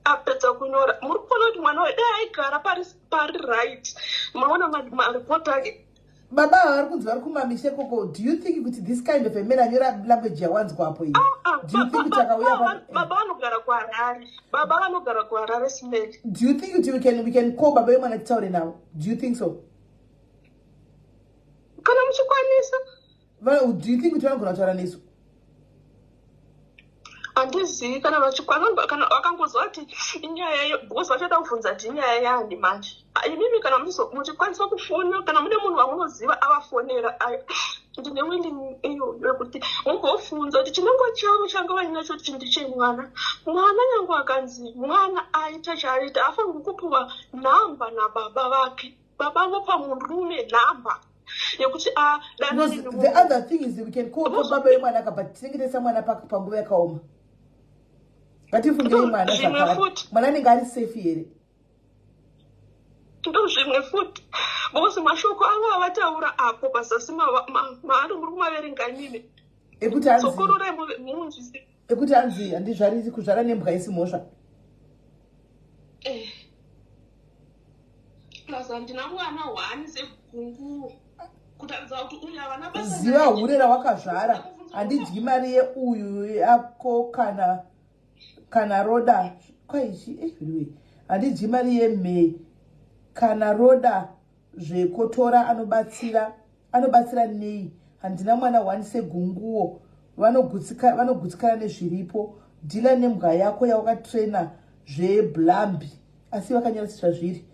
Speaker 5: apedza kunyora. Muri kuona kuti mwana uyu dai aigara pari right, maona maripoti ake.
Speaker 1: Baba ava vari kunzi vari kumamisha ikoko. Do you think kuti this kind of a man anyora language yawanzwapo iyi,
Speaker 5: Ah,
Speaker 1: do you think kuti akauya
Speaker 5: Baba vanogara kuHarare, baba vanogara kuHarare, simeli.
Speaker 1: Do you think kuti we can call baba vemwana titaure navo? Do you think so?
Speaker 5: Kana muchikwanisa.
Speaker 1: Do you think kuti vanogona kutaura nesu?
Speaker 5: Handizivi kana vachikwana, kana vakangozwa kuti inyaya, because vachada kubvunza kuti inyaya yani manje. Ah, imimi kana muchikwanisa kufona, kana mune munhu wamunoziva avafonera, ndine willing iyoyo yekuti mumbofunza kuti chinangwa chavo changa vainacho kuti ndechemwana. Mwana nyange akanzi mwana aita chaaita, afanirwi kupiwa nhamba nababa vake, baba vopa murume nhamba yekuti adanane.
Speaker 1: Because the other thing is we can call baba vemwana ka, but tinenge taisa mwana panguva yakaoma. Ngatifungei mwana
Speaker 5: Zvimwe
Speaker 1: zvakare.
Speaker 5: futi.
Speaker 1: Mwana anenge ari safe here?
Speaker 5: Ndo zvimwe futi, because mashoko avo avataura apo pazasi maari muri kumaverenga imimi.
Speaker 1: Ekuti hanzi
Speaker 5: Dzokorore munzwise.
Speaker 1: Ekuti hanzi handizvarisi, kuzvara nembwa isi mhosva.
Speaker 5: Plus handina mwana hwani segunguo, kutaridza kuti uyu havana basa
Speaker 1: Ziva
Speaker 5: naye.
Speaker 1: hure rawakazvara. Handidyi mari yeuyu yako kana roda kwaichi. Anyway, handidyi mari yemhe. Kana roda zvekotora, anobatsira, anobatsira nei? Handina mwana one segunguo. Vanogutsikana nezviripo. Dhila nembwa yako yawakatrena zveblambi, asi vakanyara sezvazviri.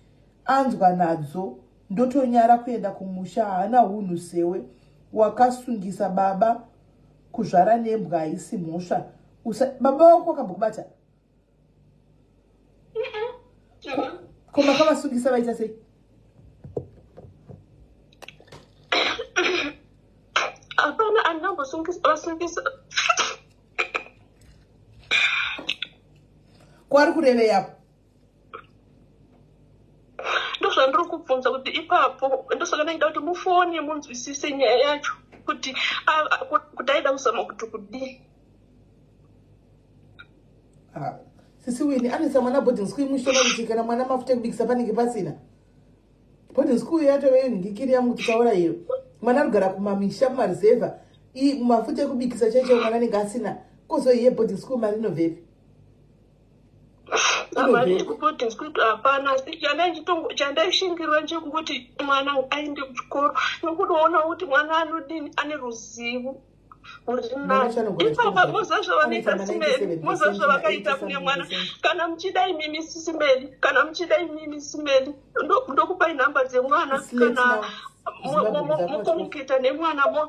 Speaker 1: Anzwa nadzo, ndotonyara kuenda kumusha. Haana unhu sewe wakasungisa baba. Kuzvara nembwa haisi mhosva. Baba vako wakambokubata? Ko makavasungisa vaita sei?
Speaker 5: Hapana andinambosungisa, vasungisa.
Speaker 1: Kwari kurevei apo?
Speaker 5: Ndozvandiri kubvunza kuti ipapo ndosaka ndaida kuti mufone munzwisise nyaya yacho, kuti kuti aida kuzama kuti kudii.
Speaker 1: Ah, sisi Wini anoisa mwana boarding school, imushona kuti kana mwana mafuta ekubikisa panenge pasina. Boarding school yatove nhingikiri yangu kutaura iyo. Mwana anogara kumamisha, kumareserva, mafuta ekubikisa chaicho mwana anenge asina. Kozoiye boarding school mari inobvepi?
Speaker 5: Mari yekuboarding school hapana, asi chandaishingirwa ndechekungoti mwana aende kuchikoro, nokudoona kuti mwana anodini, ane ruzivo ipapa. Moziva zvavanoita, Simeli? Moziva zvavakaita kune mwana? Kana muchida imimi, Sisimeli, kana muchida imimi, Simeli, ndokupai nhamba dzemwana, kana mucommunicata nemwana.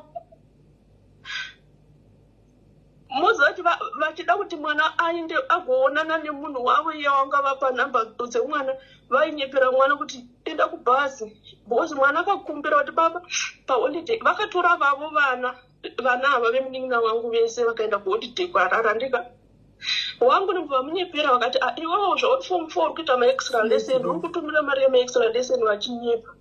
Speaker 5: Moziva kuti vachida kuti mwana aende agoonana nemunhu wavo iye wanga vapa nhamba dzemwana, vainyepera mwana kuti enda kubhazi, because mwana akakumbira kuti baba paholiday. Vakatora vavo vana, vana ava vemunin'ina wangu vese vakaenda kuholiday kuHarare. Ndika wangu ndobva vamunyepera vakati, "Ah, iwewo zvauri form 4, uri kuita maextra lesson, uri kutumira mari yemaextra lesson." Vachinyepa.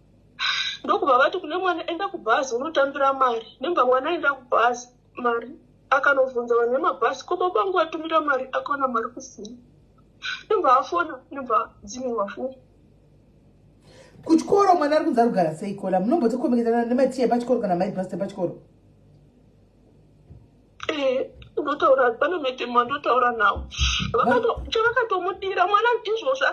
Speaker 5: Ndokubva vati kune mwana, "Enda kubhazi unotambira mari." Nembva mwana aenda kubhazi, mari akanobvunza vanhu vemabhazi, "Ko baba vangu vatumira mari?" Akaona mari kusina. Nembva afona, nembva dzimiwa foni.
Speaker 1: Kuchikoro mwana ari kunzi ari kugara sei, Kola? Munomboticommunicatana nematicha epachikoro kana maheadmaster epachikoro?
Speaker 5: Ndotaura, pane madam wandotaura nawo. Chavakatomudira mwana izvozvo,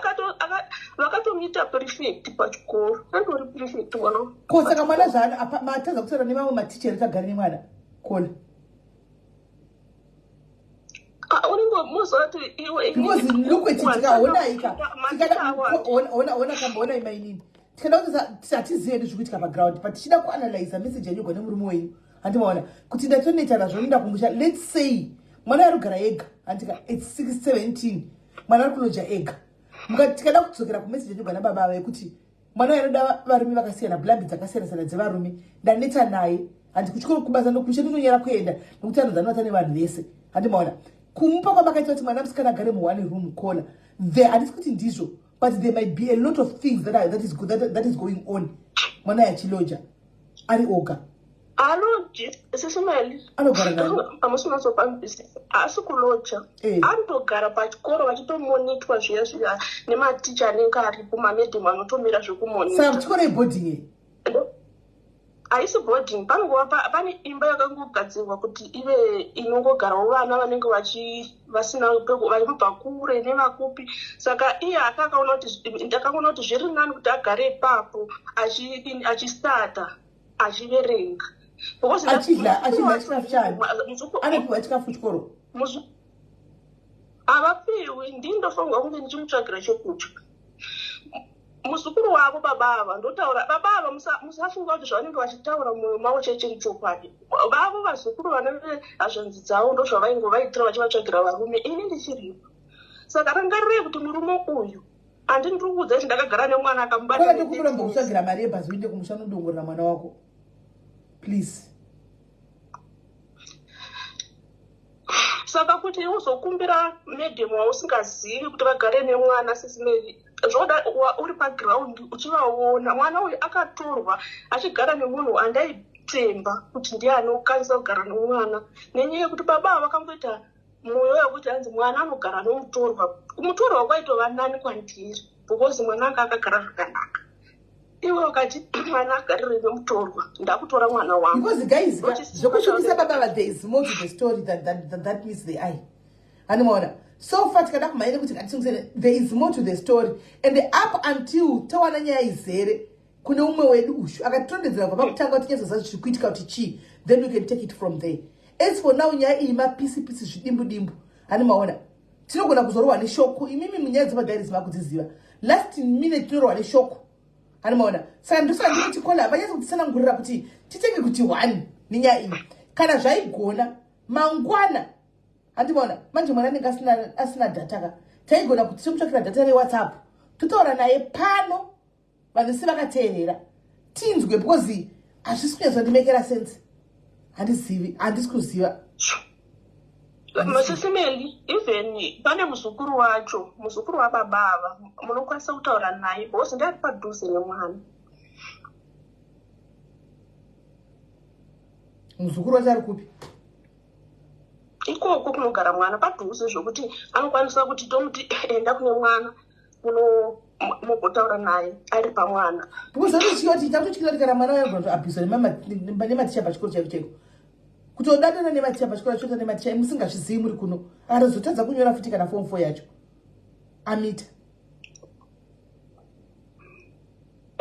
Speaker 5: vakatomuita prefect pachikoro. Andori prefect mwana.
Speaker 1: Ko saka mwana zvaano matadza kutaura nemamwe maticheri tagari nemwana, Kola?
Speaker 5: Ah, unenge muziva kuti iwe
Speaker 1: Because look at it, tikaonaika, ona kamboona imainini, tikada kuti hatizivi hedu zviri kuitika paground, but tichida kuanalyza message yanyogwa nemurume wenyu, handimaona kuti ndatoneta nazvo, ndoda kumusha. Let's say mwana ari kugara ega, handika? Its 6 17, mwana ari kuloja ega. Tikada kudzokera kumessage yanyogwa nababa ava yekuti mwana uyu anoda varume vakasiyana, blambi dzakasiyana siyana dzevarume, ndaneta naye, handi kuchikoro, kubasa, nokumusha ndinonyara kuenda nokuti anonzi anovata nevanhu vese, handimaona? Kumupa kwamakaita kuti mwana musikana agare muone room, Kola, there handisi kuti ndizvo, but there might be a lot of things that is, that is going on. Mwana yachiloja ari oga.
Speaker 5: Aloji, Sisimeli.
Speaker 1: Anogara nani?
Speaker 5: Amusinazopambisa, haasi kuloja. Anotogara pachikoro vachitomonitorwa zviya zviya nematicha anenge aripo, mamadam anotomira zvekumonita.
Speaker 1: Saka kuchikoro iboarding ye?
Speaker 5: Haisi boarding. Panongova pane imba yakangogadzirwa kuti ive inongogarawo vana vanenge vasina vanobva kure nevakupi. Saka iye akakaona kuti, ndakaona kuti zviri nani kuti agare ipapo achidini, achistarta achiverenga. Because
Speaker 1: Achidya chikafu chani? Anopiwa chikafu chikoro?
Speaker 5: Havapiwi. Ndini ndofanirwa kunge ndichimutsvagira chekudya. Muzukuru wavo baba ava, ndotaura baba ava, musafunga kuti zvavanenge vachitaura mumwoyo mavo chechiri chokwadi. Vavo vazukuru vana vehazvanzi dzavo ndozvavaingovaitira, vachivatsvagira varume ini ndichiripo. Saka rangarirai kuti murume uyu, handini ndiri kuudza kuti ndakagara nemwana akamubata.
Speaker 1: Kola, tokumbira mbokutsvagira mari yebhazi uinde kumusha unodongorera mwana wako, please.
Speaker 5: Saka kuti uzokumbira madam wausingazivi kuti vagare nemwana, Sisimeli, zvoda uri paground uchivaona. Mwana uyu akatorwa achigara nemunhu andaitemba kuti ndiye anokwanisa kugara nemwana, nenyaya yekuti baba ava vakangoita mwoyo wekuti hanzi mwana anogara nomutorwa. Kumutorwa kwaitova nani kwandiri because mwana anga akagara zvakanaka. Iwe ukati mwana agarire nemutorwa, ndakutora mwana wangu.
Speaker 1: Because guys, zvokushumisa baba va, there is more to the story than that meets the eye, handimaona? So far tikada kumhanyira kuti ngatisungisene, there is more to the story, and up until tawana nyaya izere kune umwe wedu ushu akatitondedzera kubva pakutanga kuti tinyatsoziva zviri kuitika kuti chii, then we can take it from there. As for now, nyaya iyi mapisi pisi, zvidimbu dimbu, handimaona? Tinogona kuzorohwa neshock. Imimi munyaya dzemadiaries makudziziva, last minute tinorohwa neshock, handimaona? Saka ndosaka ndikuti Kola vanyatsa kutitsanangurira kuti titenge kuti one nenyaya iyi. Kana zvaigona mangwana, handimaona? Manje mwana anenge asina data ka, taigona kuti tomutsvakira data reWhatsApp, totaura naye pano, vanhu vese vakateerera, tinzwe, because hazvisi kunyatsondimekera sense. Handizivi, handisi kuziva.
Speaker 5: Masisimeli, even pane muzukuru wacho, muzukuru wababa ava, munokwanisa kutaura naye because ndari padhuze nemwana.
Speaker 1: Muzukuru wacho ari kupi?
Speaker 5: Ikoko kunogara mwana padhuze, zvokuti anokwanisa kuti tomuti enda kune mwana mugotaura naye ari pamwana.
Speaker 1: Because zvatotyira kuti tatotyira kuti kana mwana waigona kutoabhuswa nematicha pachikoro chaiko chaiko. Kuti odanana nematicha pachikoro, achiota nematicha, musingazvizivi muri kuno, akatozotadza kunyora futi kana form 4 yacho, amita.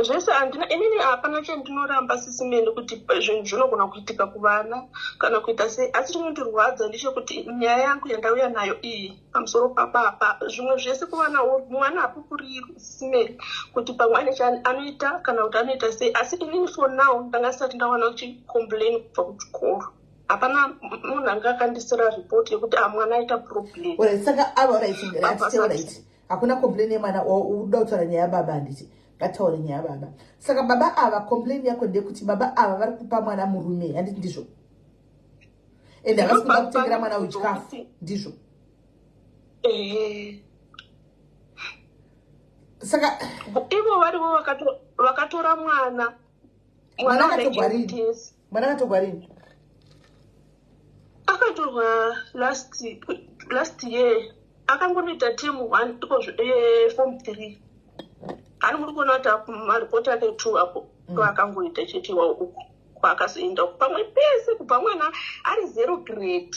Speaker 5: Zvese handina inini, hapana chandinoramba, Sisi Melly, kuti zvinhu zvinogona kuitika kuvana kana kuita sei. Asi chinondirwadza ndechekuti nyaya yangu yandauya nayo iyi pamusoro pababa, zvimwe zvese kuvana, mwana hapupuriri, Sisi Melly, kuti pamwe ane chaanoita kana kuti anoita sei. Asi inini for now ndanga ndisati ndawana chicomplain kubva kuchikoro. Hapana munhu anga akandisira ripoti yekuti a mwana aita problem.
Speaker 1: Alright, saka ava, alright, hatite, alright, hakuna complain yemwana. Uda kutaura nyaya yababa, handiti? Ngataure nyaya yababa. Saka baba ava, complain yako ndeyekuti baba ava vari kupa mwana murume, handiti ndizvo? And havasi kuda kutengera mwana uyu chikafu, ndizvo?
Speaker 5: Ehe.
Speaker 1: Saka
Speaker 5: ivo varivo vakatora mwana.
Speaker 1: Mwana akatogwa rini? Mwana akatogwa rini?
Speaker 5: Akatorwa last year, akangonoita term one iko form 3. Hani muri kuona kuti maripoti ake two apo akangoita chetiwa uku kwaakazoenda uku. Pamwe pese kubva mwana ari zero grade.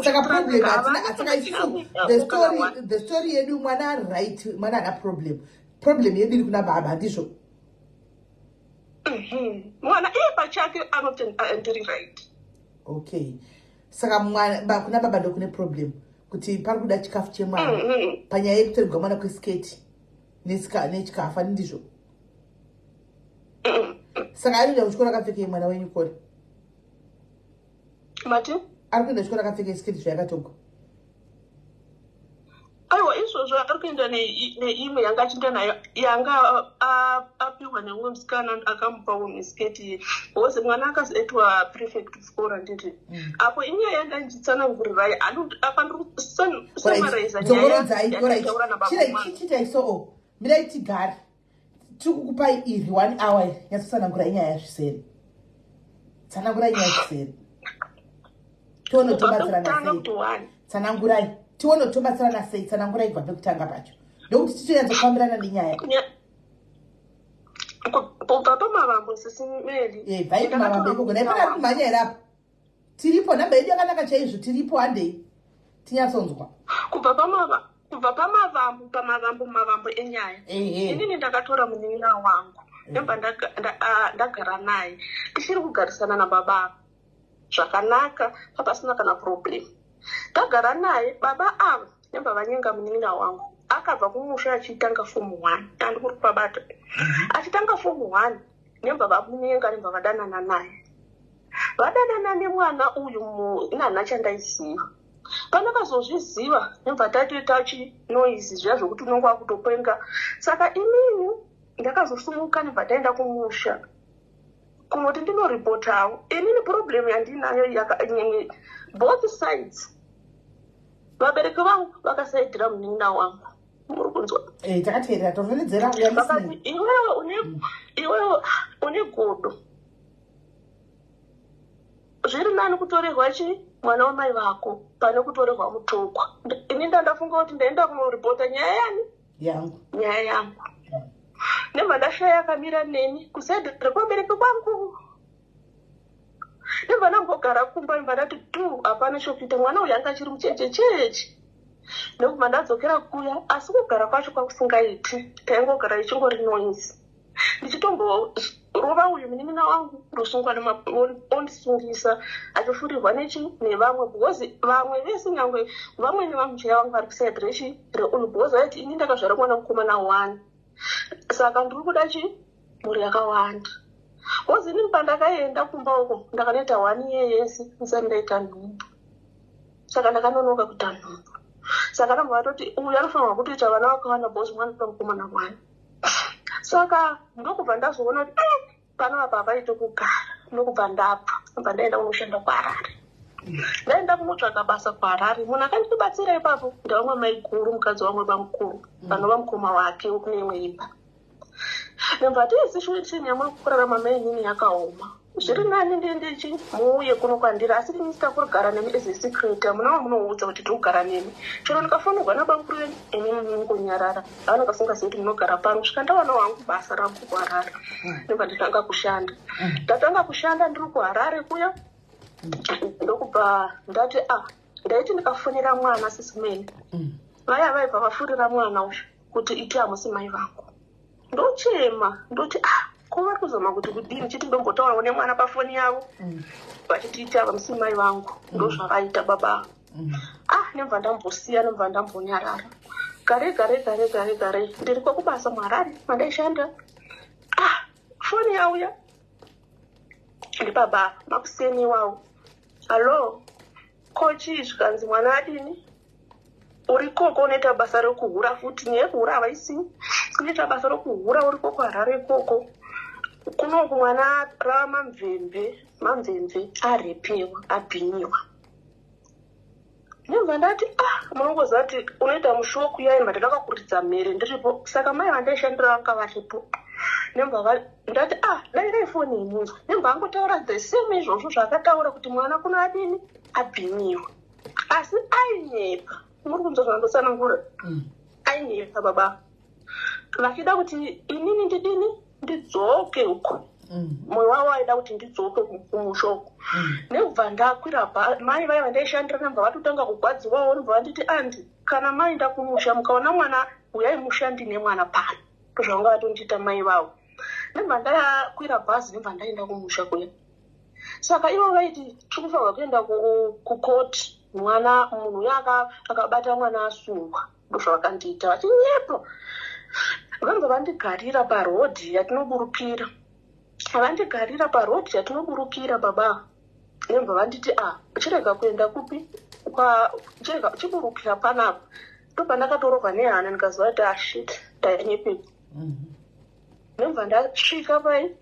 Speaker 1: Saka problem hatina isusu. The story yedu, mwana ari right, mwana haana problem. Problem yedu iri kuna baba, ndizvo?
Speaker 5: Mwana iye pachake anoti, "Ah, ndiri right."
Speaker 1: Okay, saka mwana kuna baba ndokune problem, kuti pari kuda chikafu chemwana panyaya yekutorerwa mwana kwesiketi nechikafu, ani ndizvo? Saka arikuenda kuchikoro akapfekei mwana wenyu, kore?
Speaker 5: Mati?
Speaker 1: Ari kuenda kuchikoro akapfekei, siketi zvayakatogwa?
Speaker 5: Aiwa, izvozvo ari kuenda neimwe yanga achienda nayo, yanga apiwa neumwe musikana akamupawo misiketi, because mwana akazoitwa prefect kuchikoro, handiti? Apo inyaya yanga ndichitsanangurirai, apa ndiri kusummariza nyaya
Speaker 1: Dzongorodzai.
Speaker 5: yatataura nababa mwana.
Speaker 1: Chiitai so, o mirai tigare, tiri kukupai iri one hour iri. Nyatsotsanangurai nyaya zviseri, tsanangurai nyaya zviseri, tione
Speaker 5: Kubva
Speaker 1: tobatsirana
Speaker 5: pekutanga
Speaker 1: sei.
Speaker 5: kuti one.
Speaker 1: Tsanangurai, tione kuti tobatsirana sei. Tsanangurai kubva pekutanga pacho, ndokuti titonyatsofambirana nenyaya.
Speaker 5: Kubva pamavambo, Sisi Melly.
Speaker 1: Bvai kumavambo ikoko. Nai pana ari kumhanya here apa? Tiripo, nhamba yedu yakanaka chaizvo, tiripo, handei tinyatsonzwa.
Speaker 5: Kubva pamavambo, pamavambo, mavambo enyaya. Inini ndakatora munin'ina wangu, ndobva ndagara naye, tichiri kugarisana nababa zvakanaka, papasina kana problem. Ndagara naye, baba ava ndobva vanyenga munin'ina wangu. Akabva kumusha achitanga form 1, andi kuri kupabata, achitanga form 1, ndobva vamunyenga, ndobva vadanana naye, vadanana nemwana uyu munana chandaiziva. Pandakazozviziva, ndobva tatoita chinoise zviya zvokuti unonge wakutopenga. Saka inini ndakazosumuka, ndobva taenda kumusha kunoti ndinoripotavo. Inini problem yandinayo both sides, vabereki vangu vakasaidhira munin'ina wangu, muri kunzwa?
Speaker 1: Eh, takateerera, tovhenedzera, we are
Speaker 5: Vakati,
Speaker 1: listening.
Speaker 5: Iwewe une godo, zviri nani kutorerwa chi mwana wamai vako pane kutorerwa mutokwa. Ini ndandafunga kuti ndaenda kunoripota nyaya yani?
Speaker 1: Yangu.
Speaker 5: Nyaya yangu. Nemba ndashaya akamira neni kusaidhi rekuvabereki kwangu. Nemba ndambogara kumba, nemba ndati tu hapana chokuita, mwana uyu anga achiri muchechecheche. Ndokubva ndadzokera kuya, asi kugara kwacho kwakusingaiti, taingogara ichingori noise, ndichitomborova uyu munin'ina wangu, ndosungwa, ondisungisa, achifurirwa nechi nevamwe, because vamwe vese, nyangwe vamwene vamucheya vangu vari kusaidhi rechi reuyu, because vaiti ini ndakazvara mwana mukomana one, saka ndiri kuda chi mhuri yakawanda. Because inini pandakaenda kumba uko ndakanoita one year yese ndisati ndaita nhumbu, saka ndakanonoka kuita nhumbu. Saka ndabva vatoti uyu anofanirwa kutoita vana vakawanda because mwana mukomana one. Saka ndokubva ndazoona kuti pano apa havaiti kugara. Ndokubva ndabva, ndobva ndaenda kunoshanda kuHarare. Ndaenda kunotsvaga basa kuHarare, munhu akandibatsira ipapo ndevamwe maiguru, mukadzi wamwe bamukuru, vanova mukoma wake wekune imwe imba. Ndobva tii situation yamuri kurarama mainini yakaoma, zviri nani ndiendechi muuye kuno kwandiri, asi ndisina kugara nemi as a secret, hamuna wamunoudza kuti tiri kugara nemi. Chero ndikafonogwa nabamukuru venyu, imi munongonyarara, avanenge asingazivi kuti munogara pano, kusvika ndawana wangu basa rangu kuHarare. Ndobva ndatanga kushanda, ndatanga kushanda ndiri kuHarare kuya. Ndokubva ndati a ndaiti ndikafonera mwana sisimene, vaya vaibva vafurira mwana uyu kuti iti hamusi mai vangu. Ndochema, ndoti ah, ko vari kuzama kuti kudini? Chiti ndombotaurawo nemwana pafoni yavo, vachiti iti havamusi mai vangu. Ndozvavaita baba. Ah, nemva ndambosiya, nemva ndambonyarara. Gare gare gare gare gare, ndiri kwakubasa muHarare mandaishanda. Ah, foni yauya, ndibaba makuseni iwawo. "Hallo, kochi?" Zvikanzi, "Mwana adini? Uri koko unoita basa rekuhura futi." Nyaya yekuhura havaisi, unoita basa rokuhura uri koko Harare ikoko. Kunoku mwana rava mamvemve mamvemve, arepewa, abhinyiwa. Ndobva ndati ah, munongoziva kuti unoita mushoku yaimba. Ndakakakuridza mhere ndiripo. Saka mai vandaishandira vanga varipo. Ndobva ndati ah, dairai foni imunzwa. Ndobva angotaura the same izvozvo zvaakataura kuti mwana kuno adini, abhinyiwa, asi ainyepa. Muri kunzwa zvandotsanangura? Ainyepa baba, vachida kuti inini ndidini, ndidzoke uko. Mwoyo wavo aida kuti ndidzoke kumusha uko. Nekubva ndakwira, mai vaya vandaishandira nabva vatotanga kugwadziwawo. Nobva vanditi, "Andi kana maenda kumusha mukaona mwana, uyai mushandi nemwana pano." Ndozvavanga vatondiita mai vavo. Nebva ndakwira bhazi, nebva ndaenda kumusha kuya. Saka ivo vaiti tiri kufanirwa kuenda kukoti, mwana munhu uyo akabata mwana asungwa. Ndozvavakandiita vachinyepa. Vanobva vandigarira parodhi yatinoburukira, vandigarira parodhi yatinoburukira baba. Nebva vanditi a chirega kuenda kupi, chirega chiburukira panapa. Ndopandakatorohwa nehana, ndikaziva kuti ashit, ndanyepekwa. Nebva ndasvika pai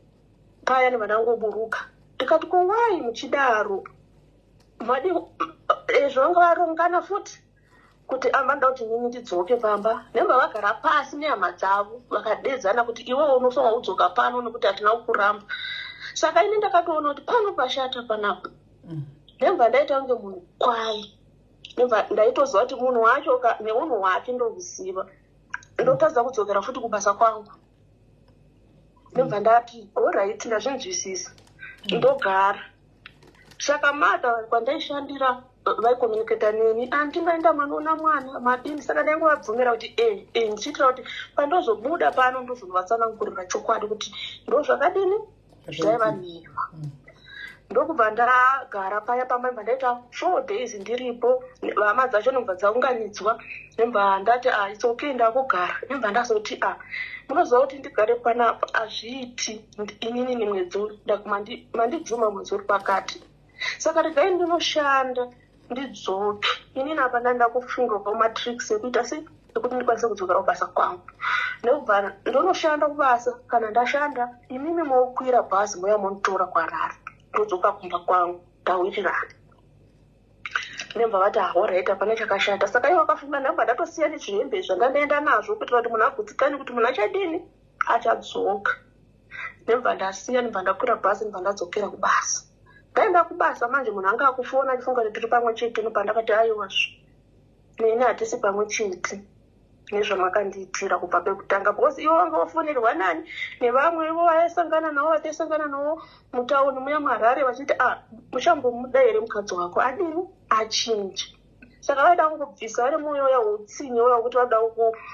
Speaker 5: paya, nebva ndangoburuka, ndikati, "Ko wai muchidaro? Madi ezvo?" Vanga varongana futi kuti vanoda kuti nini ndidzoke pamba. Nebva vagara pasi nehama dzavo, vakadedzana kuti, "Iwewe unofanira kudzoka pano nekuti hatina kukuramba." Saka ini ndakatoona kuti pano pashata panapa. Nebva ndaita kunge munhu kwai. Nebva ndaitoziva kuti munhu wacho neunhu hwake ndohuziva, ndotadza kudzokera futi kubasa kwangu. Ndobva ndati alright, ndazvinzwisisa, ndogara. Saka mother kwandaishandira vaicommunicata neni, "Andingaenda manoona mwana madini?" Saka ndaingovabvumira kuti e e, ndichiitira kuti pandozobuda pano ndozonovatsanangurira chokwadi kuti ndo zvakadini, zvaiva nhema. Ndokubva ndagara paya pamba, ndibva ndaita 4 days ndiripo. Hama dzacho nobva dzaunganidzwa. Ndobva ndati a it's okay, ndakugara. Ndobva ndazoti a munoziva kuti ndigare panapa hazviiti. Inini ni mwedzi mandijuma mwedzi uri pakati, saka regai ndinoshanda ndidzoke. Inini apa ndanda kufunga pamatricks ekuita sei ekuti ndikwanise kudzokera kubasa kwangu. Ndobva ndonoshanda kubasa. Kana ndashanda, imimi mokwira bhazi moya monditora kuHarare, ndodzoka kumba kwangu, tawirirana. Ndobva vati, "Alright, hapana chakashata." Saka ivo vakafunga. Ndabva ndatosiya nezvihembe zvandandaenda nazvo kuitira kuti munhu agutsikane kuti munhu achadini, achadzoka. Ndobva ndasiya, ndobva ndakwira bhazi, ndobva ndadzokera kubasa. Ndaenda kubasa manje, munhu anga akufona achifunga kuti tiri pamwe chete. Nobva ndakati, "Aiwazve, neni hatisi pamwe chete nezvamakandiitira kubva pekutanga," because ivo vanga vafonerwa nani nevamwe ivo vaisangana navo, vataisangana navo mutauni muya muHarare, vachiti, "A muchambomuda here mukadzi wako? Adini, achinja." Saka vaida kungobvisa vari mwoyo yautsinye uya wekuti vanoda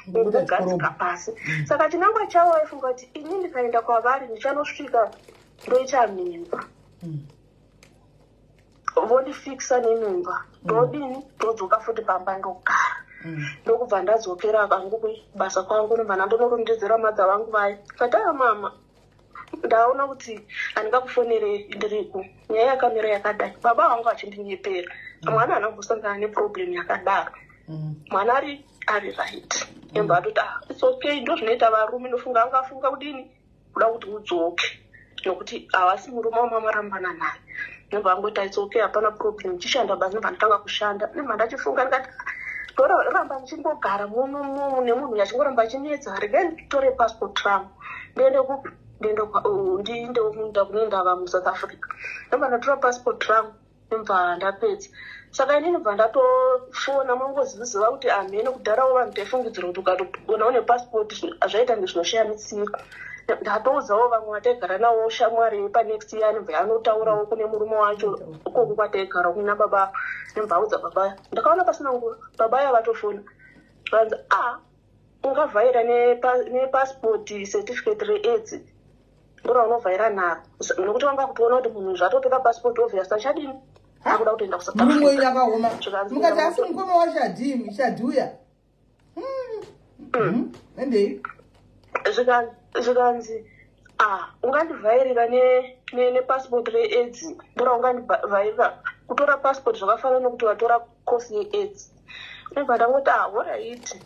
Speaker 5: kugadzika pasi. Saka chinangwa chavo vaifunga kuti ini ndikaenda kwavari ndichanosvika ndoita mimba, vondifikisa nemimba, ndodini, ndodzoka futi pamba ndogara. Ndokubva ndadzokera kangu kubasa kwangu. Ndobva ndandonorondedzera madha vangu vaya, kati, "Aa mama, ndaona kuti handingakufonerei ndiriko, nyaya yakamira yakadai. Baba vangu vachindinyepera, mwana haana kumbosangana neproblem yakadaro, mwana ari right." Embva atoti, "Ah, it's okay, ndo zvinoita varume. Ndofunga angafunga kudini, kuda kuti udzoke nokuti havasi murume wamamarambana naye." Ndobva angoita, "It's okay, hapana problem, chishanda basi." Ndobva ndatanga kushanda. Ndobva ndachifunga ndikati, "Ndoramba ndichingogara muno nemunhu achingoramba achinetsa. Regai nditore passport rangu ndiende kupi, ndiende kunoenda muSouth Africa." Ndobva ndatora passport rangu, ndobva ndapedza. Saka inini bva ndatofona. Munongoziviziva kuti hamhene kudharawo vanhu taifungidzira kuti ukatoona une passport zvaita kunge zvinoshayamisira. Ndatoudzawo vamwe vataigara navo, shamwari yepanext year, ndobva yanotaurawo kune murume wacho ukoko kwataigara kuna baba. Ndobva audza baba. Ndakaona pasina nguva baba aya vatofona, vanzi, "A, ungavhaira nepassport certificate reAIDS, ndoraunovhaira naro," nekuti vanga kutoona kuti munhu zvatotora passport, obvious achadini, akuda kutoenda kuSouth
Speaker 1: Murume uyu
Speaker 5: Africa.
Speaker 1: akaoma.
Speaker 5: Zvikanzi
Speaker 1: Mukati asi mukoma waShadhi, Shadhi uya. Endei.
Speaker 5: Zvikanzi, "A, ungandivhairira nepassport reAIDS, ndoraungandivhairira. Kutora passport zvakafanana nekuti watora kosi yeAIDS." Nebva ndangoti, "A, alright."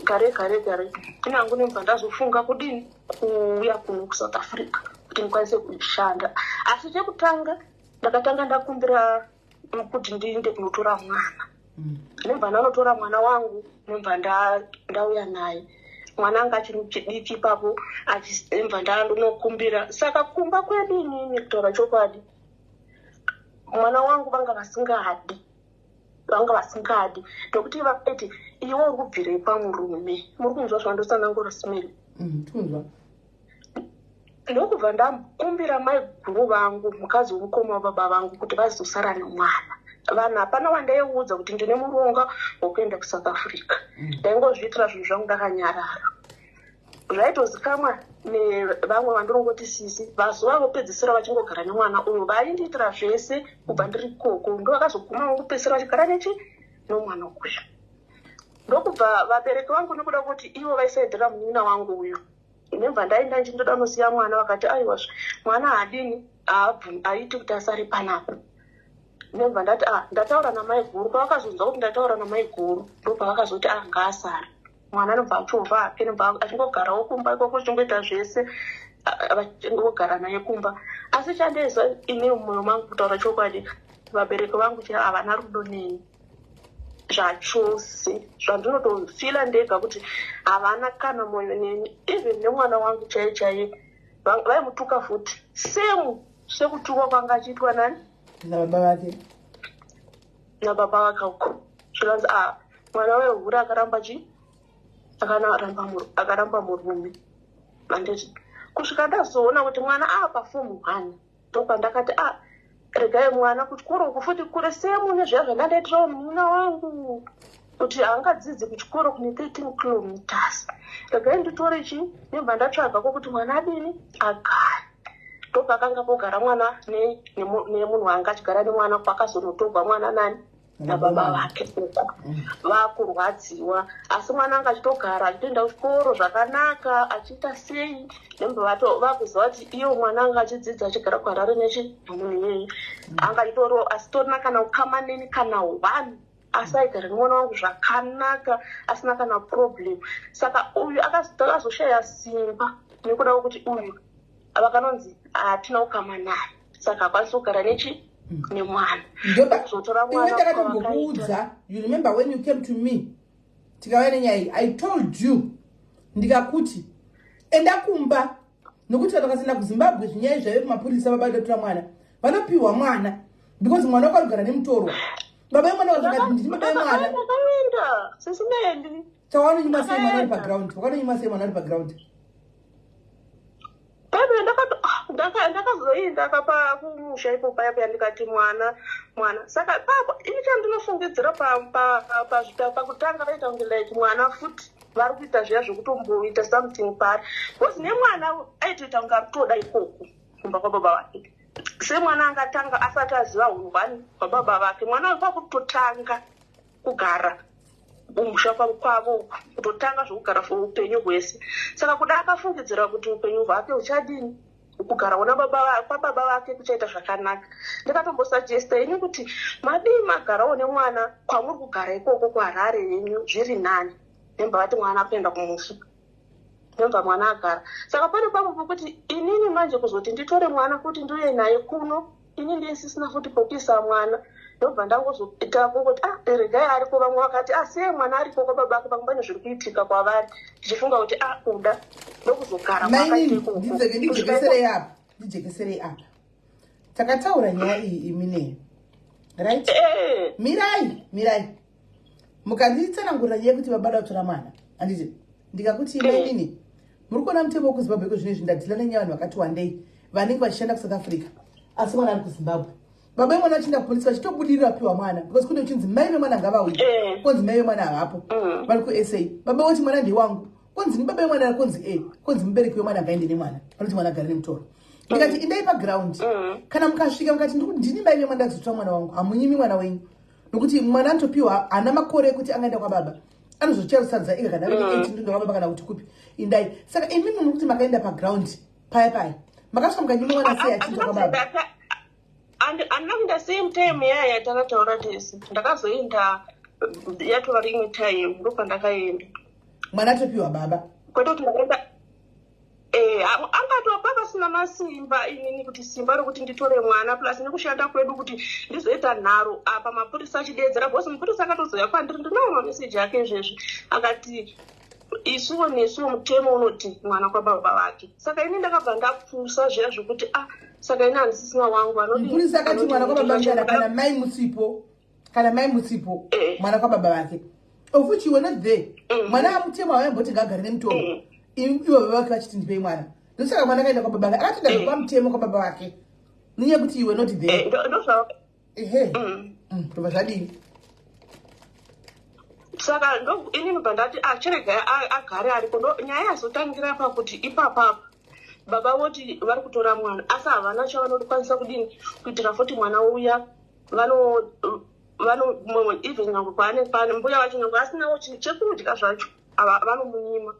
Speaker 5: Gare gare gare inangu nebva ndazofunga kudini, kuuya kuno kuSouth Africa kuti ndikwanise kushanda. Asi chekutanga ndakatanga ndakumbira kuti ndiinde kunotora mwana. Nebva ndanotora mwana wangu, nebva ndauya naye. Mwana anga achiri chidiki ipapo. Nebva ndanokumbira. Saka kumba kwedu inini, kutaura chokwadi, mwana wangu vanga vasingadi, vanga vasingadi, nokuti vaiti, "Iwe uri kubvirei pamurume?" Muri kunzwa zvandotsanangura, Simiri?
Speaker 1: Tikunzwa.
Speaker 5: Ndokubva ndakumbira maiguru vangu, mukadzi womukoma wababa vangu, kuti vazosara nemwana. Vanhu hapana wandaiudza kuti ndine muronga wekuenda kuSouth Africa. Ndaingozviitira zvinhu zvangu ndakanyarara. Zvaitozikamwa nevamwe vandinongoti sisi, vazuva vopedzisira vachingogara nemwana uyu, vaindiitira zvese kubva ndiri koko, ndo vakazoguma kupedzisira vachigara nechi nomwana uyu. Ndokubva vabereki vangu, nekuda kuti ivo vaisaidhira munin'ina wangu uyu, nebva ndaenda ndichindoda nosiya mwana, vakati, "Aiwazve, mwana haadini, haiti kuti asare panapa." Nebva ndati, "A, ndataura namai guru." Pavakazonzwa kuti ndataura namai guru, ndopavakazoti, "A, ngaasare mwana." Anobva achovha hake, nobva achingogarawo kumba ikoko, achingoita zvese, vachingogara naye kumba. Asi chandaizwa ini mumwoyo mangu, kutaura chokwadi, vabereki vangu chaivo havana rudo neni zvachose. Zvandinotofila ndega kuti havana kana mwoyo neni. Even nemwana wangu chaiye chaiye vaimutuka futi, same sekutukwa kwanga achiitwa nani?
Speaker 1: Nababa vake.
Speaker 5: Nababa vake uko. Zvikanzi, "A, mwana wehure, akaramba chi akaramba murume." Handiti kusvika ndazoona kuti mwana ava paform 1, ndopandakati, "A, regai mwana kuchikoro uku futi kure." Same nezviya zvandandaitirawo munin'ina wangu, kuti haangadzidzi kuchikoro kune 13 kilometers, regai nditore chi nebva ndatsvaga kwokuti mwana adini, agare. Ndopakanga pogara mwana nemunhu wanga achigara nemwana, kwakazonotorwa mwana nani? Nababa vake uko. Vakurwadziwa, asi mwana anga achitogara, achitoenda kuchikoro zvakanaka, achiita sei. Nemba vakuziva kuti iyo mwana anga achidzidza, achigara kuHarare nechi nemunhu iyeye anga achitori, asitorina kana ukama neni kana one, asi aigara nemwana wangu zvakanaka, asina kana problem. Saka uyu akazoshaya simba nekuda kwekuti uyu vakanonzi hatina ukama naye, saka hakwanisi kugara nechi nemwana. Kuzotora
Speaker 1: Iwe,
Speaker 5: mwana
Speaker 1: ndakatombokuudza. You remember when you came to me, tikauya nenyaya iyi, I told you, ndikakuti enda kumba, nokuti kana ukasenda kuZimbabwe, zvinyaya zvaive kumapurisa, baba vadotora mwana, vanopiwa mwana, because mwana wakarugara nemutorwa. Baba vemwana vakati, "Ndini baba vemwana."
Speaker 5: Ndakaenda, sisimendi.
Speaker 1: Chawanonyimwa sei mwana ari
Speaker 5: Ndakaenda.
Speaker 1: paground? Wakanonyimwa sei mwana ari paground?
Speaker 5: Babe, ndakazoenda kapa kumusha ipo paya paya, ndikati mwana, mwana. Saka papo ini chandinofungidzira pakutanga vaita kunge like mwana futi vari kuita zviya zvekutomboita something pari, because nemwana aitoita kunge ari kutoda ikoko kumba kwababa vake. Semwana angatanga asati aziva unhu hwani hwababa vake, mwana uyu kwakutotanga kugara kumusha kwavo uku, kutotanga zvekugara for upenyu hwese. Saka kuda akafungidzira kuti upenyu hwake huchadini, kugara una kwababa vake kuchaita zvakanaka. Ndikatombosugesta ini kuti madii magarawo nemwana kwamuri kugara ikoko kuHarare yenyu, zviri nani. Nemba vati mwana akuenda kumufi, nemba mwana agara. Saka pane pamwe pokuti inini manje kuzoti nditore mwana kuti ndiuye naye kuno, ini ndisisina futi pokuisa mwana, ndobva ndangozoita kungoti, "Ah, regai ariko." Vamwe vakati, "Ah, sei mwana ariko kwababa ake, pamwe pane zviri kuitika kwavari." Ndichifunga kuti, "Ah, kuda ndokuzogara kwakaita
Speaker 1: Mainini,
Speaker 5: ikoko."
Speaker 1: ndijekeserei apa, ndijekeserei apa. Takataura nyaya iyi imi neyo, right?
Speaker 5: Eh.
Speaker 1: Mirai, mirai. Mukanditsanangurira nyaya yekuti baba da kutora mwana, handiti? Ndikakuti, "Mainini, Muri kuona mutemo wekuZimbabwe iko zvino izvi, ndadeala nenyaya vanhu vakati wandei vanenge vachishanda kuSouth Africa, asi mwana ari kuZimbabwe. Baba vemwana vachienda kupolisi, vachitobudirira piwa mwana, because kune uchinzi mai vemwana ngavauye. Konzi mai vemwana havapo, vari kuSA. Baba voti mwana ndewangu. Konzi ni baba vemwana, konzi e konzi mubereki wemwana ngaende nemwana, panoti mwana agare nemutoro. Ndikati indai paground. Kana mukasvika mukati ndini mai vemwana, ndakuzotora mwana wangu, hamunyimi mwana wenyu, nokuti mwana anotopiwa haana makore ekuti angaenda kwababa, anozocherusarudza ega kana ave 18, ndoenda kwababa kana kuti kupi. Indai. Saka imimi muri kuti makaenda paground paya paya, makasvika mukanyima mwana sei achinzwa kwababa?
Speaker 5: Handina kuenda same time yaya yatakataura tese. Ndakazoenda yatova rimwe time, ndopandakaenda.
Speaker 1: Mwana atopiwa baba?
Speaker 5: Kwete kuti ndakaenda, angatopa pasina masimba inini kuti simba rokuti nditore mwana, plus nekushanda kwedu kuti ndizoita nharo apa mapurisa achidedzera, because mupurisa akatozouya kwandiri, ndinawo mameseji ake izvezvi, akati isuwo nesuwo mutemo unoti mwana kwababa vake. Saka ini ndakabva ndapfusa zviya zvokuti ah, saka ini handisisina wangu anodi.
Speaker 1: Mupurisa akati mwana kwababa vake kana mai musipo, kana mai musipo, mwana kwababa vake, of which you were not there. Mwana amutemo awaimboti ngaagare nemutoro. Ivo baba vake vachiti ndipei mwana. Ndosaka mwana akaenda kwababa vake, akatoenda zvepamutemo kwababa vake nenyaya yekuti you were not there. Ehe. Ndobva zvadini?
Speaker 5: Saka ndo inini bva ndati ah, chiregai agare ariko. Ndo nyaya yazotangira pakuti ipapapa baba voti vari kutora mwana, asi havana chavanokwanisa kudini kuitira futi mwana uya. Vano vano mumwe even nyange kwaane pane mbuya vacho, nyange asinawo chinhu chekudya zvacho, vanomunyima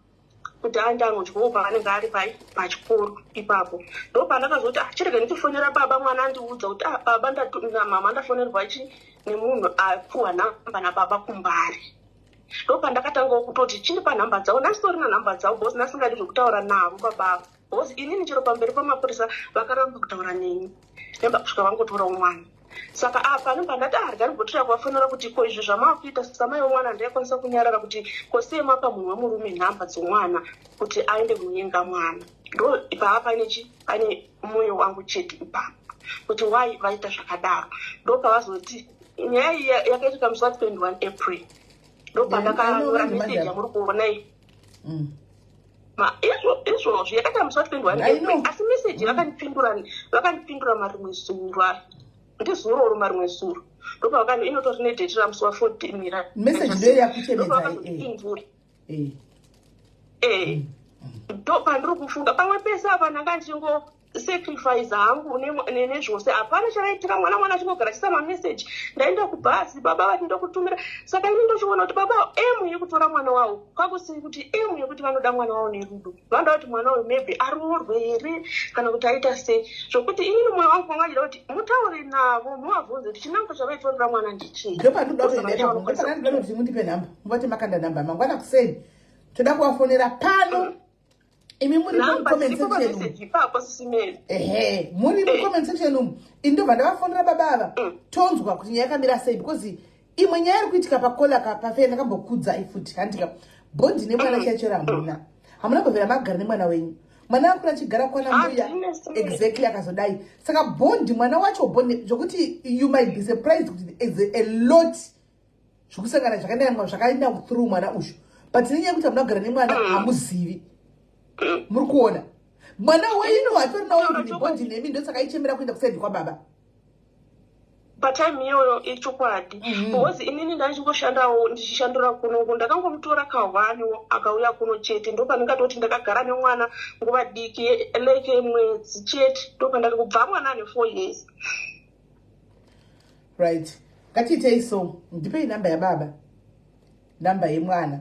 Speaker 5: kuti aende anodyawo paanenge ari pai pachikoro ipapo. Ndo pandakazoti ah, chirege ndichifonera baba. Mwana andiudza kuti ah, baba mama, ndafonerwa chi nemunhu apuwa nhamba nababa kuMbare. Ndo pandakatangawo kutoti chindipa nhamba dzavo. Ndasitorina nhamba dzavo because ndasingadi zvekutaura navo baba, because inini chero pamberi pamapurisa vakaramba kutaura neni nemba kusvika vangotorawo mwana. Saka apa anobva ndati ah, rega ndimbotora kuvafonera kuti ko izvi zvamaakuita samai vemwana, ndaikwanisa kunyarara kuti ko sei mapa munhu wemurume nhamba dzomwana kuti aende kunyenga mwana? Ndo ipava paine chi pane mwoyo wangu chete ipapo kuti why vaita zvakadaro. Ndo pavazoti nyaya iyi yakaitika musi wa21 April, ndo pandakanyora meseji yamuri kuona iyi. Izvozvi yakaita musi wa21
Speaker 1: I know.
Speaker 5: April, asi meseji vakandipindura marimwe zuva, ndizuroro marimwe zuro, ndopavakani inotori nedate ramusi wa14 ra.
Speaker 1: Message ndoyo yakuchemedzai.
Speaker 5: Ndopavakazondipindura.
Speaker 1: Eh.
Speaker 5: Ndo pandiri kufunga pamwe pese apa ndanga ndichingo sacrifice hangu nezvose, hapana chavaitira mwana. Mwana achingogara achisa mameseji, ndaenda kubhazi, baba vati ndokutumira. Saka ini ndochiona kuti baba emu yekutora mwana wavo kwakusiri kuti emu yekuti vanoda mwana wavo nerudo, vanoda kuti mwana uyu maybe aroorwe here kana kuti aita sei, zvokuti inini mwoyo wangu wanga achida kuti mutaure navo, muvabvunze kuti chinangwa chavaitorera mwana ndechii.
Speaker 1: Ndopandoda kuenda ipapo. Ndopandinoda kuti mundipe nhamba, mubate makanda nhamba. Mangwana kuseni toda kuvafonera pano. Imi muri
Speaker 5: Nhamba
Speaker 1: mucomment
Speaker 5: dziripo
Speaker 1: section umu.
Speaker 5: pameseji ipapo, sisimeni.
Speaker 1: Ehe, muri mucomment section umu. Ini ndobva ndavafonera baba ava, tonzwa kuti nyaya yakamira sei, because imwe nyaya iri kuitika pakolaka pafee ndakambokudza ifuti handika bond nemwana chaichero hamuna, hamuna kubvira magara nemwana wenyu. Mwana akura achigara kwana mbuya.
Speaker 5: Handina sei.
Speaker 1: Exactly, akazodai. Saka bond mwana wacho, bond zvokuti you might be surprised kuti is a lot zvokusangana zvakaenda zvakaenda through mwana uyu, but nenyaya yekuti hamuna kugara nemwana, hamuzivi. Muri kuona mwana wenyu hatorinawo even bond nemi, ndosaka aichemera kuenda kuside kwababa.
Speaker 5: Patime iyoyo ichokwadi, because inini ndachingoshandawo ndichishandira kunoku, ndakangomutora kahwani akauya kuno chete. Ndopandingatoti ndakagara nemwana nguva diki like mwedzi chete, ndopandaka kubva mwana ane 4 years.
Speaker 1: Right, ngatiitei so. Ndipei namba yababa, namba yemwana,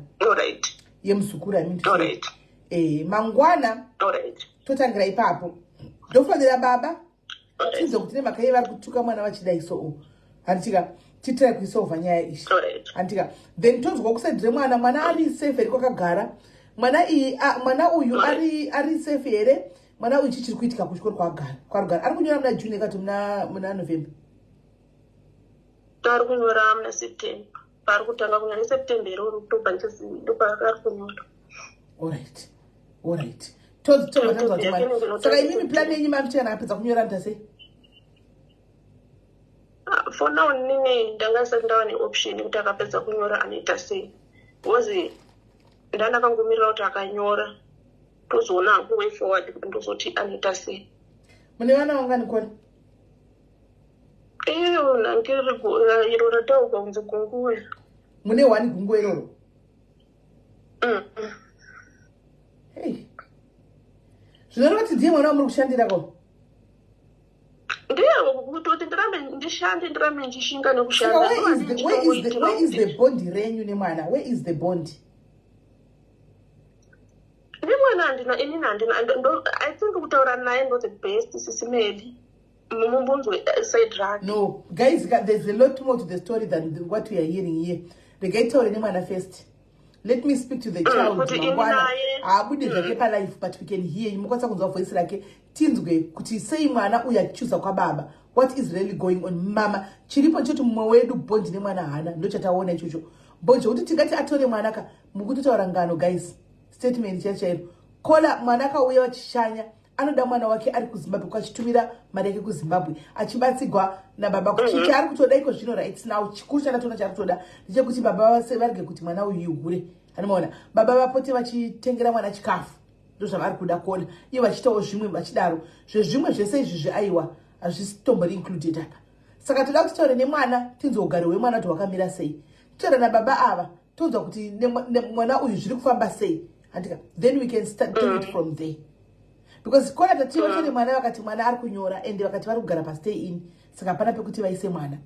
Speaker 1: yemuzukuru, I mean to say. Mangwana totangira ipapo. Ndofonera baba, tinzwe kuti nemhaka yei vari kutuka mwana vachidai. So handitika titry kuisolva nyaya iyi. Handitika then tonzwa kuside remwana, mwana ari safe here kwakagara mwana iyi? Mwana uyu ari safe here? Mwana uyu chichiri kuitika kuchikoro kwaagara, kwarugara? Ari kunyora muna June kati muna November?
Speaker 5: Ari kunyora muna September, paari kutanga kunyora neSeptember here or October, ndopaari kunyora.
Speaker 1: Alright, tobva tanzwa kuti mwana. Saka imimi plan yenyu mamuti kana apedza kunyora nita sei?
Speaker 5: Ah, for now nini ndanga ndisati ndava neoption yekuti akapedza kunyora anoita sei, because ndandakangomirira kuti akanyora. Tozoona hangu way forward kuti ndozoti anoita sei.
Speaker 1: Mune vana vangani, Kona?
Speaker 5: Iyo nangiri iro ratauka kunzi gunguwe.
Speaker 1: Mune one gunguwe iroro? Hey, zvinoreva kuti ndiye mwana wamuri kushandira ko?
Speaker 5: Ndiye kutoti ndirambe ndishande, ndirambe ndichishinga
Speaker 1: Saka
Speaker 5: nekushanda.
Speaker 1: where is the bond renyu nemwana? Where is the bond?
Speaker 5: Nemwana handina, inini handina. I think kutaura naye ndo the best, Sisi Melly, mumbunzwe side rake.
Speaker 1: No, guys, there's a lot more to the story than what we are hearing here. Regai taure nemwana first. Let me speak to the child.
Speaker 5: Kuti ini
Speaker 1: Mangwana
Speaker 5: naye-
Speaker 1: haabude zvake palife, but we can hear you. Mukwanisa kunzwa voice rake, tinzwe kuti sei mwana uyu achichuza kwababa. What is really going on, mama? Chiripo nchoti mumwe wedu bond nemwana hana, ndo chataona ichocho. Bond chekuti tingati atore mwana ka, mukutotaura ngano, guys. Statement chaicho chairo kola mwana akauya vachishanya, anoda mwana wake ari kuZimbabwe, kwachitumira mari yake kuZimbabwe, achibatsigwa nababa. Kuti chaari kutoda iko zvino, right now, chikuru chandatoona chaari kutoda ndechekuti baba vase varege kuti mwana uyu ihure. Anomaona baba vapote vachitengera mwana chikafu, ndo zvavari kuda kuona ivo vachiitawo zvimwe vachidaro. Zvezvimwe zvese izvizvi, aiwa, hazvisitombori included apa. Saka toda kuti taure nemwana, tinzwe ugari hwemwana kuti hwakamira sei. Totaura nababa ava, tonzwa kuti mwana uyu zviri kufamba sei, andika? Then we can start take it from there, because kona tati vatore mwana, vakati mwana ari kunyora, ende vakati vari kugara pastay in, saka hapana pekuti vaise mwana.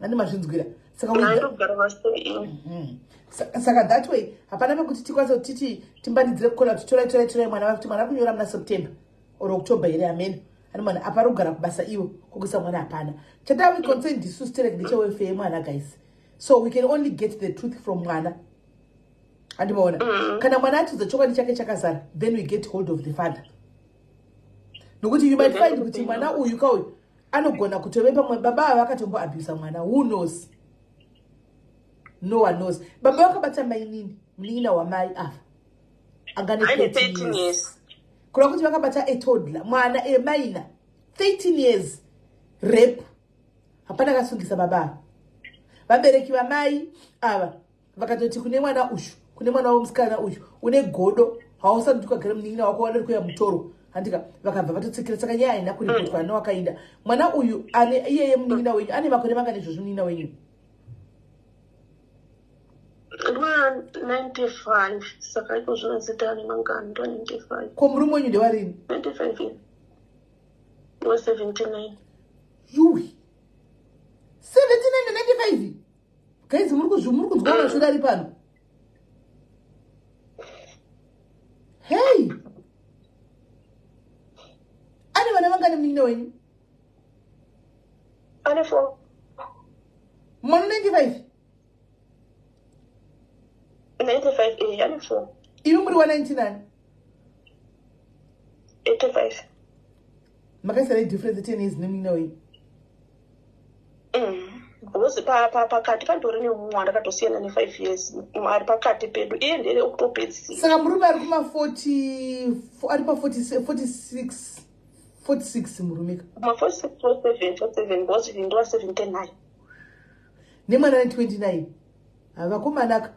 Speaker 1: Andi mazvinzwira? Saka
Speaker 5: Naye ndokugara pastay in.
Speaker 1: Saka that way hapana pekuti tikwanise kuti titi timbanidzire kukona kuti torai, torai, torai mwana, vakuti mwana ari kunyora muna September or October here, ameno. Ani mwana apa ari kugara kubasa, iwo kokuisa mwana hapana. Chatave concern ndisu sterek ndechewelfare yemwana, guys. So we can only get the truth from mwana, andimaona? Kana mwana atidza chokwadi chake chakazara, then we get hold of the father, nokuti you might find kuti mwana uyu kauyu anogona kutove pamwe baba ava vakatomboabusa mwana. Who knows? No one knows. Baba vakabata mainini, munin'ina wamai ava anga
Speaker 5: Aine
Speaker 1: ne 13
Speaker 5: 13
Speaker 1: years.
Speaker 5: Years.
Speaker 1: Kureva kuti vakabata a toddler, mwana emaina 13 years, rape. Hapana akasungisa baba ava. Vabereki vamai ava vakatoti kune mwana uyu, kune mwana wemusikana uyu, une godo, hausati ukagara munin'ina wako wadari kuya mutoro, handika? Vakabva vatotsikira. Saka nyaya haina kuripotwa nowakainda. Mwana uyu ane iyeye munin'ina wenyu ane makore mangani izvozvo, munin'ina wenyu?
Speaker 5: Ndwa 95, saka iko zvino zita ane mangani? Ndwa 95.
Speaker 1: Ko murume wenyu ndewarini?
Speaker 5: 95, ndwa 79.
Speaker 1: Yuwi, 79 95! Guys, muri kunzwa mashure ari pano? Hei, ane vana vangani munin'ina wenyu?
Speaker 5: Ane 4.
Speaker 1: Mwana 95?
Speaker 5: 95, eh, ane 4.
Speaker 1: Imi muri wa 99?
Speaker 5: 85.
Speaker 1: Makaisana difference 10 years nemunin'ina wenyu?
Speaker 5: Because pakati pandori nemumwe wandakatosiyana ne5 years, ari pakati pedu, iye ndere okutopedzisira.
Speaker 1: Saka murume ari kuma 40, ari pa 40, 46, 46 murume ka?
Speaker 5: Ma 46, 47, 47, because ndiwa 79.
Speaker 1: Nemwana ne29. Vakomanaka.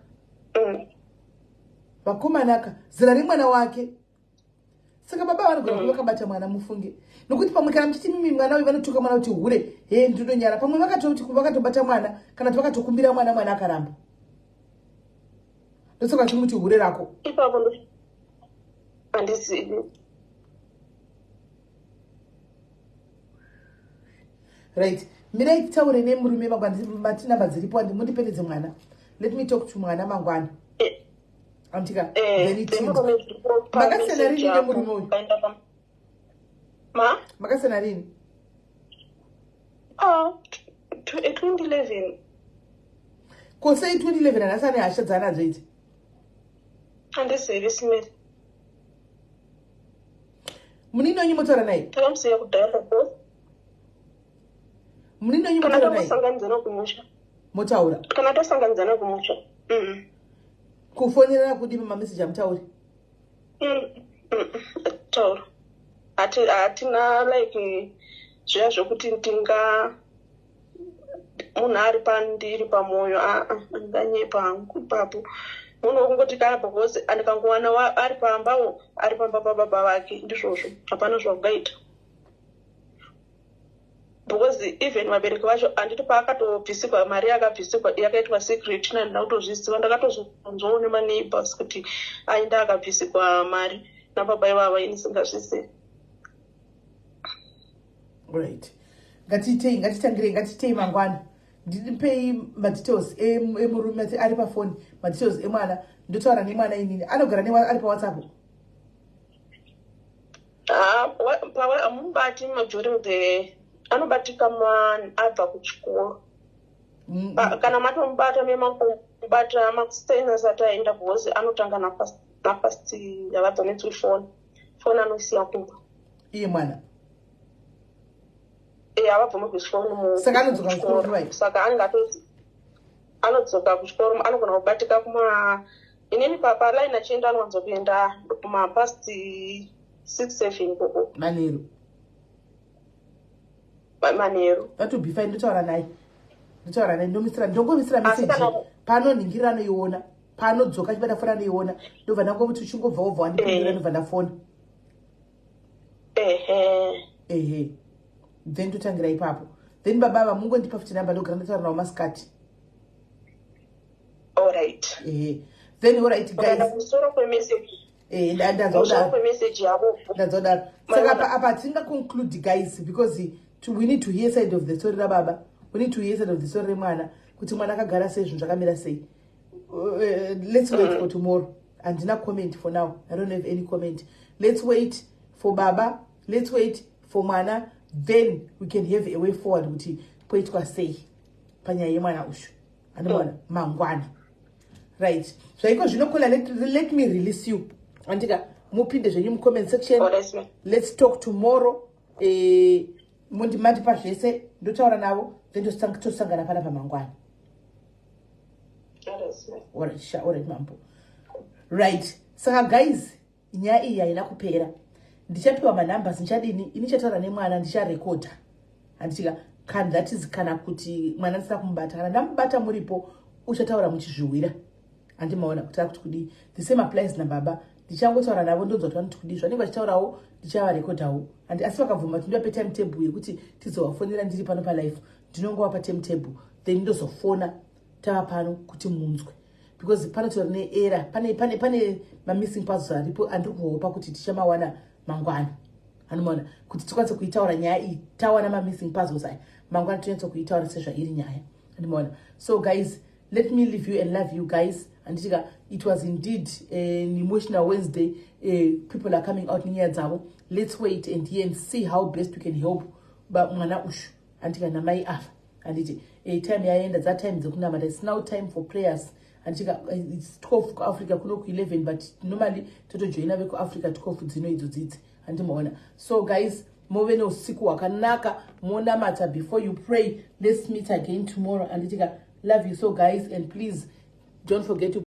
Speaker 1: Vakomanaka, zera remwana wake. Saka baba vanogona kuva vakabata mwana, mufunge, nokuti pamwe kana muchiti mimi mwana uyu vanotuka mwana kuti hure, he, ndinonyara, pamwe vakatoti vakatobata mwana, kana kuti vakatokumbira mwana, mwana akaramba, ndosaka chimuti hure rako.
Speaker 5: Ipapo ndo handizivi.
Speaker 1: Right, mirai titaure nemurume mangwana. Mati namba dziripo, mundipendedze mwana. Let me talk to mwana mangwana, anditika? Then tinzwe.
Speaker 5: Dzemurume dziripo.
Speaker 1: Makasiyana rini
Speaker 5: Pamessage apo,
Speaker 1: nemurume uyu?
Speaker 5: ukaenda ma
Speaker 1: Makasiyana rini?
Speaker 5: Ah, 2011.
Speaker 1: Ko sei 2011 hanasi ane hasha dzaanadzo idzi?
Speaker 5: Handizivi, Simeri.
Speaker 1: Munini wenyu motaura naye?
Speaker 5: Takamusiya kudhara.
Speaker 1: Munini wenyu
Speaker 5: Kana
Speaker 1: motaura naye?
Speaker 5: tambosanganidzana kumusha.
Speaker 1: Motaura?
Speaker 5: Kana tasanganidzana kumusha.
Speaker 1: Kufonerana kudi, mameseji amutauri?
Speaker 5: Taura, hatina like zviya zvokuti ndinga munhu ari pandiri pamwoyo. Aa, anganyepa hangu ipapo. Munhu wekungoti kana because andikangowana ari pambawo, ari pamba pababa vake, ndizvozvo, hapana zvaungaita, because even vabereki vacho, handiti paakatobvisigwa mari, yakabvisigwa yakaitwa secret, nandina kutozviziva. Ndakatozonzwawo nemaneighbors kuti ainda akabvisigwa mari nababa ivava, ini singazvizivi.
Speaker 1: Right, ngatiitei, ngatitangirei, ngatitei mangwana. Ndipei madetails emurume ari pafoni, madetails emwana, ndotaura nemwana inini. Anogara newa ari paWhatsApp?
Speaker 5: Hamubati during the, anobatika abva kuchikoro. Kana matomubata, memakubata makuseni asati aenda, because anotanga napast, havabvumidzwi foni, foni anoisiya kumba.
Speaker 1: Iye mwana?
Speaker 5: Havabvumidzwi foni.
Speaker 1: Saka anodzoka kuchikoro nguvai?
Speaker 5: Saka anenge atoti anodzoka kuchikoro, anogona kubatika kuma, inini palaini achienda, anowanza kuenda kumapast 6, 7 koko.
Speaker 1: Manheru?
Speaker 5: Manheru.
Speaker 1: That will be fine. Ndotaura naye, ndotaura naye, ndomisira, ndongomisira meseji paanonhingira, anoiona. Paanodzoka achibata foni, anoiona. Ndobva ndangomuti uchingobva, wobva wandipindura, ndobva ndafona. Ehe, then totangira ipapo. Then baba ava mungondipa futi namba, ndogara ndataura navo masikati.
Speaker 5: Alright.
Speaker 1: Ehe, then alright guys.
Speaker 5: Musoro kwemeseji.
Speaker 1: Ndanzwa kudaro.
Speaker 5: Kwemeseji yavo.
Speaker 1: Ndanzwa kudaro. Saka apa tingaconclude, guys, because we need to hear side of the story rababa, we need to hear side of the story remwana, kuti mwana akagara sei, zvinhu zvakamira sei. Let's wait for tomorrow. Handina comment for now, I don't have any comment. Let's wait for baba, let's wait for mwana, then we can have a way forward kuti poitwa sei panyaya yemwana uyu. Andimona mangwana, right? Zvaiko zvinokola. Let me release you, andika mupinde zvenyu mucomment section.
Speaker 5: Alright, ma'am.
Speaker 1: Let's talk tomorrow. Mandipa zvese, ndotaura navo, then tosangana panapa mangwana.
Speaker 5: Alright, ma'am.
Speaker 1: Alright, sha, alright mambo. Right, saka guys, nyaya iyi haina kupera. Ndichapiwa manumbers, ndichadini, ini chataura nemwana, ndicharekodha, handitika? Kana that is, kana kuti mwana ndisina kumubata, kana ndamubata muripo, uchataura muchizviwira, handimaona kuti akuti kudii. The same applies nababa. Ndichangotaura navo, ndonzwa kuti vanoti kudii. Zvanenge vachitaurawo, ndichavarekodhawo. Handi asi vakabvuma kuti ndivape timetable yekuti tizovafonera ndiri pano palive, ndinongovapa timetable, then ndozofona tava pano kuti munzwe, because panotaura neera, pane mamissing puzzles aripo andiri kuhopa kuti tichamawana mangwana. Anomaona kuti tikwanise kuitaura nyaya iyi, tawana mamissing puzzles aya mangwana, tonyatsa kuitaura sezvairi nyaya, andimaona? So guys, let me leave you and love you guys, handitika? It was indeed an emotional Wednesday. People are coming out nenyaya dzavo. Let's wait and hear and see how best we can help mwana ushu, handitika, namai ava, handiti? Time yaenda, dzatime dzekunamata. It's now time for prayers, handitika? It's 12 kuAfrica, kuno ku11, but normally totojoina vekuAfrica 12 dzino idzo dzidzi, handimaona? So guys, muve neusiku hwakanaka, monamata before you pray. Let's meet again tomorrow, handitika? Love you so, guys, and please don't forget to